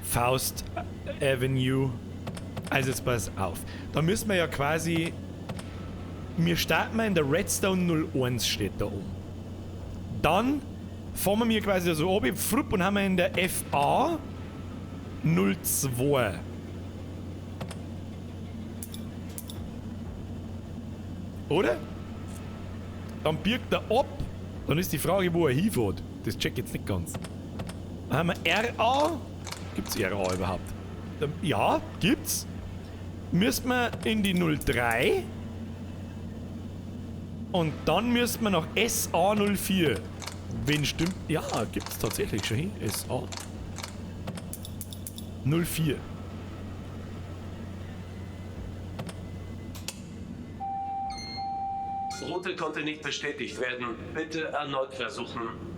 Faust Avenue. Also jetzt pass auf. Da müssen wir ja quasi... Wir starten mal in der Redstone 01 steht da oben. Dann fahren wir quasi so oben, frupp, und haben wir in der FA 02. Oder? Dann birgt er ab. Dann ist die Frage, wo er hinfährt. Das check ich jetzt nicht ganz. Dann haben wir RA. Gibt's RA überhaupt? Ja, gibt's. Müssen wir in die 03. Und dann müssen wir nach SA 04. Wenn stimmt. Ja, gibt's tatsächlich schon hin. SA 04. Route konnte nicht bestätigt werden. Bitte erneut versuchen.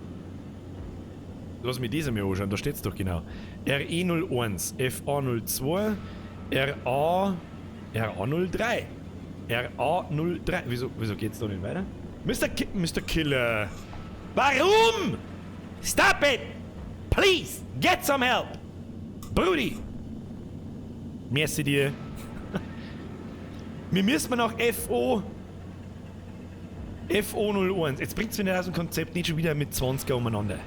Lass mich das einmal anschauen, da steht's doch genau. RE 01, FA 02, RA, RA 03. RA 03. Wieso geht's da nicht weiter? Mr. Killer. Warum? Stop it! Please, get some help! Brudi! Merci dir. Wir müssen nach FO. FO 01. Jetzt bringt's mir nicht aus dem Konzept, nicht schon wieder mit 20er umeinander.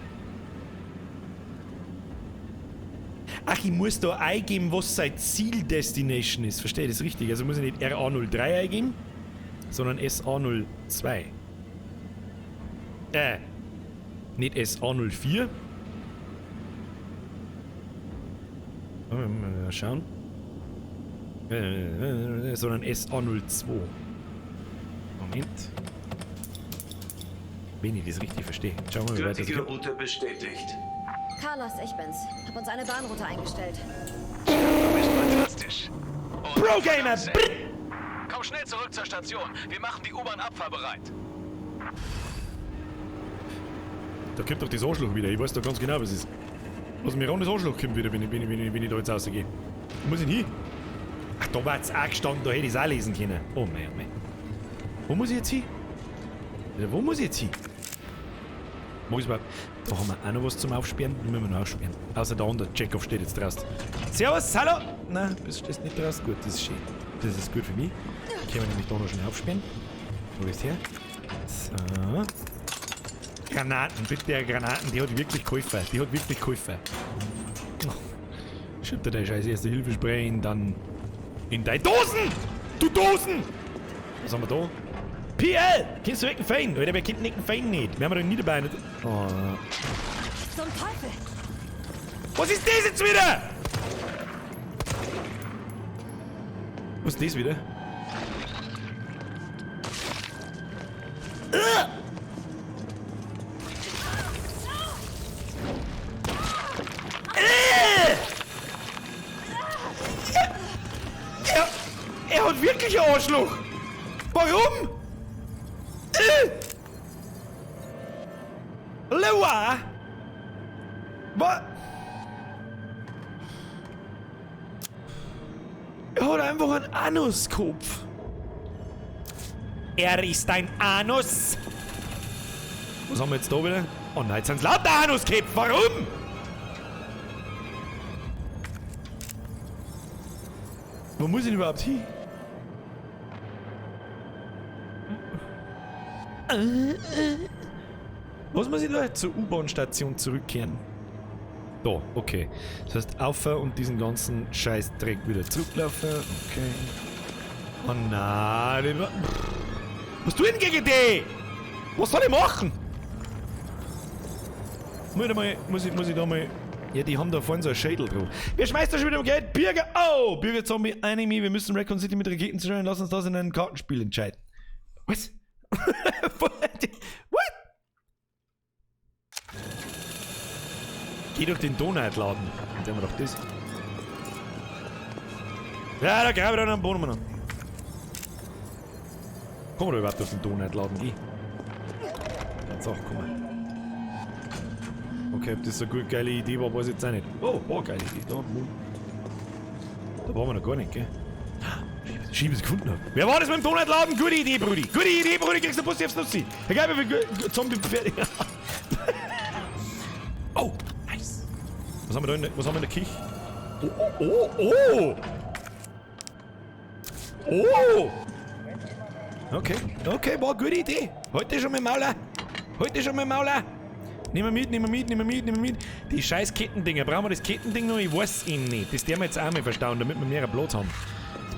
Ach, ich muss da eingeben, was sein Zieldestination ist. Verstehe ich das richtig? Also muss ich nicht RA03 eingeben, sondern SA02. Nicht SA04. Mal schauen. Sondern SA02. Moment. Wenn ich das richtig verstehe. Schauen wir mal, wie weit das geht. Route bestätigt. Carlos, ich bin's. Hab uns eine Bahnroute eingestellt. Du bist fantastisch. Pro Gamer! Komm schnell zurück zur Station. Wir machen die U-Bahn abfahrbereit. Da kommt doch das Arschloch wieder. Ich weiß doch ganz genau, was es ist. Was mir ran das Arschloch kommt wieder, wenn ich da jetzt rausgehe. Wo muss ich hin? Ach, da war jetzt auch gestanden, da hätte ich es auch lesen können. Oh mein, oh mein. Wo muss ich jetzt hin? Wo muss ich jetzt hin? Muss ich überhaupt? Da haben wir auch noch was zum Aufsperren. Da müssen wir noch aufsperren. Außer da unten. Chekhov steht jetzt draußen. Servus, hallo! Nein, du stehst nicht draußen. Gut, das ist schön. Das ist gut für mich. Dann können wir nämlich da noch schnell aufsperren. Wo ist her? So. Granaten, bitte Granaten. Die hat wirklich geholfen. Die hat wirklich geholfen. Oh. Schütt dir deine scheiß erste Hilfespray in dann in deine Dosen! Du Dosen! Was haben wir da? PL! Kennst du einen Fein? Alter, wer kennt nicht einen Fein nicht? Wir haben doch nie dabei. Nicht. Oh. Zum Teufel! Was ist das jetzt wieder? Was ist das wieder? Er hat wirklich einen Arschloch! Warum? Loa! Was? einfach ein Anuskopf. Er ist ein Anus. Was haben wir jetzt da wieder? Oh nein, jetzt sind's lauter Anusköpfe. Warum? Wo muss ich denn überhaupt hin? Was muss ich da? Zur U-Bahn-Station zurückkehren. Da, okay. Das heißt, auf und diesen ganzen Scheißdreck wieder zurücklaufen. Okay. Oh nein, lieber. Was tut denn gegen die? Was soll ich machen? Muss ich da mal. Ja, die haben da vorne so ein Schädel drauf. Wir schmeißen da schon wieder um Geld. Birger! Oh! Birger Zombie, Enemy. Wir müssen Raccoon City mit Raketen zerstören. Lass uns das in einem Kartenspiel entscheiden. Was? What? Geh durch den Donutladen. Dann haben wir doch das. Ja, da grabe ich dann am Boden an. Komm wir da überhaupt auf den Donutladen? Geh. Ganz auch, komm mal. Okay, ob das so eine gute, geile Idee war, weiß ich jetzt auch nicht. Oh, war eine geile Idee. Da, da waren wir noch gar nicht, gell? Schiebe es gefunden habe. Wer war das mit dem Donutladen? Gute Idee, Brudi. Gute Idee, Brudi. Kriegst du Bus aufs Nussi. Egal, wie viel Zombie fertig. Oh, nice. Was haben wir da in der, was haben wir in der Küche? Oh, oh, oh. Oh. Okay, okay, war eine gute Idee. Heute schon mit Mauler. Heute schon mit Mauler. Nehmen wir mit, nehmen wir mit, nehmen wir mit, nehmen wir mit. Die scheiß Kettendinger. Brauchen wir das Kettending noch? Ich weiß ihn nicht. Das werden wir jetzt auch mal verstauen, damit wir mehr Platz haben.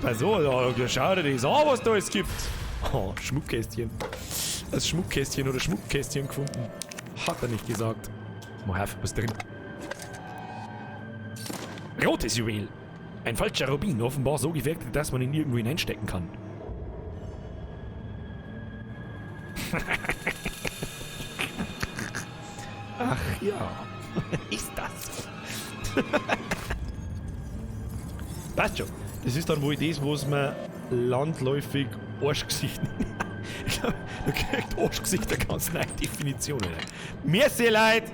Bei so, ja, schau dir das an, was da alles gibt. Oh, Schmuckkästchen. Das Schmuckkästchen oder Schmuckkästchen gefunden. Hat er nicht gesagt. Mal auf, was drin. Rotes Juwel. Ein falscher Rubin, offenbar so gefertigt, dass man ihn irgendwo hineinstecken kann. Ach ja. Ist das? Passt schon. Das ist dann wohl das, was man landläufig Arschgesicht nennt. Ich glaube, da kriegt Arschgesicht eine ganz neue Definition. Merci, Leute!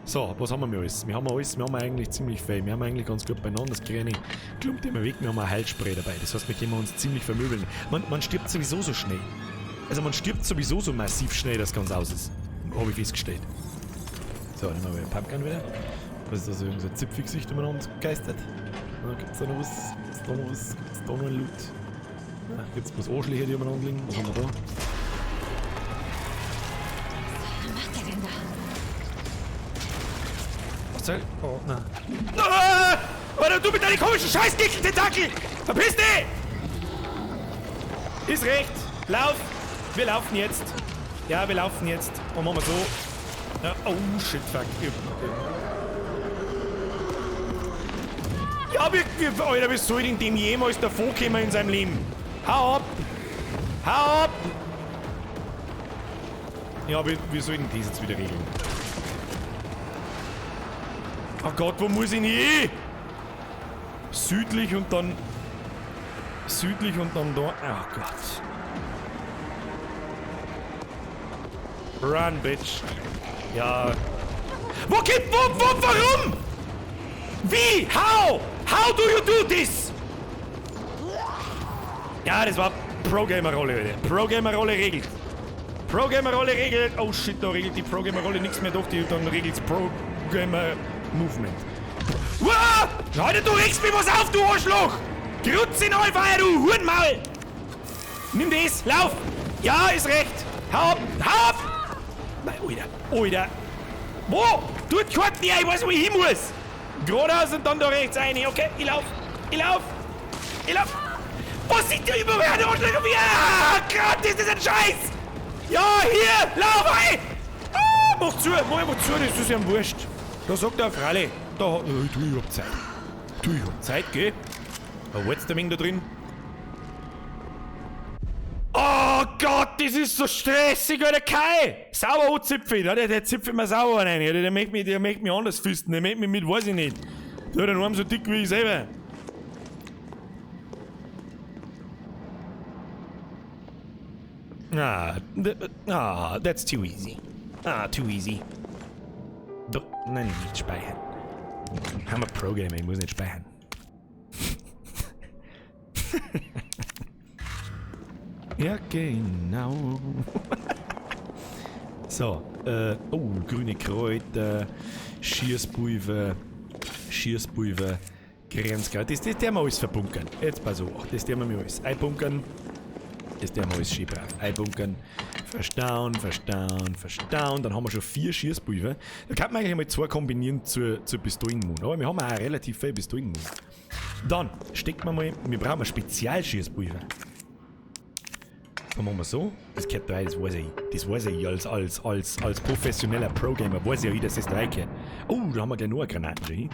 So, was haben wir mehr alles? Wir haben alles, wir haben eigentlich ziemlich viel. Wir haben eigentlich ganz gut beieinander. Das kleine klumpt immer weg. Wir haben ein Heilspray dabei. Das heißt, wir können uns ziemlich vermöbeln. Man stirbt sowieso so schnell. Also man stirbt sowieso so massiv schnell, dass ganz aus ist. Habe ich festgestellt. So, nehmen wir mal den Pumpgun wieder. Was ist das? Irgend so ein Zipfelgesicht umeinander geistert. Gibt's da noch was? Gibt's da noch was? Gibt's da noch einen Loot? Ja, gibt's bloß Arschlöcher, die umeinander liegen? Was haben wir da? Was macht der denn da? Was soll? Oh, nein. Ah! Alter, du mit deinen komischen Scheiß-Tentakel! Verpiss dich! Ist recht! Lauf! Wir laufen jetzt! Ja, wir laufen jetzt. Und machen wir so. Ja, oh shit, fuck. Okay. Ja, wir, Alter, wie soll denn dem jemals davor kommen in seinem Leben? Hau ab! Hau ab! Ja, wie soll denn das jetzt wieder regeln? Oh Gott, wo muss ich denn hin? Südlich und dann... Südlich und dann da... Oh Gott. Run, bitch. Ja. Wo geht... Wo, warum? Wie? How? How do you do this? Ja, das war Pro-Gamer-Rolle heute. Pro-Gamer-Rolle regelt. Pro-Gamer-Rolle regelt. Oh shit, da regelt die Pro-Gamer-Rolle nichts mehr doch. Die, dann regelt's Pro-Gamer-Movement. Uah! Alter, du regst mir was auf, du Arschloch! Grütze in Allfeier, du Hurenmaul! Nimm das, lauf! Ja, ist recht! Hau ab! Hau ab! Nein, Alter, Alter! Wo? Dort Karten her, ich weiß, wo ich hin muss! Geradeaus und dann da rechts rein. Okay, ich lauf! Ich lauf! Ich lauf! Was ist denn überhaupt der Arschloch? Ah, Gott, ist das ein Scheiß! Ja, hier! Lauf rein! Ah, mach zu! Mach einfach zu, das ist ja wurscht. Da sagt der Fralle. Da hat. Oh, du, ich hab Zeit. Du, ich hab Zeit, gell? Da wart's der Ming da drin. Oh Gott, das ist so stressig, Alter, Kai! Sauber anzipfen, der zipft mir sauber rein, Alter. Der möchte mich anders fisten, der möchte mich mit, weiß ich nicht. Der hat einen Arm so dick wie ich selber. Ah, that's too easy. Ah, too easy. Doch, nein, nicht speichern. I'm a Pro-Gamer, ich muss nicht speichern. Ja, genau. So, oh, grüne Kräuter, Schießpulver, Schießpulver, Grenzkraut. Das werden wir alles verbunkern. Jetzt pass auf, das werden wir alles einbunkern. Das werden wir alles schön brav einbunkern. Verstauen, verstauen, verstauen. Dann haben wir schon 4 Schießpulver. Da kann man eigentlich mal 2 kombinieren zur Pistolenmun. Aber wir haben auch relativ viel Pistolenmun. Dann stecken wir mal, wir brauchen ein Spezialschießpulver. Dann machen wir so. Das gehört da rein, das weiß ich. Das weiß ich als professioneller Pro-Gamer. Weiß ich ja, dass das da reingehört. Oh, da haben wir gleich noch eine Granate schon hin.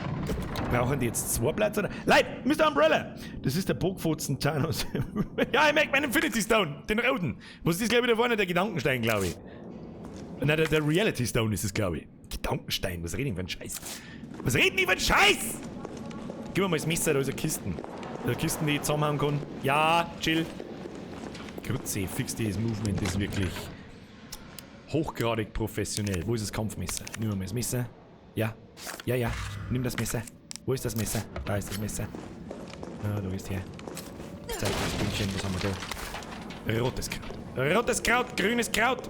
Brauchen die jetzt 2 Platz oder? Leute, Mr. Umbrella! Das ist der Bockfotzen Thanos. Ja, ich merke meinen Infinity Stone, den roten. Was ist das, glaube ich, da vorne? Der Gedankenstein, glaube ich. Nein, der Reality Stone ist es, glaube ich. Gedankenstein, was reden die für einen Scheiß? Was reden die für einen Scheiß? Gib mir mal das Messer, da ist eine Kisten. Da Kisten, die ich zusammenhauen kann. Ja, chill. Grütze, fix dieses Movement ist wirklich hochgradig professionell. Wo ist das Kampfmesser? Nimm mal das Messer. Ja, ja, ja. Nimm das Messer. Wo ist das Messer? Da ist das Messer. Ah, da ist her. Zeig das Bündchen. Was haben wir da? Rotes Kraut. Rotes Kraut, grünes Kraut.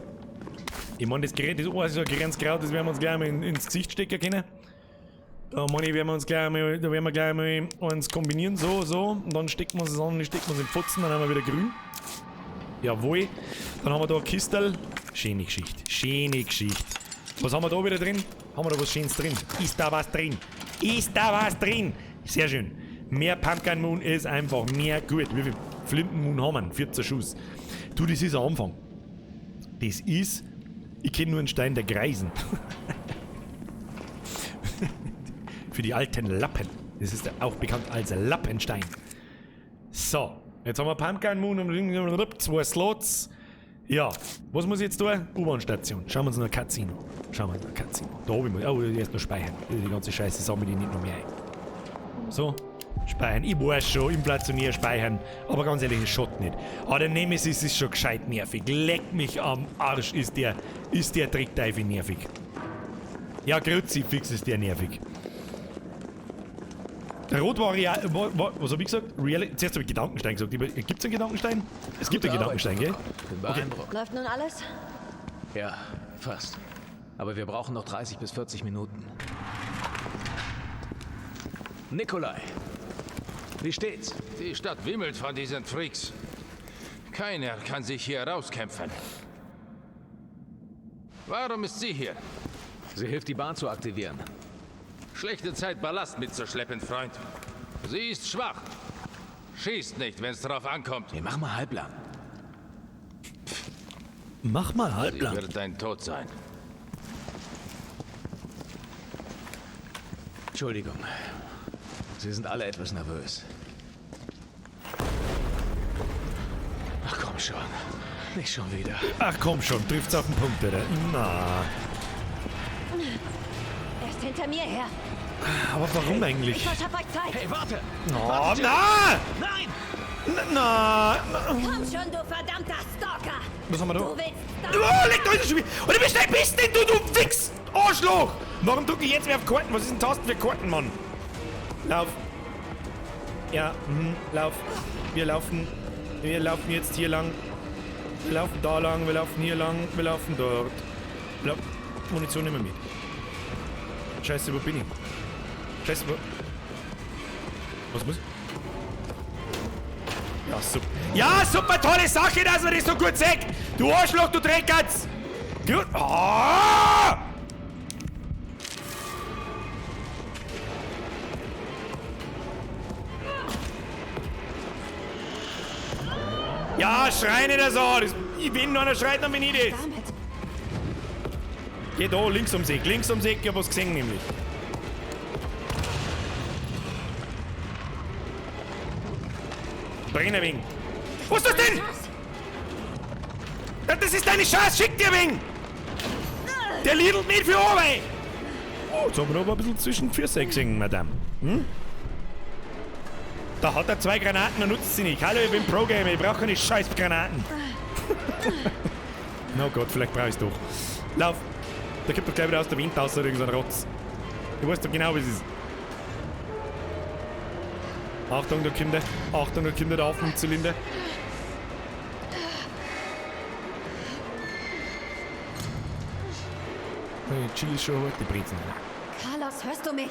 Ich meine, das Gerät ist auch so ein grünes Kraut, das werden wir uns gleich mal ins Gesicht stecken können. Da meine ich, werden wir uns gleich mal, da werden wir gleich mal eins kombinieren, so, so. Und dann stecken wir es an, stecken wir es in den Pfotzen, dann haben wir wieder grün. Jawohl. Dann haben wir da ein Kistel. Schöne Geschichte. Schöne Geschichte. Was haben wir da wieder drin? Haben wir da was Schönes drin? Ist da was drin? Ist da was drin? Sehr schön. Mehr Pumpkin Moon ist einfach mehr gut. Wie viel Flinten Moon haben wir? 14 Schuss. Du, das ist ein Anfang. Das ist... Ich kenne nur einen Stein der Greisen. Für die alten Lappen. Das ist auch bekannt als Lappenstein. So. Jetzt haben wir Pumpkin Moon und 2 Slots. Ja, was muss ich jetzt tun? U-Bahn-Station. Schauen wir uns noch ein Casino. Schauen wir uns noch ein Casino. Da hab ich mal. Oh, erst noch speichern. Die ganze Scheiße sammle ich nicht noch mehr ein. So, speichern. Ich weiß schon, inflationär speichern. Aber ganz ehrlich, es schaut nicht. Aber der Nemesis ist schon gescheit nervig. Leck mich am Arsch, ist der Trickteufel nervig. Ja, Kruzifix ist der nervig. Rot war real. Was hab ich gesagt? Real, zuerst habe ich Gedankenstein gesagt. Gibt es einen Gedankenstein? Es gibt einen Gedankenstein, gell? Okay. Läuft nun alles? Ja, fast. Aber wir brauchen noch 30 bis 40 Minuten. Nikolai, wie steht's? Die Stadt wimmelt von diesen Freaks. Keiner kann sich hier rauskämpfen. Warum ist sie hier? Sie hilft, die Bahn zu aktivieren. Schlechte Zeit, Ballast mitzuschleppen, Freund. Sie ist schwach. Schießt nicht, wenn's drauf ankommt. Nee, mach mal halblang. Mach mal halblang. Sie wird dein Tod sein. Entschuldigung. Sie sind alle etwas nervös. Ach komm schon. Nicht schon wieder. Ach komm schon, trifft's auf den Punkt, oder? Na. Er ist hinter mir her. Aber warum eigentlich? Ich verschaff euch Zeit. Hey, warte! Oh, warte, na! Nein! Na! Komm schon, du verdammter Stalker! Was haben wir da? Du willst Oh, leck doch schon wieder! Und wie schnell bist denn du, du Wichs! Arschloch! Warum drücke ich jetzt mehr auf Karten? Was ist denn Tasten für Karten, Mann? Lauf! Ja, lauf. Wir laufen. Wir laufen jetzt hier lang. Wir laufen da lang, wir laufen hier lang, wir laufen dort. Munition nehmen wir mit. Scheiße, wo bin ich? Scheiße, wo... Was muss ich? Ja, super. Ja, super tolle Sache, dass man das so gut sagt! Du Arschloch, du Dreckkatz! Gut. Oh! Ja, schrei nicht so! Ich bin noch einer schreit, dann bin ich das! Geh da, links ums Eck, ich hab was gesehen nämlich. Brenn ein wenig. Was ist das denn? Das ist deine Chance, schick dir ein wenig! Der lidelt nicht für Arbeit! Oh, jetzt haben wir aber ein bisschen zwischen die Füße gesehen, Madame. Hm? Da hat er 2 Granaten und nutzt sie nicht. Hallo, ich bin Pro-Gamer, ich brauche keine scheiß Granaten. Oh Gott, vielleicht brauche ich es doch. Lauf! Da kommt doch gleich wieder aus der Wind raus oder irgend so ein Rotz. Du weißt doch genau, wie es ist. Achtung, da kommt er. Achtung, da kommt er auf dem Zylinder. Hey, Chili schon heute die Brezen. Carlos, hörst du mich?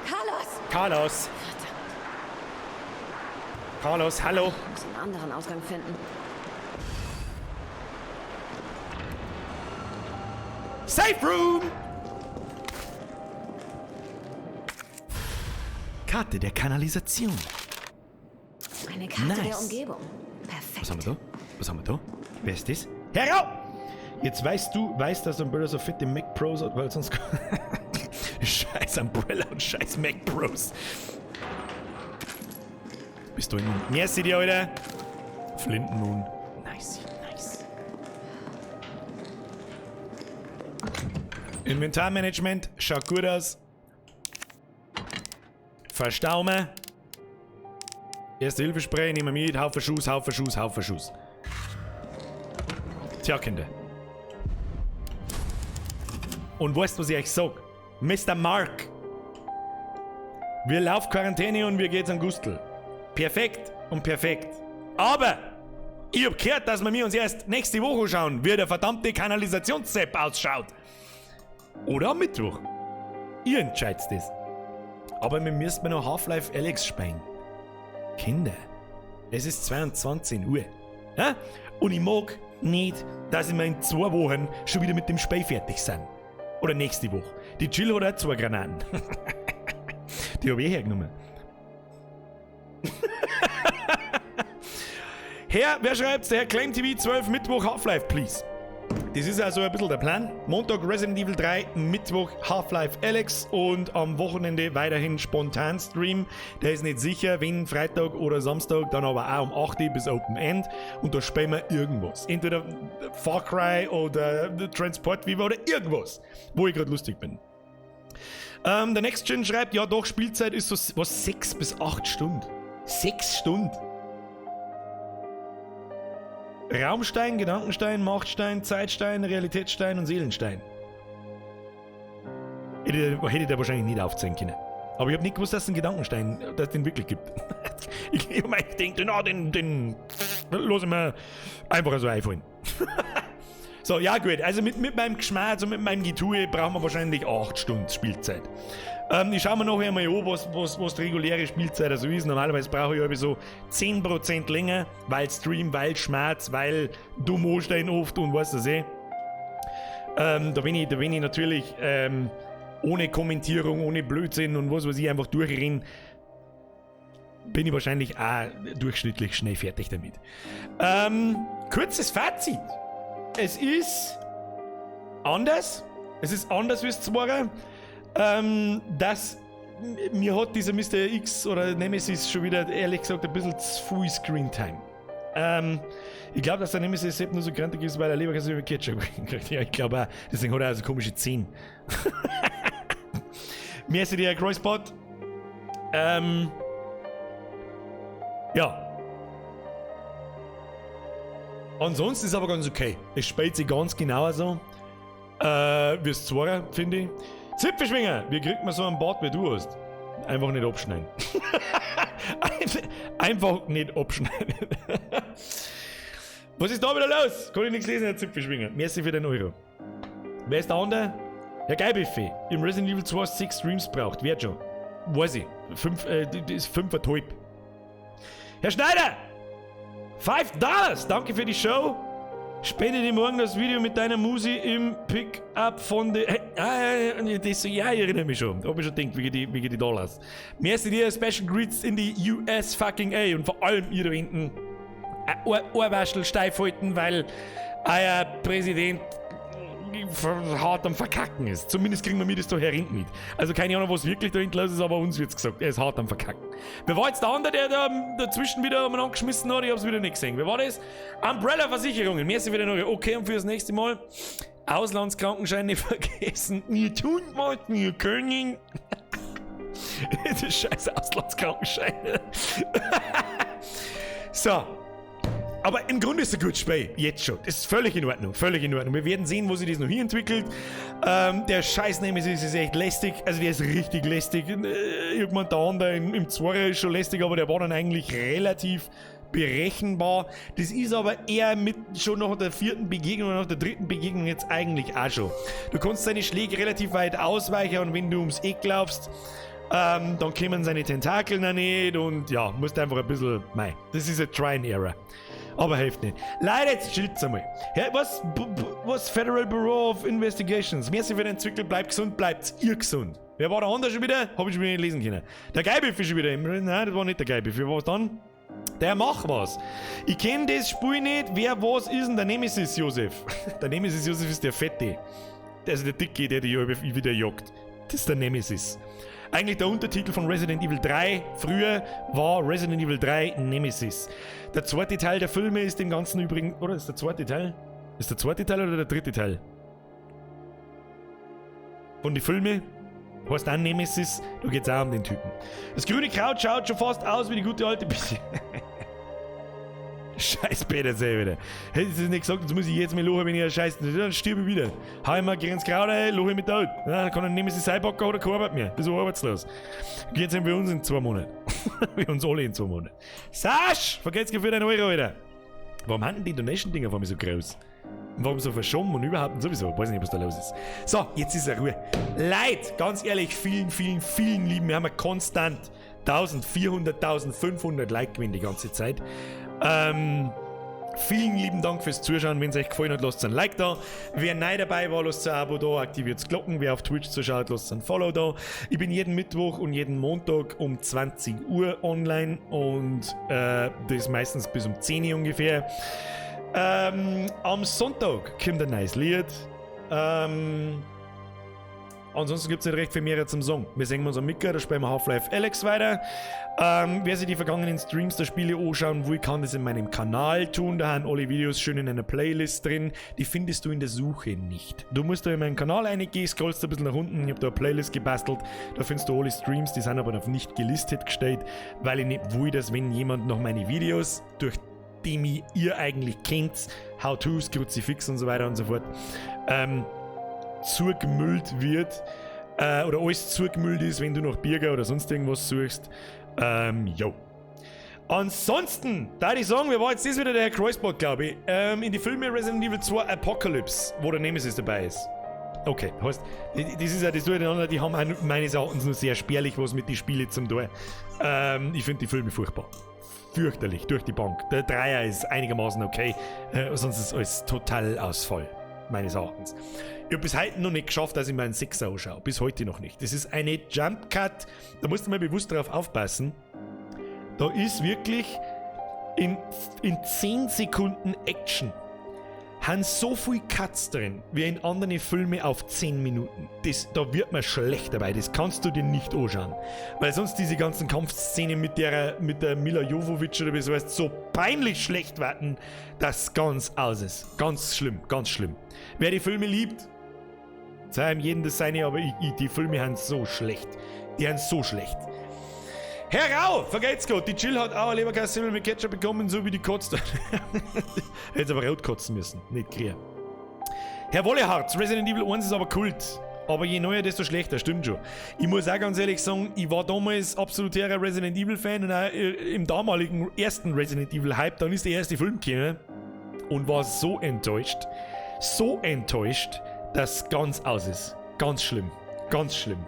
Carlos! Carlos! Carlos, hallo! Ich muss einen anderen Ausgang finden. Safe Room! Karte der Kanalisation. Eine Karte Nice. der Umgebung. Perfekt. Was haben wir da? Was haben wir da? Wer ist das? Herau! Jetzt weißt du, weißt, dass Umbrella so fette Mac Pros hat, weil sonst. Scheiß Umbrella und scheiß Mac Pros. Bist du in. Merci dir, Alter! Flinten nun. Nice, nice. Inventarmanagement schaut gut aus. Verstaume. Erste Hilfespray nehmen wir mit. Haufen Schuss, Haufen Schuss, Haufen Schuss. Tja, Kinder. Und weißt du, was ich euch sag? Mr. Mark. Wir laufen Quarantäne und wir geht's an Gustl. Perfekt und perfekt. Aber ich hab gehört, dass wir uns erst nächste Woche schauen, wie der verdammte Kanalisationssepp ausschaut. Oder am Mittwoch. Ihr entscheidet das. Aber wir müssen noch Half-Life Alyx spielen. Kinder, es ist 22 Uhr. Ja? Und ich mag nicht, dass ich in 2 Wochen schon wieder mit dem Spiel fertig sind. Oder nächste Woche. Die Jill hat auch 2 Granaten. Die hab ich hergenommen. Herr, wer schreibt's? Der Herr Claim TV 12, Mittwoch Half-Life, please. Das ist also ein bisschen der Plan. Montag Resident Evil 3, Mittwoch Half-Life Alyx und am Wochenende weiterhin spontan Stream. Der ist nicht sicher, wenn Freitag oder Samstag, dann aber auch um 8 Uhr bis Open End. Und da spielen wir irgendwas. Entweder Far Cry oder Transport Fever oder irgendwas, wo ich gerade lustig bin. Der Next Gen schreibt, ja doch, Spielzeit ist so, was, 6 bis 8 Stunden. 6 Stunden. Raumstein, Gedankenstein, Machtstein, Zeitstein, Realitätsstein und Seelenstein. Hätte ich da wahrscheinlich nicht aufzählen können. Aber ich hab nicht gewusst, dass es einen Gedankenstein, dass es den wirklich gibt. Ich hab mir gedacht, na, den lass ich mir einfach so einfallen. So, ja gut, also mit meinem Geschmack und mit meinem Getue brauchen wir wahrscheinlich 8 Stunden Spielzeit. Ich schaue mir nachher mal an, was die reguläre Spielzeit so ist. Normalerweise brauche ich irgendwie so 10% länger, weil Stream, weil Schmerz, weil dumm anstehen oft und weißt du eh. Da bin ich natürlich ohne Kommentierung, ohne Blödsinn und was weiß ich, einfach durchrennen, bin ich wahrscheinlich auch durchschnittlich schnell fertig damit. Kurzes Fazit. Es ist anders. Es ist anders wie es zwar. Dass mir hat dieser Mr. X oder Nemesis schon wieder, ehrlich gesagt, ein bisschen zu viel Screentime. Ich glaube, dass der Nemesis eben nur so grantig ist, weil er Leberkäse über Ketchup kriegt. Ja, ich glaube auch. Deswegen hat er also komische Zähne. Merci dir, Crossbot. Ja. Ansonsten ist aber ganz okay. Es spielt sich ganz genau so. Wie es zwar, finde ich. Zipfelschwinger! Wie kriegt man so einen Bart, wie du hast? Einfach nicht abschneiden. Einfach nicht abschneiden. Was ist da wieder los? Kann ich nichts lesen, Herr Zipfelschwinger. Merci für den Euro. Wer ist der andere? Herr Geilbuffet. Im Resident Evil 2 6 Streams braucht. Wer schon? Weiß ich. 5, das ist 5,5. Herr Schneider! $5! Danke für die Show. Spende dir morgen das Video mit deiner Musi im Pickup von der. Das, ja, ich erinnere mich schon. Da hab ich schon gedacht, wie geht die Dollars. Merci dir, Special Greets in die US fucking A. Und vor allem ihr da hinten. Ohrwaschel steif halten, weil euer Präsident hart am Verkacken ist. Zumindest kriegen wir mir das da herinten mit. Also keine Ahnung, was wirklich da hinten los ist, aber uns wird's gesagt, er ist hart am Verkacken. Wer war jetzt der andere, der da dazwischen wieder umeinander geschmissen hat? Ich hab's wieder nicht gesehen. Wer war das? Umbrella Versicherungen. Merci für den Euro. Okay, und fürs nächste Mal. Auslandskrankenschein nicht vergessen. Wir tun was wir können. Das ist scheiß Auslandskrankenschein. So. Aber im Grunde ist es ein gutes Spiel. Jetzt schon. Das ist völlig in Ordnung. Völlig in Ordnung. Wir werden sehen, wo sich das noch hier entwickelt. Der scheiß Nemesis ist echt lästig. Also der ist richtig lästig. Irgendwann der andere im Zweier ist schon lästig, aber der war dann eigentlich relativ berechenbar. Das ist aber eher mit schon nach der vierten Begegnung oder nach der dritten Begegnung jetzt eigentlich auch schon. Du kannst seine Schläge relativ weit ausweichen und wenn du ums Eck laufst, dann kommen seine Tentakel noch nicht und ja, musst einfach ein bisschen, mei, das ist ein Try and Error. Aber hilft nicht. Leute, jetzt chillt's einmal. Ja, was, was Federal Bureau of Investigations? Merci für den Zwickel, bleibt gesund, bleibt ihr gesund. Wer war der andere schon wieder? Hab ich schon wieder nicht lesen können. Der Geibiff ist schon wieder. Nein, das war nicht der Geibiff. Wer war's dann? Der macht was. Ich kenn das Spiel nicht. Wer was ist denn der Nemesis Josef? Der Nemesis Josef ist der Fette. Also der Dicke, der die wieder jagt. Das ist der Nemesis. Eigentlich der Untertitel von Resident Evil 3 früher war Resident Evil 3 Nemesis. Der zweite Teil der Filme ist dem Ganzen übrigens. Oder ist der zweite Teil? Ist der zweite Teil oder der dritte Teil? Von den Filmen heißt auch Nemesis, da geht's auch um den Typen. Das grüne Kraut schaut schon fast aus wie die gute alte Bitte. Scheiß Peter wieder. Hättest du das nicht gesagt, jetzt muss ich jetzt mal lachen, wenn ich einen Scheiß. Dann stirb ich wieder. Hau ich mal grünes Kraut rein, lache ich mit der Alt. Ja, dann kann ich Nemesis einpacken oder keine Arbeit mehr. Bin so arbeitslos. Jetzt sind wir uns in 2 Monaten. Wir uns alle in 2 Monaten. Sasch! Vergesst für deinen Euro wieder. Warum haben die Donation-Dinger vor mir so groß? Und warum so verschoben und überhaupt und sowieso? Weiß nicht, was da los ist. So, jetzt ist er Ruhe. Leid, ganz ehrlich, vielen, vielen, vielen lieben. Wir haben ja konstant 1400, 1500 Like gewinnt die ganze Zeit. Vielen lieben Dank fürs Zuschauen. Wenn es euch gefallen hat, lasst ein Like da. Wer neu dabei war, lasst ein Abo da, aktiviert die Glocken. Wer auf Twitch zuschaut, lasst ein Follow da. Ich bin jeden Mittwoch und jeden Montag um 20 Uhr online und das meistens bis um 10 Uhr ungefähr. Am Sonntag kommt ein neues Lied. Ansonsten gibt's nicht recht viel mehr zum Sagen. Wir sehen uns am Micker, da spielen wir Half-Life Alyx weiter. Wer sich die vergangenen Streams der Spiele anschauen will, kann das in meinem Kanal tun. Da haben alle Videos schön in einer Playlist drin. Die findest du in der Suche nicht. Du musst da in meinen Kanal reingehen, scrollst ein bisschen nach unten. Ich hab da eine Playlist gebastelt. Da findest du alle Streams, die sind aber auf nicht gelistet gestellt, weil ich nicht will, dass wenn jemand noch meine Videos, durch die mich ihr eigentlich kennt, How-Tos, Kruzifix und so weiter und so fort, zugemüllt wird, oder alles zugemüllt ist, wenn du nach Birger oder sonst irgendwas suchst. Jo. Ansonsten, da ich sagen, wir war jetzt das wieder der Herr Kreuzbot, glaube ich, in die Filme Resident Evil 2 Apocalypse, wo der Nemesis dabei ist. Okay, heißt, das ist ja das Durcheinander, die haben auch meines Erachtens nur sehr spärlich was mit den Spielen zum Tor. Ich finde die Filme furchtbar. Fürchterlich, durch die Bank. Der Dreier ist einigermaßen okay, sonst ist alles total Ausfall, meines Erachtens. Ich hab bis heute noch nicht geschafft, dass ich mir einen Sechser anschaue. Bis heute noch nicht. Das ist eine Jump Cut, da musst du mal bewusst drauf aufpassen. Da ist wirklich in 10 Sekunden Action. Haben so viel Cuts drin, wie in anderen Filmen auf 10 Minuten. Da wird man schlecht dabei, das kannst du dir nicht anschauen. Weil sonst diese ganzen Kampfszenen mit der Milla Jovovich oder wie es heißt, so peinlich schlecht werden, dass ganz aus ist. Ganz schlimm, ganz schlimm. Wer die Filme liebt, sei ihm jedem das seine, aber die Filme sind so schlecht. Die sind so schlecht. Herr Rau, vergeht's Gott, die Jill hat auch eine Leberkässemmel mit Ketchup bekommen, so wie die kotzt. Hätte aber rot kotzen müssen, nicht kriegen. Herr Wolleharz, Resident Evil 1 ist aber Kult. Aber je neuer, desto schlechter, stimmt schon. Ich muss auch ganz ehrlich sagen, ich war damals absoluter Resident Evil Fan und auch im damaligen ersten Resident Evil Hype, dann ist der erste Film gekommen und war so enttäuscht, dass ganz aus ist. Ganz schlimm, ganz schlimm.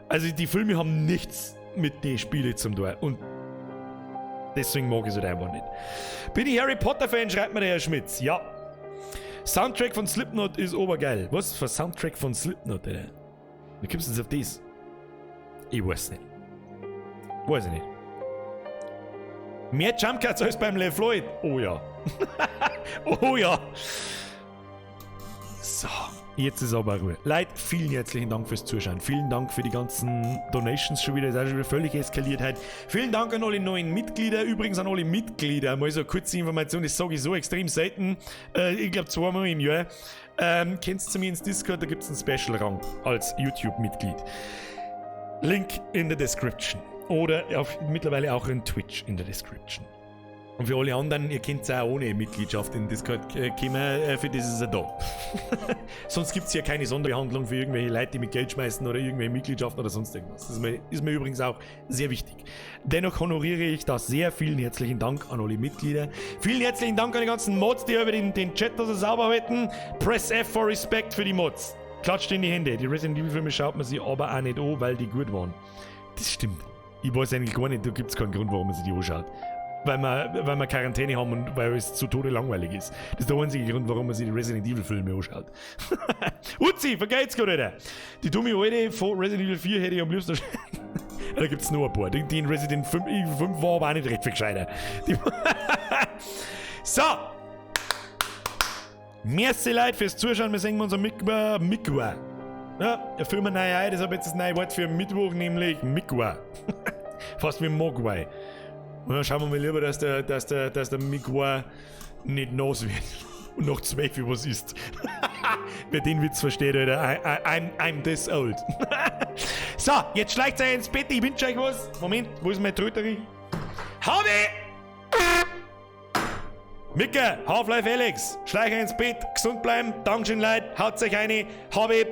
Also die Filme haben nichts mit den Spielen zum Tor und deswegen mag ich es halt einfach nicht. Bin ich Harry Potter Fan, schreibt mir der Herr Schmitz. Ja. Soundtrack von Slipknot ist obergeil. Was für Soundtrack von Slipknot, Alter? Wie kommst du denn auf das? Ich weiß nicht. Weiß ich nicht. Mehr Jump Cuts als beim LeFloid. Oh ja. Oh ja. So. Jetzt ist aber Ruhe. Leute, vielen herzlichen Dank fürs Zuschauen. Vielen Dank für die ganzen Donations schon wieder. Das ist auch schon wieder völlig eskaliert heute. Vielen Dank an alle neuen Mitglieder. Übrigens an alle Mitglieder. Mal so eine kurze Information, das sage ich so extrem selten. Ich glaube zweimal im Jahr. Kennst du mir ins Discord, da gibt es einen Special-Rang als YouTube-Mitglied. Link in the Description. Oder auf, mittlerweile auch in Twitch in der Description. Und für alle anderen, ihr könnt auch ohne Mitgliedschaft in Discord kommen, für das ist er da. Sonst gibt es ja keine Sonderbehandlung für irgendwelche Leute, die mit Geld schmeißen oder irgendwelche Mitgliedschaften oder sonst irgendwas. Das ist mir übrigens auch sehr wichtig. Dennoch honoriere ich das sehr. Vielen herzlichen Dank an alle Mitglieder. Vielen herzlichen Dank an die ganzen Mods, die über den Chat da so sauber halten. Press F for Respect für die Mods. Klatscht in die Hände. Die Resident Evil Filme schaut man sich aber auch nicht an, weil die gut waren. Das stimmt. Ich weiß eigentlich gar nicht, da gibt es keinen Grund, warum man sich die anschaut. Weil wir Quarantäne haben und weil es zu Tode langweilig ist. Das ist der einzige Grund, warum man sich die Resident Evil Filme anschaut. Uzi, vergeht's gut, Alter. Die dumme Alte von Resident Evil 4 hätte ich am liebsten. Da gibt's noch ein paar. Die in Resident 5 war aber auch nicht recht viel gescheiter. Die so! Merci, Leute, fürs Zuschauen. Wir sehen uns am Mittwoch. Mittwoch. Ja, erfüllen wir neu ein. Das habe jetzt das neue Wort für Mittwoch, nämlich Mittwoch. Fast wie Mogwai. Und dann schauen wir mal lieber, dass der Mittwoch nicht nass wird. Und noch 12 was ist. Wer den Witz versteht, Alter, I'm this old. So, jetzt schleicht euch ins Bett. Ich wünsche euch was. Moment, wo ist mein Tröterich? Habe! Micke, Half-Life Alyx, schleich ins Bett, gesund bleiben, Dankeschön, Leute, haut euch eine, habe.